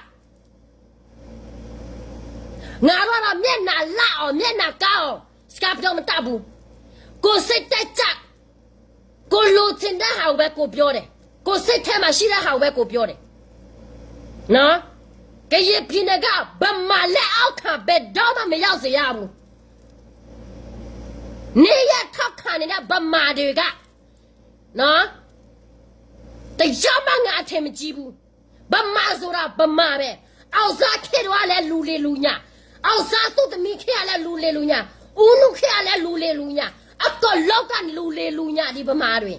ငါတို့ကတော့မျက်နှာလန့်အောင်မျက်နှာကန်းအောင် စကားပြောမတတ်ဘူး ကိုယ်စိတ်တက်ကြ ကိုယ်လိုချင်တဲ့ဟာကိုပဲကိုပြောတယ် ကိုယ်စိတ်ထဲမှာရှိတဲ့ဟာကိုပဲကိုပြောတယ်နော်ကရင်ပြည်နယ်ကဗမာလက်အောက်ခံဘယ်တော့မှမရောက်စေရဘူးနင်ရဲ့ထောက်ခံနေတဲ့ဗမာတွေကနော်တယောက်မှငါအထင်မကြီးဘူးဗမာဆိုတာဗမာပဲအောင်စားခေတ်တုန်းကလည်းလူလေလူညံအောင်စားသူ့သမီးခေတ်ကလည်းလူလေလူညံဦးနုခေတ်ကလည်းလူလေလူညံအကလောက်ကလူလေလူညံဒီဗမာတွေ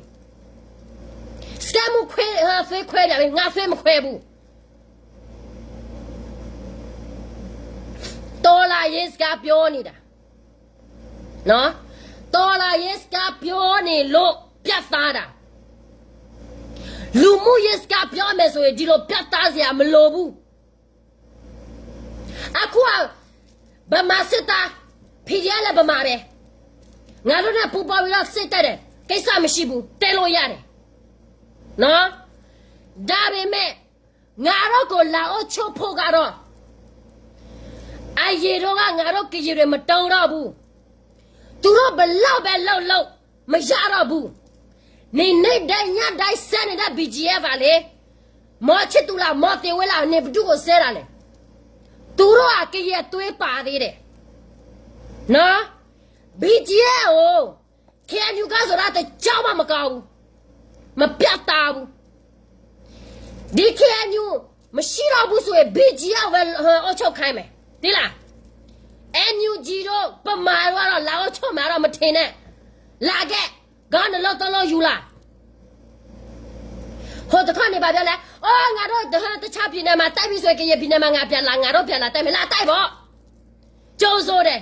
စကဲမူခွေသွေးခွဲတယ်ငါသွေးမခွဲဘူးတော်လှန်ရေးစကားပြောနေတာနော်တော်လှန်ရေးစကားပြောနေလို့ပြတ်သားတာလူမှုရေးစကားပြောမယ်ဆိုရင်ဒီလိုပြတ်သားစရာမလိုဘူးအခုကဗမာစစ်သား PDF လည်းဗမာပဲငါတို့နဲ့ပူးပေါင်းပြီးတော့စစ်တပ်တယ်ကိစ္စမရှိဘူးတဲလို့ရတယ်နော်ဒါပေမဲ့ငါတို့ကိုလာအိုးချုပ်ဖို့ကတော့အရင်တော့ကငါတို့ကရင်တွေမတုံ့တော့ဘူးသူတို့ဘယ်လောက်ပဲလှုပ်လှုပ်မရတော့ဘူးနေနေ့တိုင်းညတိုင်းစဲနေတဲ့ BGF ပါလေမော်ချစ်သူလားမော်တင်ဝင်းလားနေဘယ်သူ့ကိုစဲတာလဲသူတို့ကကရင်အသွေးပါသေးတယ်နော် BGF ကို KNU ကဆိုတာတစ်ကြောင်းမှမကောင်းဘူးမပြတ်သားဘူးဒီ KNU မရှိတော့ဘူးဆိုရင် BGF ပဲအုပ်ချုပ်ခိုင်းမယ်သိလား NUG တို့ဗမာတို့ကတော့လာအိုးချုပ်မှာတော့မထင်နဲ့လာခဲ့ခေါင်းနှစ်လုံးသုံးလုံးယူလာဟိုတစ်ခါနေပါပြောလဲအော်ငါတို့တခြားပြည်နယ်မှာတိုက်ပြီးဆိုရင်ကရင်ပြည်နယ်မှာငါပြန်လာငါတို့ပြန်လာတိုက်မယ်လာတိုက်ပေါ့ကြိုးစိုးတယ်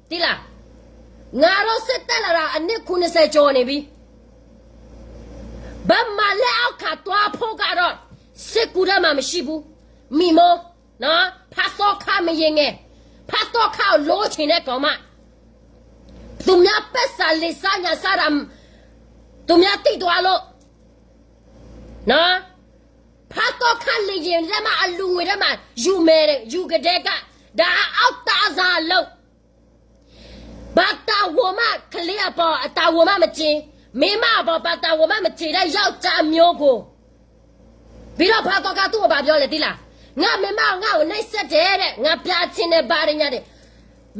သိလားငါတို့စစ်တက်လာတာအနှစ်ခုနှစ်ဆယ်ကျော်နေပြီဗမာလက်အောက်ခံသွားဖို့ကတော့စစ်ကူထဲမှာမရှိဘူးမိမိုးနော်ဖတ်သောခမရင်ငယ်ဖတ်သောခကိုလိုချင်တဲ့ကောင်မသူများပက်စာလင်စားညာစားတာသူများသိသွားလို့နော်ဖတ်သောခလေရင်ထဲမှာအလူငွေထဲမှာယူမယ်ယူကတဲ့ကဒါအောက်သားစားလို့ ဘာတာဝန်မှကလေးအပေါ်အတာဝန်မှမကျေမင်းမအပေါ်ဘာတာဝန်မှမကျေတဲ့ယောက်ျားမျိုးကိုပြီးတော့ဘာတော့ကသူ့ကိုဘာပြောလဲသိလားငါမင်းမကငါ့ကိုနှိပ်စက်တယ်တဲ့ငါပြချင်တယ်ဘာတွေညာတယ်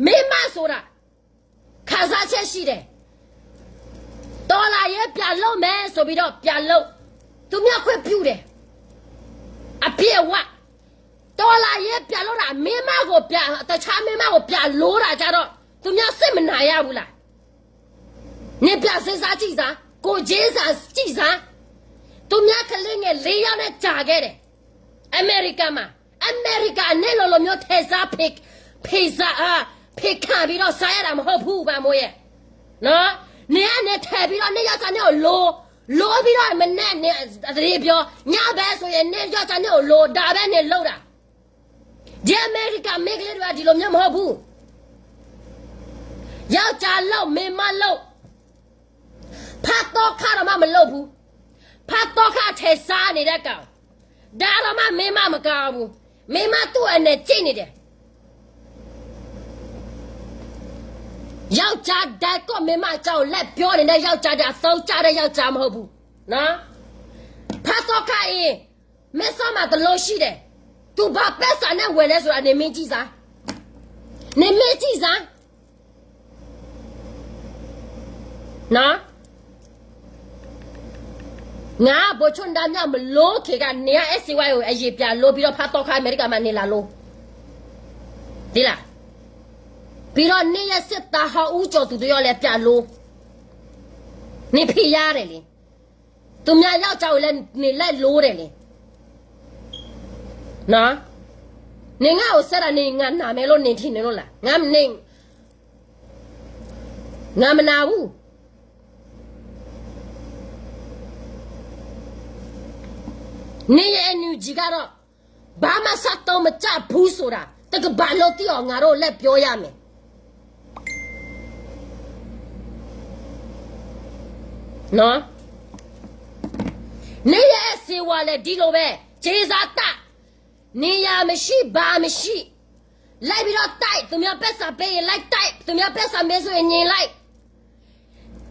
မင်းမဆိုတာခံစားချက်ရှိတယ်တော်လှန်ရေးပြန်လုပ်မယ်ဆိုပြီးတော့ပြန်လုပ်သူများခွင့်ပြုတယ်အပြည့်အဝတော်လှန်ရေးပြန်လုပ်တာမင်းမကိုပြန်တခြားမင်းမကိုပြန်လို့တာကြတော့သူများစိတ်မနာရဘူးလားနေပြန်စဉ်းစားကြည့်စမ်းကိုယ်ချင်းစာကြည့်စမ်းသူများကလေးငယ်လေးယောက်နဲ့ကြာခဲ့တယ်အမေရိကန်မှာအမေရိကန်အနဲ့လိုလိုမျိုးထဲစားဖေဖေစားအာဖေခံပြီးတော့စားရတာမဟုတ်ဘူးပါမိုးရဲ့နော်နေကနေထဲပြီးတော့နေရောက်စားနေကိုလိုလိုပြီးတော့မနဲ့နေတရေပြောညပဲဆိုရင်နေရောက်စားနေကိုလိုဒါပဲနေလို့တာ ဒီအမေရိကမိန်းကလေးတွေကဒီလိုမျိုးမဟုတ်ဘူးယောက်ျားလို့မင်းမလို့ဖတ်တော့ခါတော့မှမလုပ်ဘူးဖတ်တော့ခါထဲစားနေတဲ့ကောင်ဒါတော့မှမင်းမမကောင်းဘူးမင်းမသူ့အနဲ့ကြည့်နေတယ်ယောက်ျားဓာတ်ကိုမင်းမအကြောင်းလက်ပြောနေတဲ့ယောက်ျားတဲ့အသုံးကျတဲ့ယောက်ျားမဟုတ်ဘူးနော်ဖတ်တော့ခါအင်း မဲဆော့မှာတလို့ရှိတယ်သူဘာပက်စာနဲ့ဝယ်လဲဆိုတာနေမင်းကြည့်စား နမ့ၢ်စံၣ်စၢ်, န ငါ ဗိုလ်ချုပ် နဒါမျောက် မလိုချင်က နေရ အဲၣ်စ့ဝါ အရေပြာ်လိုပြီးတော့ ဖားသောခါ အမေရိကမှာ နေလာလို့ သိလား, ပြီးတော့ နေရ စစ်သားဟောင်း ဦးကျော်သူ တယောက်လည်း ပြာ်လို နေဖျေးရတယ်လေ, သူများယောက်ျားကိုလည်း နေလိုက်လို့တယ်လေ, နင်ငါ့ကိုဆဲတာ နင်ငါနာမည်လို့ နင်ထင်နေလို့လား, ငါမနာဘူး. နေရ NUG ကတော့ ဘာမှ ဆက်သုံးမကျဘူးဆိုတာ တကမ္ဘာလုံးသိအောင် ငါတို့လည်း ပြောရမယ်. နေရ အဲၣ်စ့ဝါ လည်း ဒီလိုပဲ, ကြေးစားတက်, နေရာမရှိ ဘာမရှိ, လိုက်ပြီးတော့ တိုက်, သူများပိုက်ဆံပေးရင် လိုက်တိုက်, သူများပိုက်ဆံပေးဆိုရင် ငြိမ်လိုက်,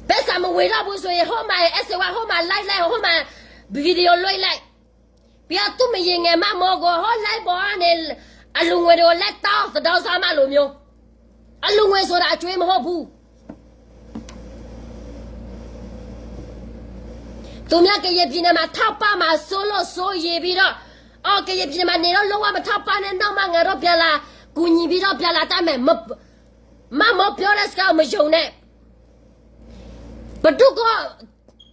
ပိုက်ဆံမဝေတော့ဘူးဆိုရင် ဟိုမှာ အဲၣ်စ့ဝါ ဟိုမှာ လိုက်လိုက်, ဟိုမှာ video လွှင့်လိုက်. ပြီးတော့ သူ့မရေငယ် မမောကို ဟို live ပေါ်ကနေ အလှူငွေတွေကို လိုက်တောင်း, သဒါစမလိုမျိုး, အလှူငွေဆိုတာ အကြွေးမဟုတ်ဘူး. သူများ ကရင်ပြည်နယ်မှာ ထောက်ပံ့မှာ စိုးလို့ စိုးရိမ်ပြီးတော့, အော် ကရင်ပြည်နယ်မှာ နေတော့ လုံးဝ မထောက်ပံ့နဲ့, နောက်မှ ငါတို့ ပြန်လာကူညီပြီးတော့ ပြန်လာတတ်မယ်. မမောပြောတဲ့စကားကို မယုံနဲ့. ဘယ်သူက,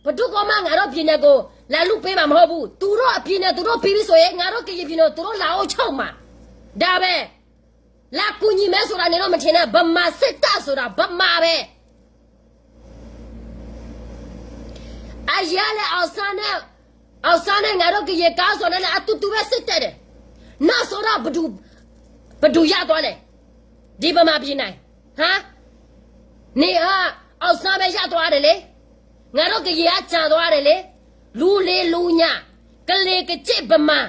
ဘယ်သူကမှ ငါတို့ ပြည်နယ်ကို လာလှူပေးမှာ မဟုတ်ဘူး. သူတို့ အပြည်နယ် သူတို့ ပြီးပြီဆိုရင် ငါတို့ ကရင်ပြည်နယ် သူတို့ လာအုပ်ချုပ်မှာ. ဒါပဲ. လာကူညီမယ်ဆိုတာ နင်တို့ မထင်နဲ့. ဗမာစစ်တပ်ဆိုတာ ဗမာပဲ. အရင်ကလည်း အောင်ဆန်းနဲ့, အောင်ဆန်းနဲ့ ငါတို့ ကရင်ခေါင်းဆောင်နဲ့လည်း အတူတူပဲ စစ်တပ်တယ်. နောက်ဆုံးတော့ ဘယ်သူ, ဘယ်သူရသွားလဲ? ဒီဗမာပြည်နိုင်, ဟါ? နေအ, အောင်ဆန်းပဲ ရသွားတယ်လေ. ငါတို့ ကရင်က ကျန်သွားတယ်လေ. လူလီၤလူလီၤ, ကလံၤကစ့ၣ် ဗမာ.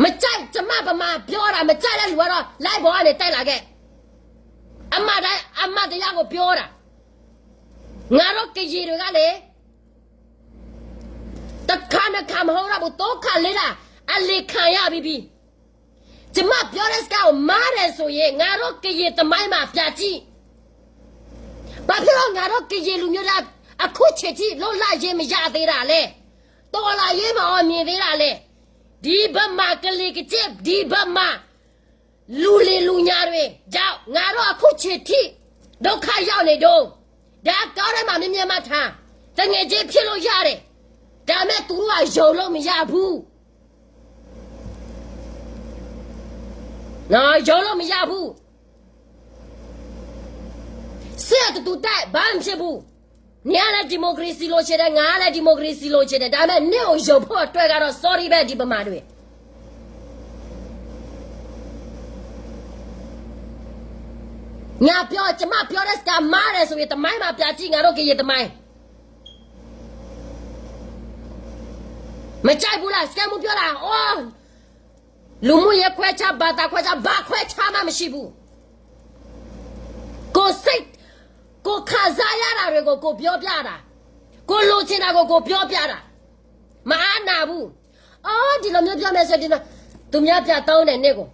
မကြိုက်, ကျမ ဗမာပြောတာ, မကြိုက်တဲ့လူကတော့ live ပေါ်ကနေ တက်လာခဲ့. အမှန်တိုင်း, အမှန်တရားကို ပြောတာ. ငါတို့ ကရင်တွေကလေ, တစ်ခါနှစ်ခါ မဟုတ်တော့ဘူး, သုံးခါလေးခါ အလီၤခံရပြီးပြီ. ကျမ ပြောတဲ့စကားကို မှားတယ်ဆိုရင် ငါတို့ ကရင်သမိုင်းမှာ ပြန်ကြည့်. ဘာဖြစ်လို့ ငါတို့ ကရင်လူမျိုးတွေ အခုချိန်ထိ လွတ်လပ်ရေး မရသေးတာလဲ? တော်လှန်ရေး မအောင်မြင်သေးတာလဲ? ဒီဗမာ ကလံၤကစ့ၣ်, ဒီဗမာ လူလီၤလူလီၤတွေကြောင့် ငါတို့ အခုချိန်ထိ ဒုက္ခရောက်နေတုန်း. ဒါ တောထဲမှာ မြင်းမြတ်မထံ, သူငယ်ချင်း ဖြစ်လို့ရတယ်. ဒါပေမဲ့ သူတို့က ယုံလို့မရဘူး. နော်, ယုံလို့မရဘူး. စစ်အတူတူတိုက်, ဘာမှမဖြစ်ဘူး. နင်ကလည်း ဒီမိုကရေစီ လိုချင်တယ်, ငါကလည်း ဒီမိုကရေစီ လိုချင်တယ်. ဒါပေမဲ့ နင့်ကို ယုံဖို့အတွက်ကတော့ sorry ပဲ, ဒီဗမာတွေ. ငါပြော, ကျမ ပြောတဲ့စကား မှားတယ်ဆိုရင် သမိုင်းမှာ ပြန်ကြည့်, ငါတို့ ကရင်သမိုင်း. မကြိုက်ဘူးလား, စကဲမူ ပြောတာ? အိုး, လူမှုရေးခွဲခြား, ဘာသာခွဲခြား, ဘာခွဲခြားမှ မရှိဘူး. ကိုယ်စိတ်, ကိုယ်ခံစားရတာတွေကို ကိုယ်ပြောပြတာ, ကိုယ်လိုချင်တာကို ကိုယ်ပြောပြတာ. မအားနာဘူး. အော်, ဒီလိုမျိုး ပြောမယ်ဆိုရင် ဒီလို, သူများ ပြန်သုံးတယ် နင့်ကို.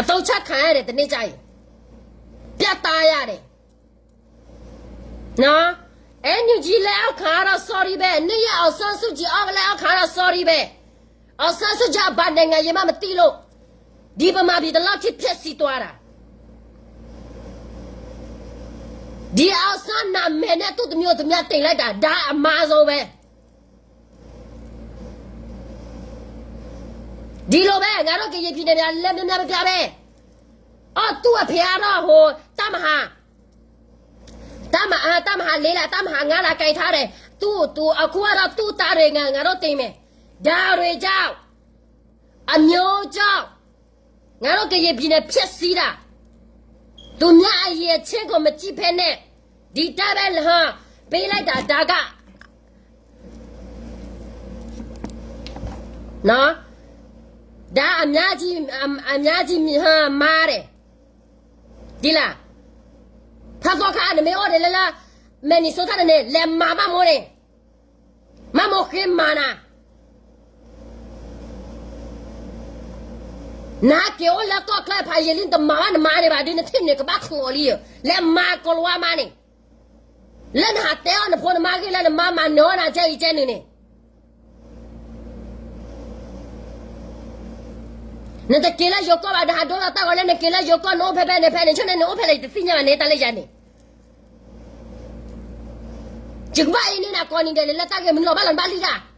အသုံးချခံရတယ်, တနေ့ကျရင်. ပြန်တားရတယ်. နော်, NUG လက်အောက်ခံကတော့ sorry ပဲ, နင့်ရဲ့ အောင်ဆန်းစုကြည် လက်အောက်ခံကတော့ sorry ပဲ. အောင်ဆန်းစုကြည် ဘာနိုင်ငံရေးမှ မသိလို့, ဒီဗမာပြည် ဒီလောက်ထိ ဖျက်ဆီးသွားတာ. ဒီ အောင်ဆန်း နာမည်နဲ့ သူ့တမျိုး သူများ တင်လိုက်တာ, ဒါ အမှားဆုံးပဲ. ဒီလိုပဲ, ငါတို့ ကရင်ပြည်နယ်များ လမ်းများများပြပြပဲ. အော်, သူ့အဖေကတော့ ဟို, တပ်မဟာ, တပ်မဟာ, တပ်မဟာလေးလား, တပ်မဟာငါးလား ကိုင်ထားတယ်. သူ့, သူ, အခုကတော့ သူ့သားတွေ ငါ, ငါတို့တင်မယ်. ဒါတွေကြောင့်, အမျိုးကြောင့်, ငါတို့ ကရင်ပြည်နယ် ဖျက်ဆီးတာ. သူများ အရည်အချင်းကို မကြည့်ဖဲနဲ့, ဒီတိုင်းပဲ ဟါ, ပေးလိုက်တာ, ဒါက နော်, ဒါ အများကြီး, အ, အများကြီး, ဟါ, မှားတယ်. ဒ်လဲၣ်, ဖးသီခါ နမ့ၢ်အိၣ်ဒံးလၢလၢ Minnesota န့ၣ် လဲၤမၤဘၣ်မိၢ်န့ၣ်, မၤမိၢ်ဃ့မၤနၤ. နဟးက့ၤအိၣ်လၢကီၢ်ချၢဖးယံာ်လံ နတမၤဘၣ်နမါန့ၣ်ဘၣ်ဒီး နထံၣ်န့ၣ်ကဘၣ်ချီလံ, လဲၤမၤကီၤလၤဝါမါန့ၣ်, လၢနဟးတဲအီၤနဖိနမါဂ့ၢ်လၢနမါမၤနၢၤအီၣ်နၤ ကဲအံၤကဲနုာ်န့ၣ် နတက့ၤလၢယိၤကီၢ်ဘၣ်, နဟးဒိလီၤတၢ်ဂီၤလၢနက့ၤလၢယိၤကီၢ် နအိၣ်ဖဲဖဲန့ၣ်ဖဲန့ၣ် ဆိန့ၣ်နအိၣ်ဖဲလဲၣ် ယတသ့ၣ်ညါဘၣ်န့ၣ် တၢ်လၢယၤန့ၣ်, ယကဘၣ်အံၤန့ၣ်နကိးနံၤဒဲးန့ၣ် လၢတၢ်ဂ့ၢ်မနုၤလီၤ ဘၣ်လီၤနဘၣ်လံတၢ်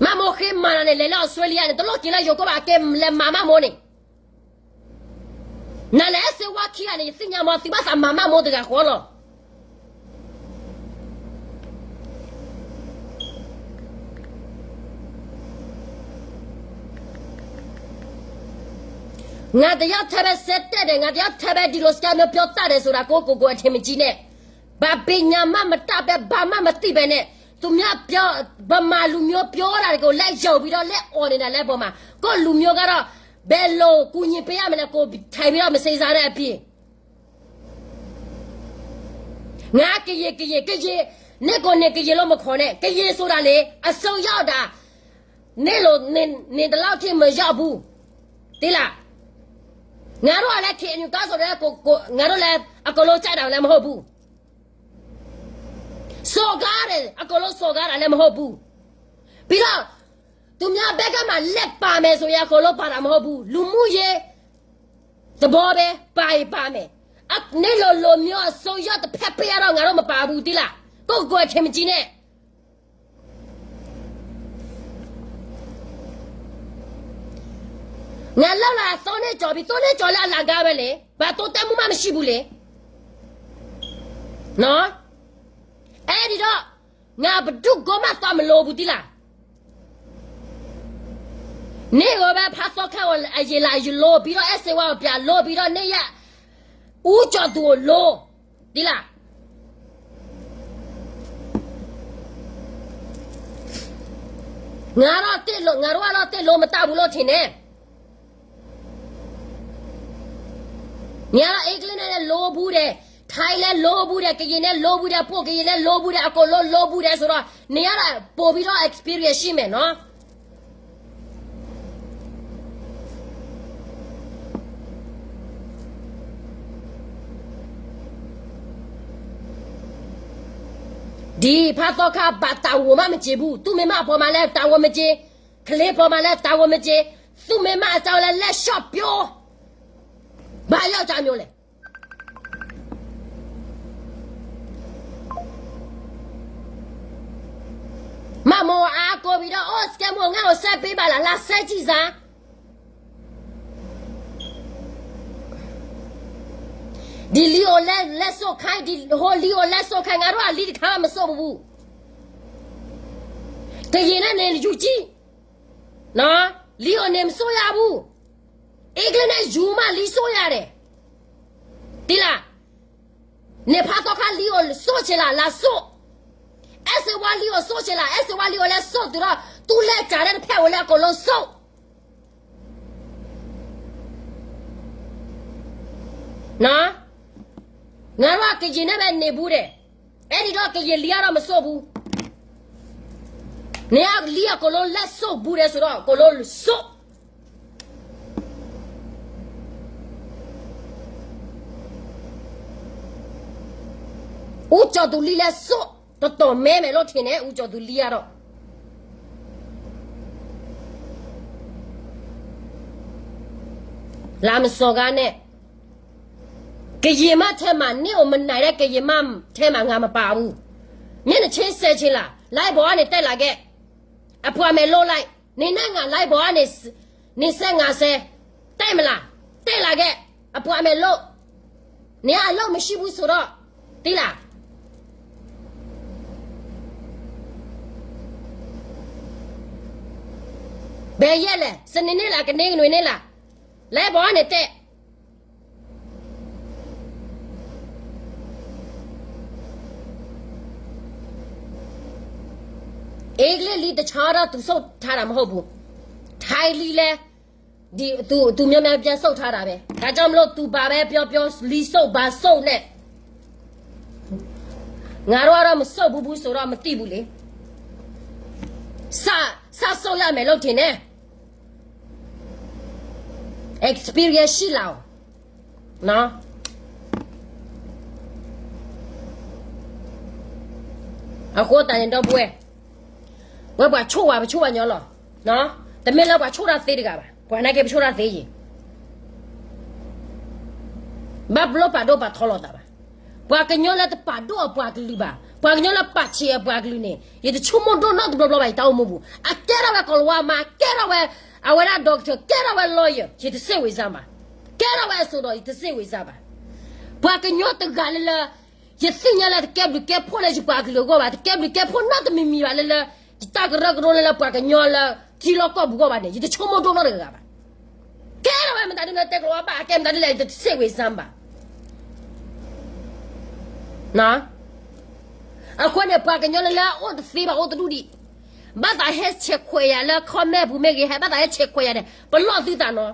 မၢ်မိၢ်ဃ့မၤနၤန့ၣ် လဲၤလၢအီစထြ့လယါန့ၣ် တလိၣ်က့ၤလၢယိၤကီၢ်ဘၣ် က့ၤလဲၤမၤမၢ်မိၢ်န့ၣ်, နလဲၤအဲၣ်စ့ဝါခံဂၤန့ၣ် ယသ့ၣ်ညါမး သုဘၣ်သးမၤမၢ်မိၢ်တဂၤဃီလီၤ. ငါတယောက်ထဲပဲ စဲတဲတယ်, ငါတယောက်ထဲပဲ ဒီလိုစကားမျိုးပြောတတ်တယ်ဆိုတာ ကိုယ့်ကိုယ်ကိုယ်အထင်မကြီးနဲ့, ဘာပညာမှ မတတ်ပဲ ဘာမှမသိပဲနဲ့ သူများပြော ဗမာလူမျိုးပြောတာတွေကို လက်ယုံပြီးတော့ လက်အော်နေတာ လမ်းပေါ်မှာ, ကိုယ့်လူမျိုးကတော့ ဘယ်လိုကူညီပေးရမလဲ ကိုယ်ထိုင်ပြီးတော့ မစဉ်းစားတဲ့အပြင် ငါကရင် ကရင် ကရင်, နင့်ကိုယ်နင်ကရင်လို့မခေါ်နဲ့, ကရင်ဆိုတာလေ အဆုံးရောက်တာ, နင့်လို နင် နင်ဒီလောက်ထိမရောက်ဘူး, သိလား, ငါတို့ကလည်း KNU တောင်းဆိုတယ်, ကို ကို ငါတို့လည်း အကုန်လုံးကြိုက်တာလည်းမဟုတ်ဘူး, စော်ကားတယ်, အကုန်လုံးစော်ကားတာလည်းမဟုတ်ဘူး, ပြီးတော့ သူများဘက်ကမှ လက်ပါမယ်ဆိုရင် အကုန်လုံးပါတာမဟုတ်ဘူး, လူမှုရေး သဘောပဲ ပါရင်ပါမယ်, အ နင့်လိုလိုမျိုး အဆုံးရောက်တစ်ဖက်ပဲကတော့ ငါတို့မပါဘူး သိလား, ကိုယ့်ကိုယ်အထင်မကြီးနဲ့ ငါလောက်လာ သုံးနှစ်ကျော်ပြီ, သုံးနှစ်ကျော်လည်း အလကားပဲလေ, ဘာတိုးတက်မှုမှ မရှိဘူးလေ, နော်, အဲ့ဒီတော့ ငါဘယ်သူ့ကိုမှ သွားမလိုဘူး သိလား, နင့်ကိုပဲ ဖားသောခါကို အရင်လာလိုပြီးတော့ အဲၣ်စ့ဝါကို ပြန်လိုပြီးတော့ နင့်ရဲ့ ဦးကျော်သူကိုလို, သိလား, ငါတော့ တစ်လို့ ငါတို့ကတော့ တစ်လို့ မတတ်ဘူးလို့ ထင်တယ်, နင်ကတော့ အင်္ဂလိပ်နဲ့လည်း လိုဘူးတယ်, ထိုင်းလည်း လိုဘူးတယ်, ကရင်နဲ့ လိုဘူးတယ်, ပှိၢ်ကရင်နဲ့ လိုဘူးတယ်, အကုန်လုံး လိုဘူးတယ်ဆိုတော့ နင်ကတော့ ပိုပြီးတော့ experience ရှိမယ်နော်. ဒီဖားသောခါ ဘာတာဝန်မှ မကျေဘူး, သူ့မိန်းမအပေါ်မှာလည်း တာဝန်မကျေ, ကလေးပေါ်မှာလည်း တာဝန်မကျေ, သူ့မိန်းမအကြောင်းလည်း လက်လျှော့ပြော, ဘာအကြောင်းမျိုးလဲ. မၢ်မိၢ်အါကိုပြီးတော့ အိၣ် စကဲမိၢ် ငါ့ကို ဆက်ပေးပါလား, လာဆက်ကြည့်စမ်း. ဒီလံအိၣ်လဲ လက်စော့ခိုင်း, ဒီဟိုလံအိၣ် လက်စော့ခိုင်း, ငါတို့က လံတခါမှ မစော့ဘူး. ကရင်နဲ့ နယူကြည့်နော်, လံအိၣ် နင်မစော့ရဘူး, အင်္ဂလိပ်နဲ့ ယူမှ လံစော့ရတယ်, သိလား. နဖားသောခါ လံအိၣ် စော့ချင်လား, လာစော့. အဲၣ်စ့ဝါ လံအိၣ် စော့ချင်လား, အဲၣ်စ့ဝါ လံအိၣ် လက်စော့သူတော့ သူ့လက်ကျန်တဲ့ တစ်ဖက်ကိုလည်း အကုန်လုံးစော့. နော်, ငါတို့က ကရင်နဲ့ပဲ နေဘူးတယ်, အဲ့ဒီတော့ ကရင်လံကတော့ မစော့ဘူး. နင်က လံအကုန်လုံး လက်စော့ဘူးတယ်ဆိုတော့ အကုန်လုံးစော့. ဦးကျော်သူ လံလည်းစော့, တော်တော်မဲမယ်လို့ထင်တယ်, ဦးကျော်သူ လံကတော့ လာမစော်ကားနဲ့. ကရင်မထဲမှာ နင့်ကိုမနိုင်တဲ့ ကရင်မထဲမှာ ငါမပါဘူး. မင်း နချင်း ဆယ်ချင်လား, လိုင်းပေါ်ကနေ တက်လာခဲ့, အပှ့ၤမယ် လုပ်လိုက်. နင်နဲ့ငါ လိုင်းပေါ်ကနေ နင်ဆယ် ငါဆယ်, တက်မလား, တက်လာခဲ့, အပှ့ၤမယ် လုပ်. နင်က အလုပ်မရှိဘူးဆိုတော့, သိလား. ဘယ်ရက်လဲ, စနေနေ့လား, တနင်္ဂနွေနေ့လား, လိုင်းပေါ်ကနေ တက်. အင်္ဂလိပ်လံ တခြားတော့ သူ ဆုတ်ထားတာ မဟုတ်ဘူး. ထိုင်းလံလည်း ဒီ သူ သူများများ ပြန် ဆုတ်ထားတာပဲ. ဒါကြောင့်မလို့ သူ ဘာပဲပြောပြော လံ ဆုတ် ဘာ ဆုတ်နဲ့, ငါတို့ကတော့ မ ဆုတ်ဘူးဘူးဆိုတော့ မသိဘူးလေ. စ လုပ်ရမယ်လုပ်ထင်တယ်. experience ရှိလာအောင်. အဃိသတးန့ၣ် ဒီပုၢ်ဝဲၢ်, ဝဲပှၤဆိၣ်ဝဲ ပဆိၣ်ဝဲညီလီၤ. တမ့ၢ်လၢပှၤဆိၣ်တၢ်သ့တဂၤဘၣ်, ပှၤနာ်က့ပဆိၣ်တၢ်သ့ယံၤ. ဘၣ်ပလီၢ်ပာ်ဒိၣ်ပာ်ထီလိာ်သးဘၣ်. ပှၤကညီလၢတပာ်ဒိၣ်အပှၤကလုာ်ဘၣ်, ပှၤကညီလၢပာ်ဆံးအပှၤကလုာ်န့ၣ် ယတဆိကမိၣ်ဒိၣ်နီတဘျီဘျီဘၣ် ယတၢ်အိၣ်မူပူၤ. အကဲထီၣ်ဝဲကီၤလၤဝါမါ, ကဲထီၣ်ဝဲ အဝဲဒၣ် doctor, ကဲထီၣ်ဝဲ lawyer, ယတစ့ၢ်ဝံၤစၢ်ဘၣ်. ကဲထီၣ်ဝဲအစိဒီး ယတစ့ၢ်ဝံၤစၢ်ဘၣ်. ပှၤကညီတဂၤလၢလၢ ယသ့ၣ်ညါလၢတကဲဘျုးကဲဖှိၣ်လၢယပှၤကလုာ်အဂီၢ်ဘၣ်, တကဲဘျုးကဲဖှိၣ်နီတမံၤမံၤဘၣ်လၢလၢ ယတၢ်ကရၢကရိလၢလၢပှၤကညီလၢ ထံလီၢ်ကီၢ်ပူၤအဂီၢ်ဘၣ်န့ၣ် ယတဆိကမိၣ်ဒိၣ်နီတဂၤဘၣ်. ကဲထီၣ်ဝဲမတၤဒ်လဲၣ်တဲကျိးဝဲဘၣ်, ကဲမတၤဒ်လဲၣ် ယတစ့ၢ်ဝံၤစၢ်ဘၣ်. အဃိန့ၣ် ပှၤကညီလၢလၢအအိၣ်တသ့ဘၣ် အိၣ်တဒူၣ်ဒံး, ဘၣ်သးဟဲဆဲးခွဲးယၤလၢ comment ပူၤမ့ၢ်ဂ့ၤ, ဟဲဘၣ်သးဟဲဆဲးခွဲးယၤန့ၣ် ပလီၢ်သုသးနီၤ.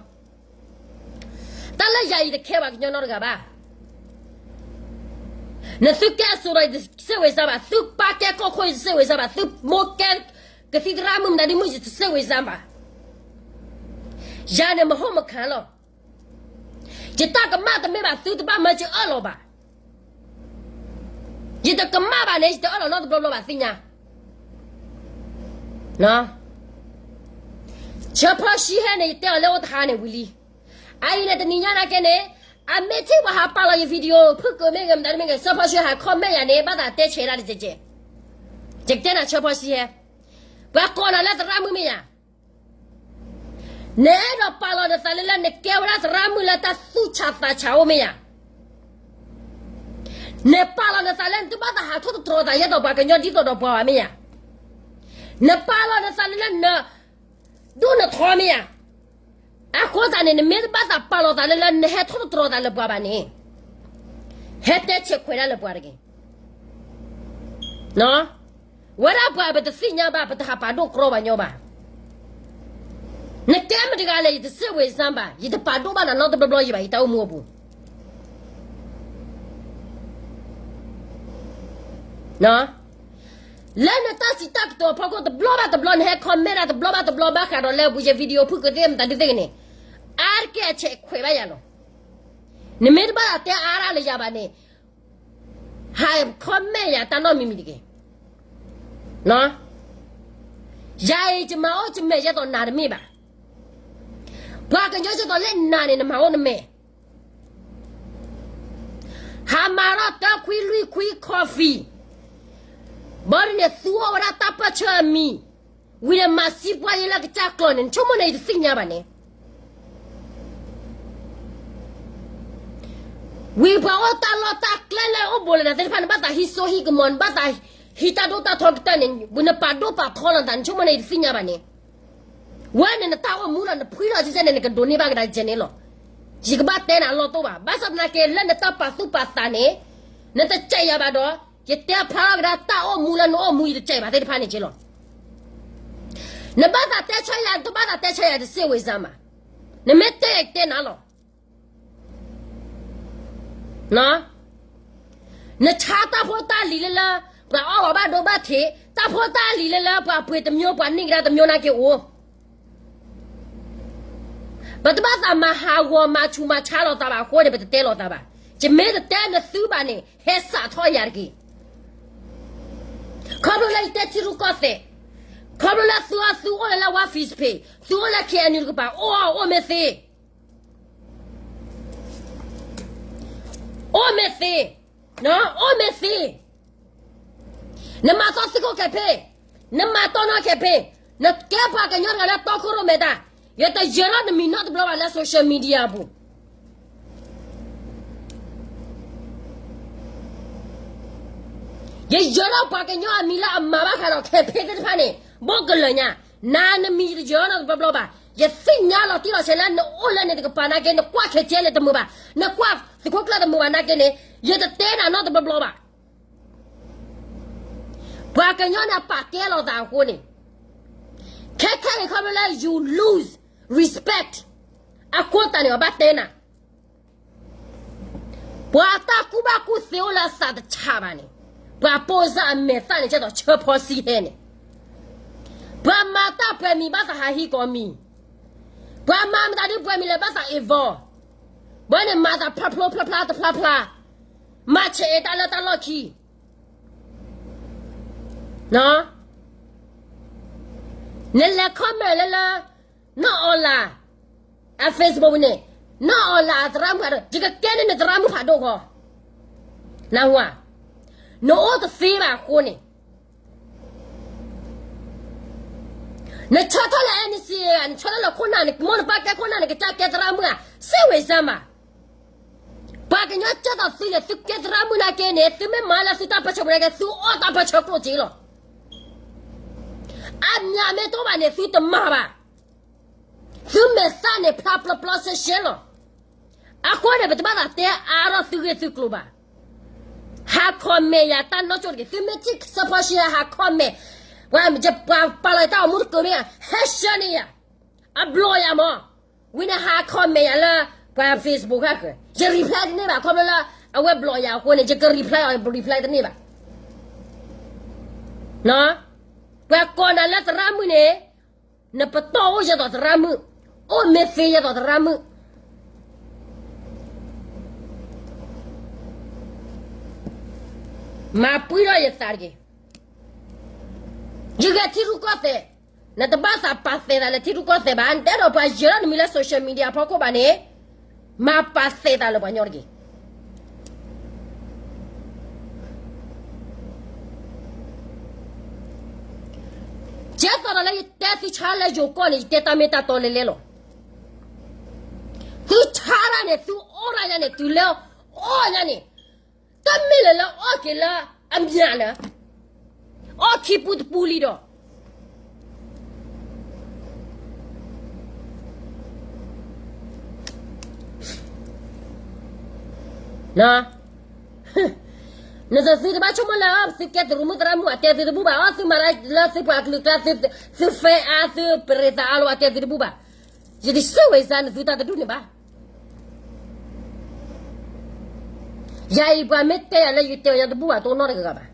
တၢ်လၢယၤအံၤတခဲပှၤကညီနီတဂၤဘၣ်. နသုကဲအစိၤဒီး ယတစ့ၢ်ဝံၤစၢ်ဘၣ်, သုပၢ်ကဲကီၢ်ခိၣ် ယတစ့ၢ်ဝံၤစၢ်ဘၣ်, သုမိၢ်ကဲကသံၣ်သရၣ်မုၣ်မတၤဒ်မုၣ် ယတစ့ၢ်ဝံၤစၢ်ဘၣ်. ယၤန့ၣ်မဟိမခါလီၤ. ယတၢ်ကမၣ်တမ့ၢ်ဘၣ် သုတဘၣ်မၢယအၢၣ်လီၤဘၣ်. ယတကမၣ်ဘၣ်န့ၣ် ယတအၢၣ်လီၤနီတဘျီဘျီဘၣ်သ့ၣ်ညါ. ဆၢဖီၣ်ဆံဟဲန့ၣ် ယတဲအီၤလၢအိၣ်တဟါန့ၣ်ဝံၤလံ. အအံၤန့ၣ်တနံၤညါနာ်က့န့ၣ် အမ့ၢ်ထံၣ်ပှၤဟးပာ်လီၤယ video ဖုၣ်ကိာ်မ့ၢ်ဂ့ၤ မတၤတမ့ၢ်ဂ့ၤ ဆၢဖီၣ်ဆံဟး comment ယၤန့ၣ် ဘၣ်သးတဲဆဲးဒၣ်တကဲးကဲး. ယကတဲနၤဆၢဖီၣ်ဆံဟဲ, ပှၤကိးနၤလၢသရၣ်မုၣ်မ့ၢ်ယၤ နအဲၣ်ဒိးပာ်လီၤနသးလၢလၢ နကဲဝဲဒၣ်သရၣ်မုၣ်လၢတၢ်သူၣ်ဆးသးဆးအိၣ်မ့ၢ်ယၤ, နပာ်လီၤနသးလၢနတဘၣ်သးဟးထီၣ်တတြီၤသး ယဲသိးပှၤကညီဒ်သိးဒီးပှၤဘၣ်မ့ၢ်ယၤ, နပာ်လီၤနသးလၢလၢနဒိၣ်နထီမ့ၢ်ယၤ, အဃိသတးန့ၣ် နမ့ၢ်တဘၣ်သးပာ်လီၤသးလၢလၢ နဟဲထီၣ်တတြီၤသးလၢပှၤဘၣ်န့ၣ်, ဟဲတဲဆဲးခွဲးဒၣ်လၢပှၤတဂ့ၤ. ဝဲဒၣ်ပှၤပတသ့ၣ်ညါဘၣ် ပတဟးပာ်ဒိၣ်ကြီပှၤညီဘၣ်. နကဲမတဂၤလဲၣ် ယတစ့ၢ်ဝဲစၢ်ဘၣ်, ယတပာ်ဒိၣ်ဘၣ်နၤနီတဘျီဘျီယံၤဘၣ် ယတၢ်အိၣ်မူအပူၤ လၢနတၢ်စံးတၢ်ကတိၤအဖီခိၣ် တဘျီဘၣ်တဘျီ နဟဲ comment ဒၣ်တဘျီဘၣ်တဘျီ ဘၣ်ဃးဒီးလၢပယဲ video ဖုၣ်ကသ့ၣ်မတၤဒုသ့ၣ်ဂ့ၤန့ၣ်, အါတက့ၢ်အဆဲးခွဲးဘၣ်ယၤလီၤ. နမ့ၢ်တဘၣ်သးတဲအါဒၣ်လၢယၤဘၣ်န့ၣ်, ဟး comment ယၤတၢ်နီတမံၤမံၤတဂ့ၤ. ယၤအံၤ ယမၤအိၣ်ယမဲာ် ယဲသိးနၤတမ့ၢ်ဘၣ်. ပှၤကညီယဲသိးလၢနၤန့ၣ် နမၤအိၣ်နမဲာ် ဟးမၤထီၣ်တၢ်ခွံလွံၢ်ခွံ coffee, ဘၣ်ဒ်န့ၣ် သူအီၣ်ဝဲဒၣ်တၢ်ပၢၢ်ဆၢအမံၤ, ဝံၤန့ၣ်မၤစံးပှၢ်ယဲလၢကစၢ်ကျီၢ်န့ၣ် နဆိကမိၣ်န့ၣ် ယတသ့ၣ်ညါဘၣ်န့ၣ် ဝံၤပှၤအိၣ်တၢ်လီၢ်တၢ်ကျဲလၢအိၣ်ဘူးလၢနၤသ့ၣ်တဖၣ် နဘၣ်သးဟံးစိဟံးကမီၤ နဘၣ်သးဟံးတၢ်ဒိၣ်တၢ်ထီကတၢၢ်န့ၣ် ဝံၤနပာ်ဒိၣ်ပာ်ထီလီၤနသး နဆိကမိၣ်န့ၣ် ယတသ့ၣ်ညါဘၣ်န့ၣ် ဝဲန့ၣ်နတၢ်အိၣ်မူလီၤ နဖှံလီၤကဲကဲန့ၣ် နကဒိးန့ၢ်ဘၣ်ကဒါကဲန့ၣ်လီၤ. ယကဘၣ်တဲနၤအလီၢ်တအိၣ်ဘၣ်. ဘၣ်ဆၣ်သနာ်က့ လၢနတၢ်ပာ်သူၣ်ပာ်သးန့ၣ် နတစဲးယၤဘၣ်ဒီး ယတဲဖျါထီၣ်ကဒါတၢ်အိၣ်မူလၢနအိၣ်မူ ယတစဲးဘၣ်သ့ၣ်တဖၣ်န့ၣ်က့လီၤ. နဘၣ်သးတဲဆၢယၤ နတဘၣ်သးတဲဆၢယၤ တစ့ၢ်ဝဲစၢ်မး. နမ့ၢ်တဲယၤ ယတဲနၤလီၤ. နဆါတၢ်ဖိတၢ်လံၤလၢလၢ ပှၤအီၣ်ဂီၤဘၣ်ဒိဘၣ်ထံး, တၢ်ဖိတၢ်လံၤလၢလၢ ပှၤပှ့ၤတမျိုး ပှၤန့ၢ်ကဒါတမျိုးနာ်က့အိၣ်. ပတဘၣ်သးမၤဟးဂီၤမၤဆူးမၤဆါလိာ်သးဘၣ်အဃိန့ၣ် ပတတဲလိာ်သးဘၣ်. ယမ့ၢ်တတဲနသုဘၣ်န့ၣ် ဟဲစးထီၣ်ယၤတက့ၢ်. ခီဖျိလၢယတဲထံရူၢ်ကီၢ်သဲး, ခီဖျိလၢသုအီၣ်သုအိၣ်လၢလၢ ဝါ Facebook, သုအိၣ်လၢ KNU တကပၤ အိၣ်အိၣ်မ့ၢ်သ့ အိၣ်မ့ၢ်သ့, အိၣ်မ့ၢ်သ့, နမၤသီသံခိၣ်ခဲဖ့, နမၤတီနီၢ်ခဲဖ့, နကဲပှၤကညီတဂၤလၢတီခိၣ်ရိၣ်မဲာ်တၢ်, ယတယၢၤထီၣ်နမံၤနီတဘျီဘၣ်လၢ social media အပူၤ. ယယၢၤထီၣ်ပှၤကညီအမံၤလၢအမၤဘၣ်ဃးဒီးခဲဖ့သ့ၣ်တဖၣ်န့ၣ် ဘိၣ်ကလၢာ်ညါ, နၤနမံၤယတယၢၤထီၣ်နီတဘျီဘျီဘၣ်. ယသ့ၣ်ညါလီၤတံၢ်လီၤဆဲးလၢနအိၣ်လၢန့ၣ်တကပၤနာ်က့ နကွၢ်ခဲကဲလၢတမုာ်ဘၣ်, နကွၢ်သုးခိၣ်ကျၢၢ်တမုာ်ဘၣ်နာ်က့န့ၣ် ယတတဲနၤနီတဘျီဘျီဘၣ်. ပှၤကညီန့ၣ် အပာ်ကဲလိာ်သးအဃိန့ၣ်, ခဲခဲအံၤခီဖျိလၢ you lose respect အဃိသတးန့ၣ် အဘၣ်တဲနၤ, ပှၤတၢ်ကူၣ်ဘၣ်ကူၣ်သ့အိၣ်လၢအသးတဆးဘၣ်န့ၣ်, ပှၤပိာ်စၢ်အမဲာ်သၣ်န့ၣ် ကဲသိးဆၢဖီစံဟဲန့ၣ်, ပှၤမၤတၢ်ပှဲၤမံၤဘၣ်သးဟးဟံးကိးမံၤ, ပှၤမၤမတၤဒုးပှဲၤမံၤလၢဘၣ်သး involve, ဘၣ်န့ၣ်မၤသးဖျါဖျါဖျါဖျါတဖျါဖျါ, မၤဆဲးအ့ၣ်တၢ်လၢတၢ်လီၢ်ခံ, နလဲၤ comment လၢလၢ နီၢ်အီလး အFacebookန့ၣ်, နီၢ်အီလးအသရၣ်မုၣ်ဖးဒိၣ်, ယကကဲန့ၢ်နသရၣ်မုၣ်ဖးဒိၣ်ဃီ, နၢ်ဟူဧါ, နအိၣ်တသ့ဘၣ်အဃိန့ၣ် နဆၢထၢၣ်လၢ NCA နဆၢထၢၣ်လၢခိၣ်နၢ်န့ၣ် မိၢ်နပၢ်ကဲခိၣ်နၢ်န့ၣ် ကစၢ်ကဲသရၣ်မုၣ်ဧါ, စ့ဝ့ၤစၢ်မး, ပှၤကညီကၢ်သိးသုန့ၣ် သုကဲသရၣ်မုၣ်နာ်က့န့ၣ် သုမ့ၢ်မၤလၢသုတၢ်ပၢဆှၢပူၤနာ်က့ သုအီၣ်တၢ်ပၢဆှၢကျိၣ်စ့လီၤ. အမ့ၢ်မ့ၢ်တအိၣ်ဘၣ်န့ၣ် သုတမၤဘၣ်. သုမဲာ်သၣ်န့ၣ်ဖျါပျီပျီရှဲရှဲလီၤ. အဃိန့ၣ် ပတဘၣ်သးတဲအါထီၣ်သုဂ့ၢ်သုကျိၤဘၣ်. ဟး comment ယၤတၢ်နီၢ်ကၠိတက့ၢ်. သုမ့ၢ်ထံၣ်ဆၢဖီၣ်ရှဲဟး comment, ပှၤ ပှၤပာ်လီၤယတၢ်အိၣ်မူတကိးမ့ၢ်ဧါ, ဟဲဆှၢန့ၢ်ယၤ, အဘျီယၤမး, ဝံၤန့ၣ်ဟး comment ယၤလၢ ပှၤ Facebook ခါဃၢၤ, ယ reply တန့ၢ်ဘၣ် ခီဖျိလၢ အဝဲဘျီယၤအဃိန့ၣ် ယက reply အီၤ reply တန့ၢ်ဘၣ်. ပှၤကိးနၤလၢသရၣ်မုၣ်န့ၣ်, နပတီၢ်အိၣ်ယဲသိးသရၣ်မုၣ်, အိၣ်မ့ၢ်သ့ယဲသိးသရၣ်မုၣ်, မၤပှံၢ်ထီၣ်ယသးတက့ၢ်. ယဂဲၤထံရူၢ်ကီၢ်သဲး, နတဘၣ်သးပာ်သဲးသးလၢထံရူၢ်ကီၢ်သဲးဘၣ်. နတဲဒီးပှၤယဲၤထီၣ်နမံၤလၢ social media ဖီခိၣ်ဘၣ်န့ၣ်, မၤပာ်သဲးသးလၢပှၤညီတက့ၢ်. ကဲသိးဒီးလၢယတဲသုဆါလၢယိၤကီၢ်န့ၣ် ယတဲတၢ်မ့ၢ်တၢ်တီလဲၤလဲၤလီၤ. သုဆါတၢ်န့ၣ် သုအီၣ်တၢ်ညါန့ၣ် တုၤလၢအီၣ်ညါန့ၣ်, တမ့ၢ်လၢလၢအီၣ်က့ၤလၢအမံၤလၢ, အီၣ်ခံပူတပူလံဒီး နသုသုတဘၣ်ဆိကမိၣ်လၢ သုကဲသရၣ်မုၣ်သရၣ်မုၣ် အတဲသုတဘူၣ်ဘၣ်. အီၣ်သုမၤလၢသုပှၤကလုာ်ကျါ, သု fan အါ, သုပရံးသးအါလီၤ အတဲသုတဘူၣ်ဘၣ်. ယတစံးဝဲစၢ် နသုတၢ်တဒူၣ်န့ၣ်ဘၣ်. ယၤအံၤပှၤမ့ၢ်တဲယၤလၢယတဲအီၤ ယတဘူၣ်ဘၣ်တအိၣ်နီတဂၤဘၣ်.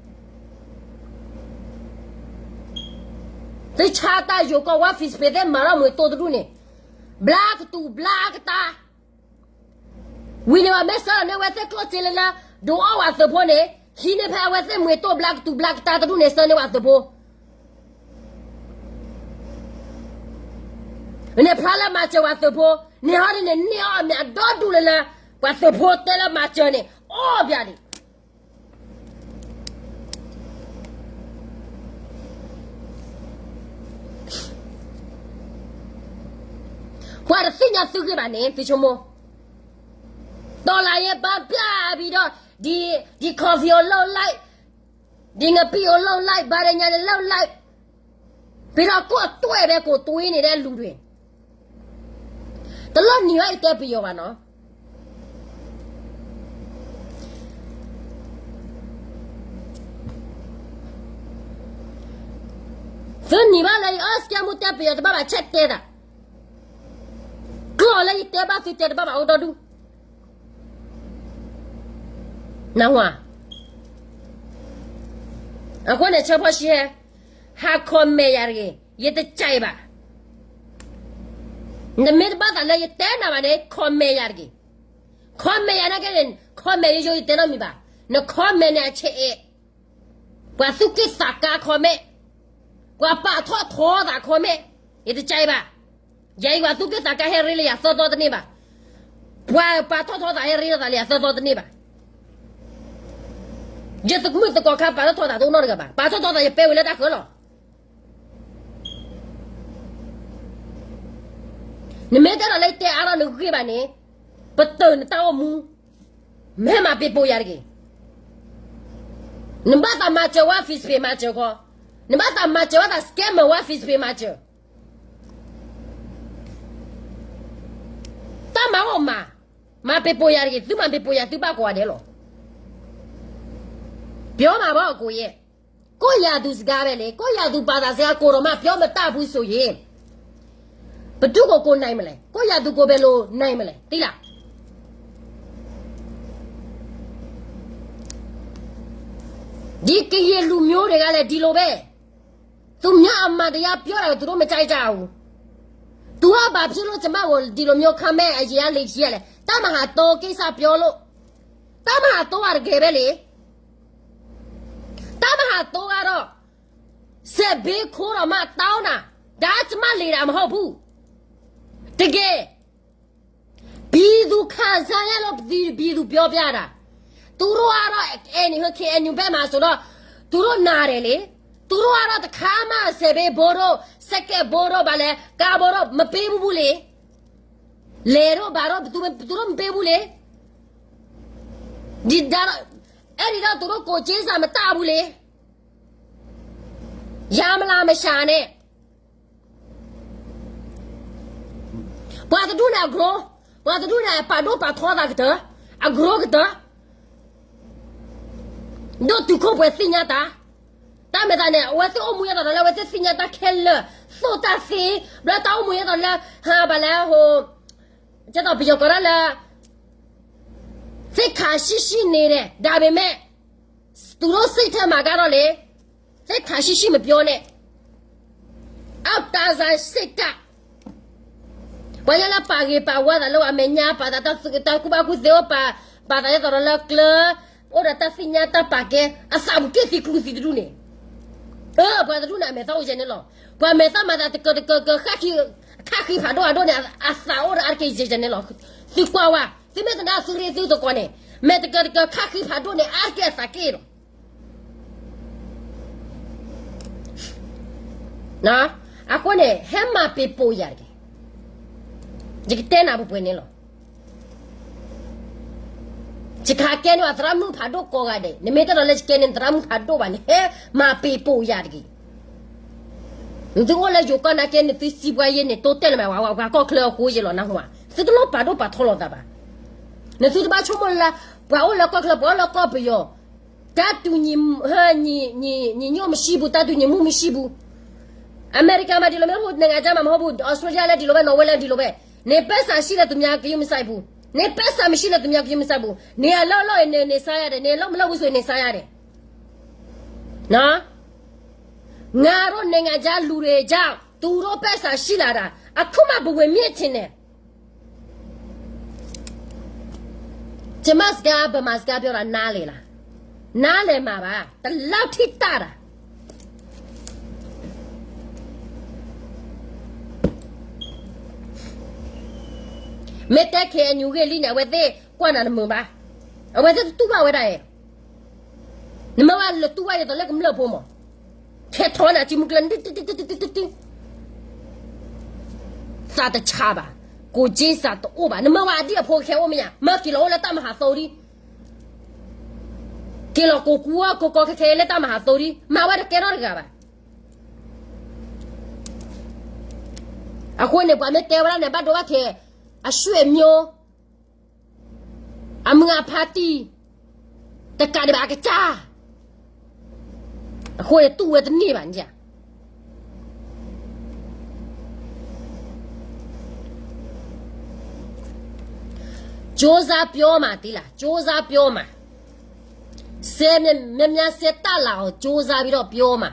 သုဆါတၢ်ယိၤကီၢ်ဝါ Facebook သ့ၣ်မၤထီၣ်မှံတိၢ်တဒူၣ်န့ၣ်, ဘျါကတူးဘျါကတာ် ဝံၤန့ၣ် ပှၤမ့ၢ်ဆှၢလီၤန့ၢ်ဝဲသ့ၣ်ကျိၣ်စ့လၢလၢ ဒုးအီၣ်ဝဲသုးဖိန့ၣ် ဟံးန့ၢ်ဖဲအဝဲသ့ၣ်မှံတိၢ်ဘျါကတူးဘျါကတာ်တဒူၣ်န့ၣ် ဆှၢန့ၢ်ဝဲသုးဖိ န့ၣ်ဖျါလၢမၤစၢၤဝဲသုးဖိ, န့ၣ်ဟီဒ်န့ၣ်န့ၢ်အီၣ်အမ့ၢ်အဒီဒူၣ်လၢလၢ ပှၤသုးဖိတဲလၢမၤစၢၤန့ၣ် အီၣ်ဘၣ်ဒံး ပှၤတသ့ၣ်ညါသုဂ့ၢ်ဘၣ်န့ၣ် သုဆိကမိၣ်, တီလၤယဲဘါပျၢ်ဘံဒီး, ဒ် coffee အိၣ်လီၢ်လံ, ဒ်ငပံၢ်အိၣ်လီၢ်လံ, ဘါဒဲညါန့ၣ်လီၢ်လံ, ပံၤဒီးကိၣ်တွဲၣ်ဘဲကိၣ်တွံန့ၣ်ဒဲးလူၤတွံၣ်, တလီၢ်နံၤဘၣ်ယတဲပယီၤဘၣ်နီၤ သုနံၤဘၣ်လၢယအီၣ်စကဲမူတဲပယီၤတဘၣ်ဘၣ် ဆဲးတဲတၢ်, ကျိာ်လၢယတဲဘၣ်သုတဲတဘၣ်ဘၣ်အိၣ်ဒီဒူၣ်, နၢ်ဟူဧါ, အဃိန့ၣ် ဆၢဖီၣ်ဆံဟဲ, ဟး comment ယၤတဂ့ၤ, ယတကဲဘၣ်, နမ့ၢ်တဘၣ်သးလၢယတဲနၤဘၣ်န့ၣ် comment ယၤတဂ့ၤ, comment ယၤနာ်က့န့ၣ် comment ယိယိယတဲနီတမံၤဘၣ်, န comment န့ၣ်အဆဲးအဲး ပှၤသူၣ်က့ၣ်သးကါ comment, ပှၤပာ်ထီၣ်ထီသး comment, ယတကဲဘၣ်, ယၤအံၤပှၤသူၣ်က့ၣ်သးကါဟဲရ့လၢယၤသၢသီတန့ၢ်ဘၣ်, ပှၤပာ်ထီၣ်ထီသးဟဲရ့လိာ်သးလၢယၤသၢသီတန့ၢ်ဘၣ်, ယသမုၣ်သကိးခါပာ်ထီၣ်ထီသးတအိၣ်နီတဂၤဘၣ်, ပာ်ထီၣ်ထီသးယပဲဝဲလၢတၢ်ဃၢလီၤ နမ့ၢ်တဲဒီးလၢယတဲအါထီၣ်နဂ့ၢ်ဘၣ်န့ၣ်, ပတုာ်နတၢ်အိၣ်မူ, မ့ၢ်မၤပ့ၤပိာ်ယၤတဂ့ၤ, နဘၣ်သးမၤစၢၤဝဲ Facebook မၤစၢၤခီ, နဘၣ်သးမၤစၢၤဝဲသး scammer ဝဲ Facebook မၤစၢၤ တၢ်မၤအိၣ်မး, မၤပ့ၤပိာ်ယၤတဂ့ၤ, သုမၤပ့ၤပိာ်ယၤသုဘၣ်ကိးဂၤဒဲးလီၤ, ပျီမးဘၣ်အကိးယဲၢ်, ကိးယၤသူစကားပဲလဲၣ်, ကိးယၤသူဘာသာစကားကိးဒီးမး ပြောမတတ်ဘူးဆိုရင်, ဘယ်သူကိုကိုနိုင်မလဲ, ကိုယ့်ရာသူကိုယ်ဘယ်လိုနိုင်မလဲ, သိလား, ဒီကရင်လူမျိုးတွေကလည်းဒီလိုပဲ, သူများအမှန်တရားပြောတာကို သူတို့မကြိုက်ကြဘူး။ သူကဘာဖြစ်လို့ကျမကိုဒီလိုမျိုး comment အရင်ကလေ့ရှိရလဲ။ တပ်မဟာသုံးကိစ္စပြောလို့။ တပ်မဟာသုံးကတကယ်ပဲလေ။ တပ်မဟာသုံးကတော့ စစ်ဘေးခိုးတော့မှတောင်းတာ။ ဒါကကျမလေ့တာမဟုတ်ဘူး။ တကယ် ပြည်သူခံစားရလို့ ပြည်သူပြောပြတာ။ သူတို့ကတော့ အဲ KNU ဘက်မှာဆိုတော့ သူတို့နာတယ်လေ။ သူတို့ကတော့ တခါမှ စစ်ဘေးဘိုးတို့ စကဲဘိုးတို့ ဘာလဲ ကားဘိုးတို့ မပေးဘူးဘူးလေ။ လယ်တို့ဘာတို့ သူတို့မပေးဘူးလေ။ ဒီဒါတော့ အဲ့ဒီတော့ သူတို့ကိုယ်ချင်းစာမတတ်ဘူးလေ။ ရမလာမရှာနဲ့ ပှၤတဒူၣ်န့ၣ်အကြိၤ, ပှၤတဒူၣ်န့ၣ် ပာ်ဒိၣ်ပာ်ထီသးကတၢၢ်, အကြိၤကတၢၢ်, ဒိၣ်တုာ်ခိၣ်ပှဲၤသ့ၣ်ညါတၢ်, တၢ်မဲာ်သးန့ၣ် အဝဲသ့ၣ်အိၣ်မူယဲသိးဒီးလၢ အဝဲသ့ၣ်သ့ၣ်ညါတၢ်ခဲလၢာ်, သိၣ်တၢ်သ့, ဘျီတၢ်အိၣ်မူယဲသိးလၢ ဟါ ဘၣ်လဲၣ်ဟိ, ကဲသိးပယီၤကိးဒၣ်လၢ သိက္ခာရှိရှိနေတယ်, ဒါပေမဲ့ သူတို့စိတ်ထဲမှာကတော့လေ သိက္ခာရှိရှိမပြောနဲ့ အောက်တန်းစားစိတ်ဓာတ် ပှၤညါလၢပာ်ဂ့ၤပာ်ဝါသးလၢအမဲာ်ညါ ပာ်သးတၢ်ကူၣ်ဘၣ်ကူၣ်သ့အိၣ်ပာ်, ပာ်သးဒ်သိးဒီးလၢကျၢၤ, အိၣ်ဒီးတၢ်သ့ၣ်ညါတၢ်ပာ်ကဲ, အသးပူၤက့ၢ်သံကျူသံတဒူၣ်န့ၣ်, အၢ ပှၤတဒူၣ်န့ၣ် အမဲာ်သၣ်အိၣ်ယဲန့ၣ်လီၤ. ပှၤမဲာ်သၣ်မၤသးတကၢၤတကၢၤကၢၤ ခါဃံဖးဒိၣ်အဒိၣ်န့ၣ် အသးအိၣ်ဒီးအါတက့ၢ်ယဲန့ၣ်လီၤ. သုကွၢ်ဝဲ, သုမ့ၢ်သနာ်သုရ့သုသကိးန့ၣ်, မဲာ်တကၢၤတကၢၤခါဃံဖးဒိၣ်န့ၣ် အါတက့ၢ်အသးက့ၢ်လီၤ. အဃိန့ၣ် ဟဲမၤပ့ၤပိာ်ယၤတက့ၢ်. ယကတဲနၤပှဲၤပှဲၤန့ၣ်လီၤ. ယကဟးကဲန့ၢ်အသရၣ်မုၣ်ဖးဒိၣ်ကိးဂၤဒဲး, နမ့ၢ်တဲဒီးလၢယကဲန့ၢ်သရၣ်မုၣ်ဖးဒိၣ်ဘၣ်န့ၣ် ဟဲမၤပ့ၤပိာ်ယၤတက့ၢ်. နသုအိၣ်လၢယိၤကီၢ်နာ်က့ နသုစံးပှၤယဲန့ၣ် တိတဲာ်လၢမး ပှၤကီၢ်ချၢအဃိယဲလီၤနၢ်ဟူဧါ. သုတလိၣ်ပာ်ဒိၣ်ပာ်ထီလီၤသးဘၣ်. နသုတဘၣ်ဆိကမိၣ်လၢ ပှၤအိၣ်လၢကီၢ်ချၢ ပှၤအိၣ်လၢကီၢ်ပယီၤ တၢ်တူၢ်ညီညီညွတ်မရှိဘူး, တၢ်တူၢ်ညီမှုမရှိဘူး. အမဲရကၤမးဒ်လဲၣ်မ့ၢ်ဟူး, နိုင်ငံခြားမးမ့ၢ်ဟူးဘူး, အီစထြ့လယါလၢဒ်လဲၣ်ဝဲ, နော်ဝဲလၢဒ်လဲၣ်ဝဲ, နပၢဆှၢရှိလဲၣ် သူများဂရုမစိုက်ဘူး, နပၢဆှၢမရှိလဲၣ် သူများဂရုမစိုက်ဘူး, နအလုပ်လုပ်ရင်နစားရတယ်, နအလုပ်မလုပ်ဘူးဆိုရင်နစားရတယ်. ငါတို့နိုင်ငံခြားလူတွေကြောင့် သူတို့စိတ်ထဲမှာကတာ့ ငါတို့နိုင်ငံခြားလူတွေကြောင့် သူတို့ပဲဆာရှိလာတာ, အခုမှဘဝင်မြင့်ချင်တယ်. ကျမစကား ဗမာစကားပြောတာ နားလည်လား, နားလည်မှာပါ, ဒီလောက်ထိတတာ မ့ၢ်တဲ KNU ဂ့ၢ်လံန့ၣ် အဝဲသ့ၣ်ကွၢ်နၤတမုာ်ဘၣ်, အဝဲသ့ၣ်တတူၢ်ဘၣ်ဝဲဒၣ်အံၤ, နမ့ၢ်ဝဲလဲၤတူၢ်ဘၣ်ယဲသိးလၢကမျၢၢ်ဖိမး, ခဲထီနၤစုမုၢ်ကျၢၢ်, သးတဆါဘၣ်, ကိုယ်ချင်းစာတအိၣ်ဘၣ်, နမ့ၢ်ဝဲအဒံၣ်အဖိခဲအိၣ်မ့ၢ်ဧါ, မ့ၢ်က့ၤလီၤအိၣ်လၢတၢ်မၤဟးသိဒံး, က့ၤလီၤကိးကူအီၤ ကိးကီခဲခဲလၢတၢ်မၤဟးသိဒံး, မၤဝဲတကဲထီၣ်တဂၤဘၣ်. အဃိန့ၣ် ပှၤမ့ၢ်တဲဝဲဒၣ်န့ၣ် ဘၣ်ဒိဘၣ်ထံး, အဆွေမျိုး, အမုၢ်အဖါတံၢ်, တကးဒံးဘၣ်အကစၢ်, အဃိန့ၣ်တူၢ်ဝဲတန့ၢ်ဘၣ်န့ၣ်. ကြိုးစားပြောမှာ သိလား, ကြိုးစားပြောမှာ, ဆဲး, များများဆဲးတတ်လာအောင် ကြိုးစားပြီးတော့ပြောမှာ.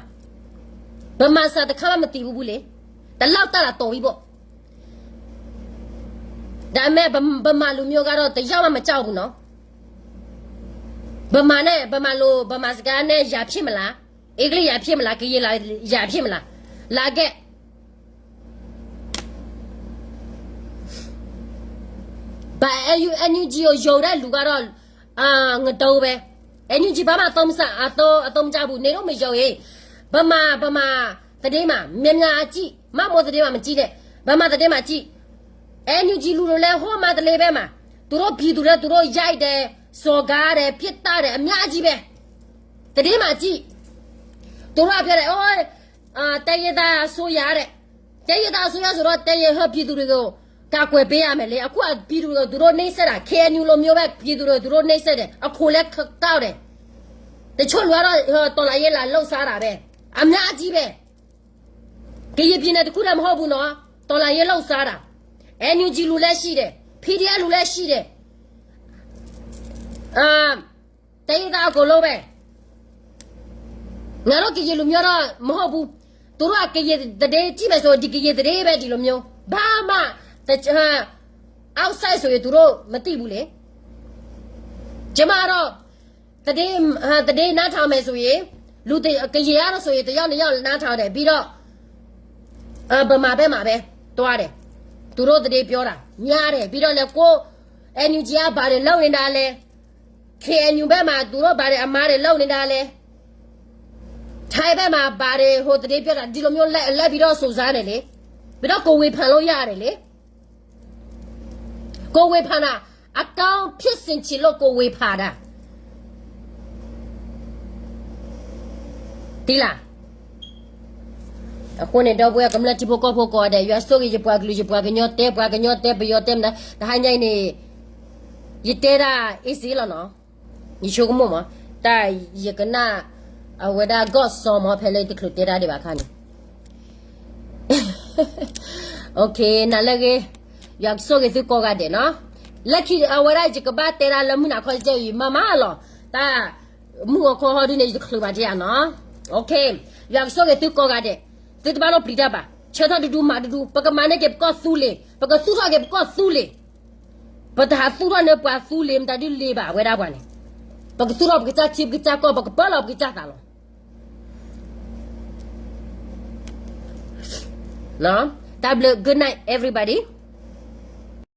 ဗမာစာတစ်ခါမှမသင်ဘူးဘူးလေ, ဒီလောက်တတ်တာတော်ပြီပေါ့. ဒါပေမဲ့ ဗမာလူမျိုးကတော့ တစ်ယောက်မှမကြောက်ဘူးနော်. ဗမာနဲ့ ဗမာလို ဗမာစကားနဲ့ ရန်ဖြစ်မလား, အင်္ဂလိပ်ရန်ဖြစ်မလား, ကရင်ရန်, ရန်ဖြစ်မလား, လာခဲ့. ဗာ NUG ကို ယုံတဲ့လူကတော့ အာ ငဒုံးပဲ. NUG ဘာမှအသုံးမစ အသုံး, အသုံးမကျဘူး, နေတော့မယုံရင်. ဗမာ, ဗမာသတင်းမှာ များများကြည့်, မမော်သတင်းမှာ မကြည့်နဲ့, ဗမာသတင်းမှာကြည့်. NUG လူတွေလည်း ဟိုမန္တလေးဘက်မှာ သူတို့ပြည်သူတွေ သူတို့ရိုက်တယ်, စော်ကားတယ်, ပစ်သတ်တယ်, အများကြီးပဲ. သတင်းမှာကြည့်. သူတို့ကပြောတယ်, အိုး, အာ, တိုင်းရင်းသားအစိုးရတဲ့, တိုင်းရင်းသားအစိုးရဆိုတော့ တိုင်းရင်းသားပြည်သူတွေကို ကာကွယ်ပေးရမယ်လေ. အခုက ပြည်သူတွေကို သူတို့နှိပ်စက်တာ, KNU လိုမျိုးပဲ ပြည်သူတွေကို သူတို့နှိပ်စက်တယ်, အခွန်လည်းကောက်တယ်. တချို့လူကတော့ ဟို, တော်လှန်ရေးလာလုပ်စားတာပဲ, အများကြီးပဲ. ကရင်ပြည်နယ်တစ်ခုတည်းမဟုတ်ဘူးနော်, တော်လှန်ရေးလုပ်စားတာ. NUG လူလည်းရှိတယ်, PDF လူလည်းရှိတယ်, အာ, တိုင်းရင်းသားအကုန်လုံးပဲ. ငါတို့ကရင်လူမျိုးတော့မဟုတ်ဘူး, သူတို့ကရင်သတင်းကြည့်မယ်ဆိုဒီကရင်သတင်းပဲဒီလိုမျိုးဘာမှတခြား outside ဆိုရင်သူတို့မသိဘူးလေ ကျမကတော့ သတင်းသတင်းနားထောင်မယ်ဆိုရင်လူတစ်ကရင်အားလို့ဆိုရင်တစ်ယောက်နှစ်ယောက်နားထောင်တယ်ပြီးတော့အဲဗမာဘက်မှာပဲသွားတယ်သူတို့သတင်းပြောတာများတယ်ပြီးတော့လည်းကို NUG ကဘာတွေလုပ်နေတာလဲ KNU ဘက်မှာသူတို့ဘာတွေအမှားတွေလုပ်နေတာလဲထိုင်းဘက်မှာဘာတွေဟိုသတင်းပြောတာဒီလိုမျိုးလဲလဲပြီးတော့စုံစမ်းတယ်လေပြီးတော့ကိုဝေဖန်လို့ရတယ်လေကိုဝေဖန်တာအကောင်းဖြစ်စင်ချင်လို့ကိုဝေဖန်တာတီးလားအဃိန့ၣ်ဒီပုၢ်ဝဲၢ်ကမျၢၢ်ထံဖိကီၢ်ဖိကိးဂၤဒဲး ယွၤဆိၣ်ဂ့ၤယပှၤကလုာ်ယပှၤကညီတဲ ပှၤကညီတဲပယီၤတဲမနုၤ တဟါညါအံၤန့ၣ် ယတဲဒၣ် easy လီၤနီၤ ယဆိကမိၣ်မး တၢ်ယကနၣ် အဝဲဒၣ် God စီၤမး ဖဲလၢတချုးတဲဒၣ်ဒံးဘၣ်ခါန့ၣ် နၤလၢအဂ့ၤ ယွၤကဆိၣ်ဂ့ၤသုကိးဂၤဒဲးနီၤ လၢခံအဝဲဒၣ်ယကဘၣ်တဲဒၣ်လၢမုၢ်နၤခီကဲအံၤမၤမၤလီၤ တၢ် မုၢ်ဂီၤခီဟီဒုန့ၣ် ယတချုးဘၣ်ဒံးဧါနီၤ ယွၤကဆိၣ်ဂ့ၤသုကိးဂၤဒဲး သုတဘၣ်လီၤပျံၤတၢ်ဘၣ် ဆၢထၢၣ်တဒူမၤတဒူ ပကမၤန့ၢ်က့ၤပကီၢ်သူလ့ၤ ပကသူၣ်ထီၣ်က့ၤပကီၢ်သူလ့ၤ ပတဟးသူၣ်ထီၣ်န့ၢ်ပှၤသူလ့ၤမတၤဒုလ့ၤဘၣ် အဝဲဒၣ်ပှၤန့ၣ် ပကသူၣ်ထီၣ်ပကစၢ်ထံပကစၢ်ကီၢ် ပကပၢလီၤပကစၢ်သးလီၤ တၢ်ဘျုး good night everybody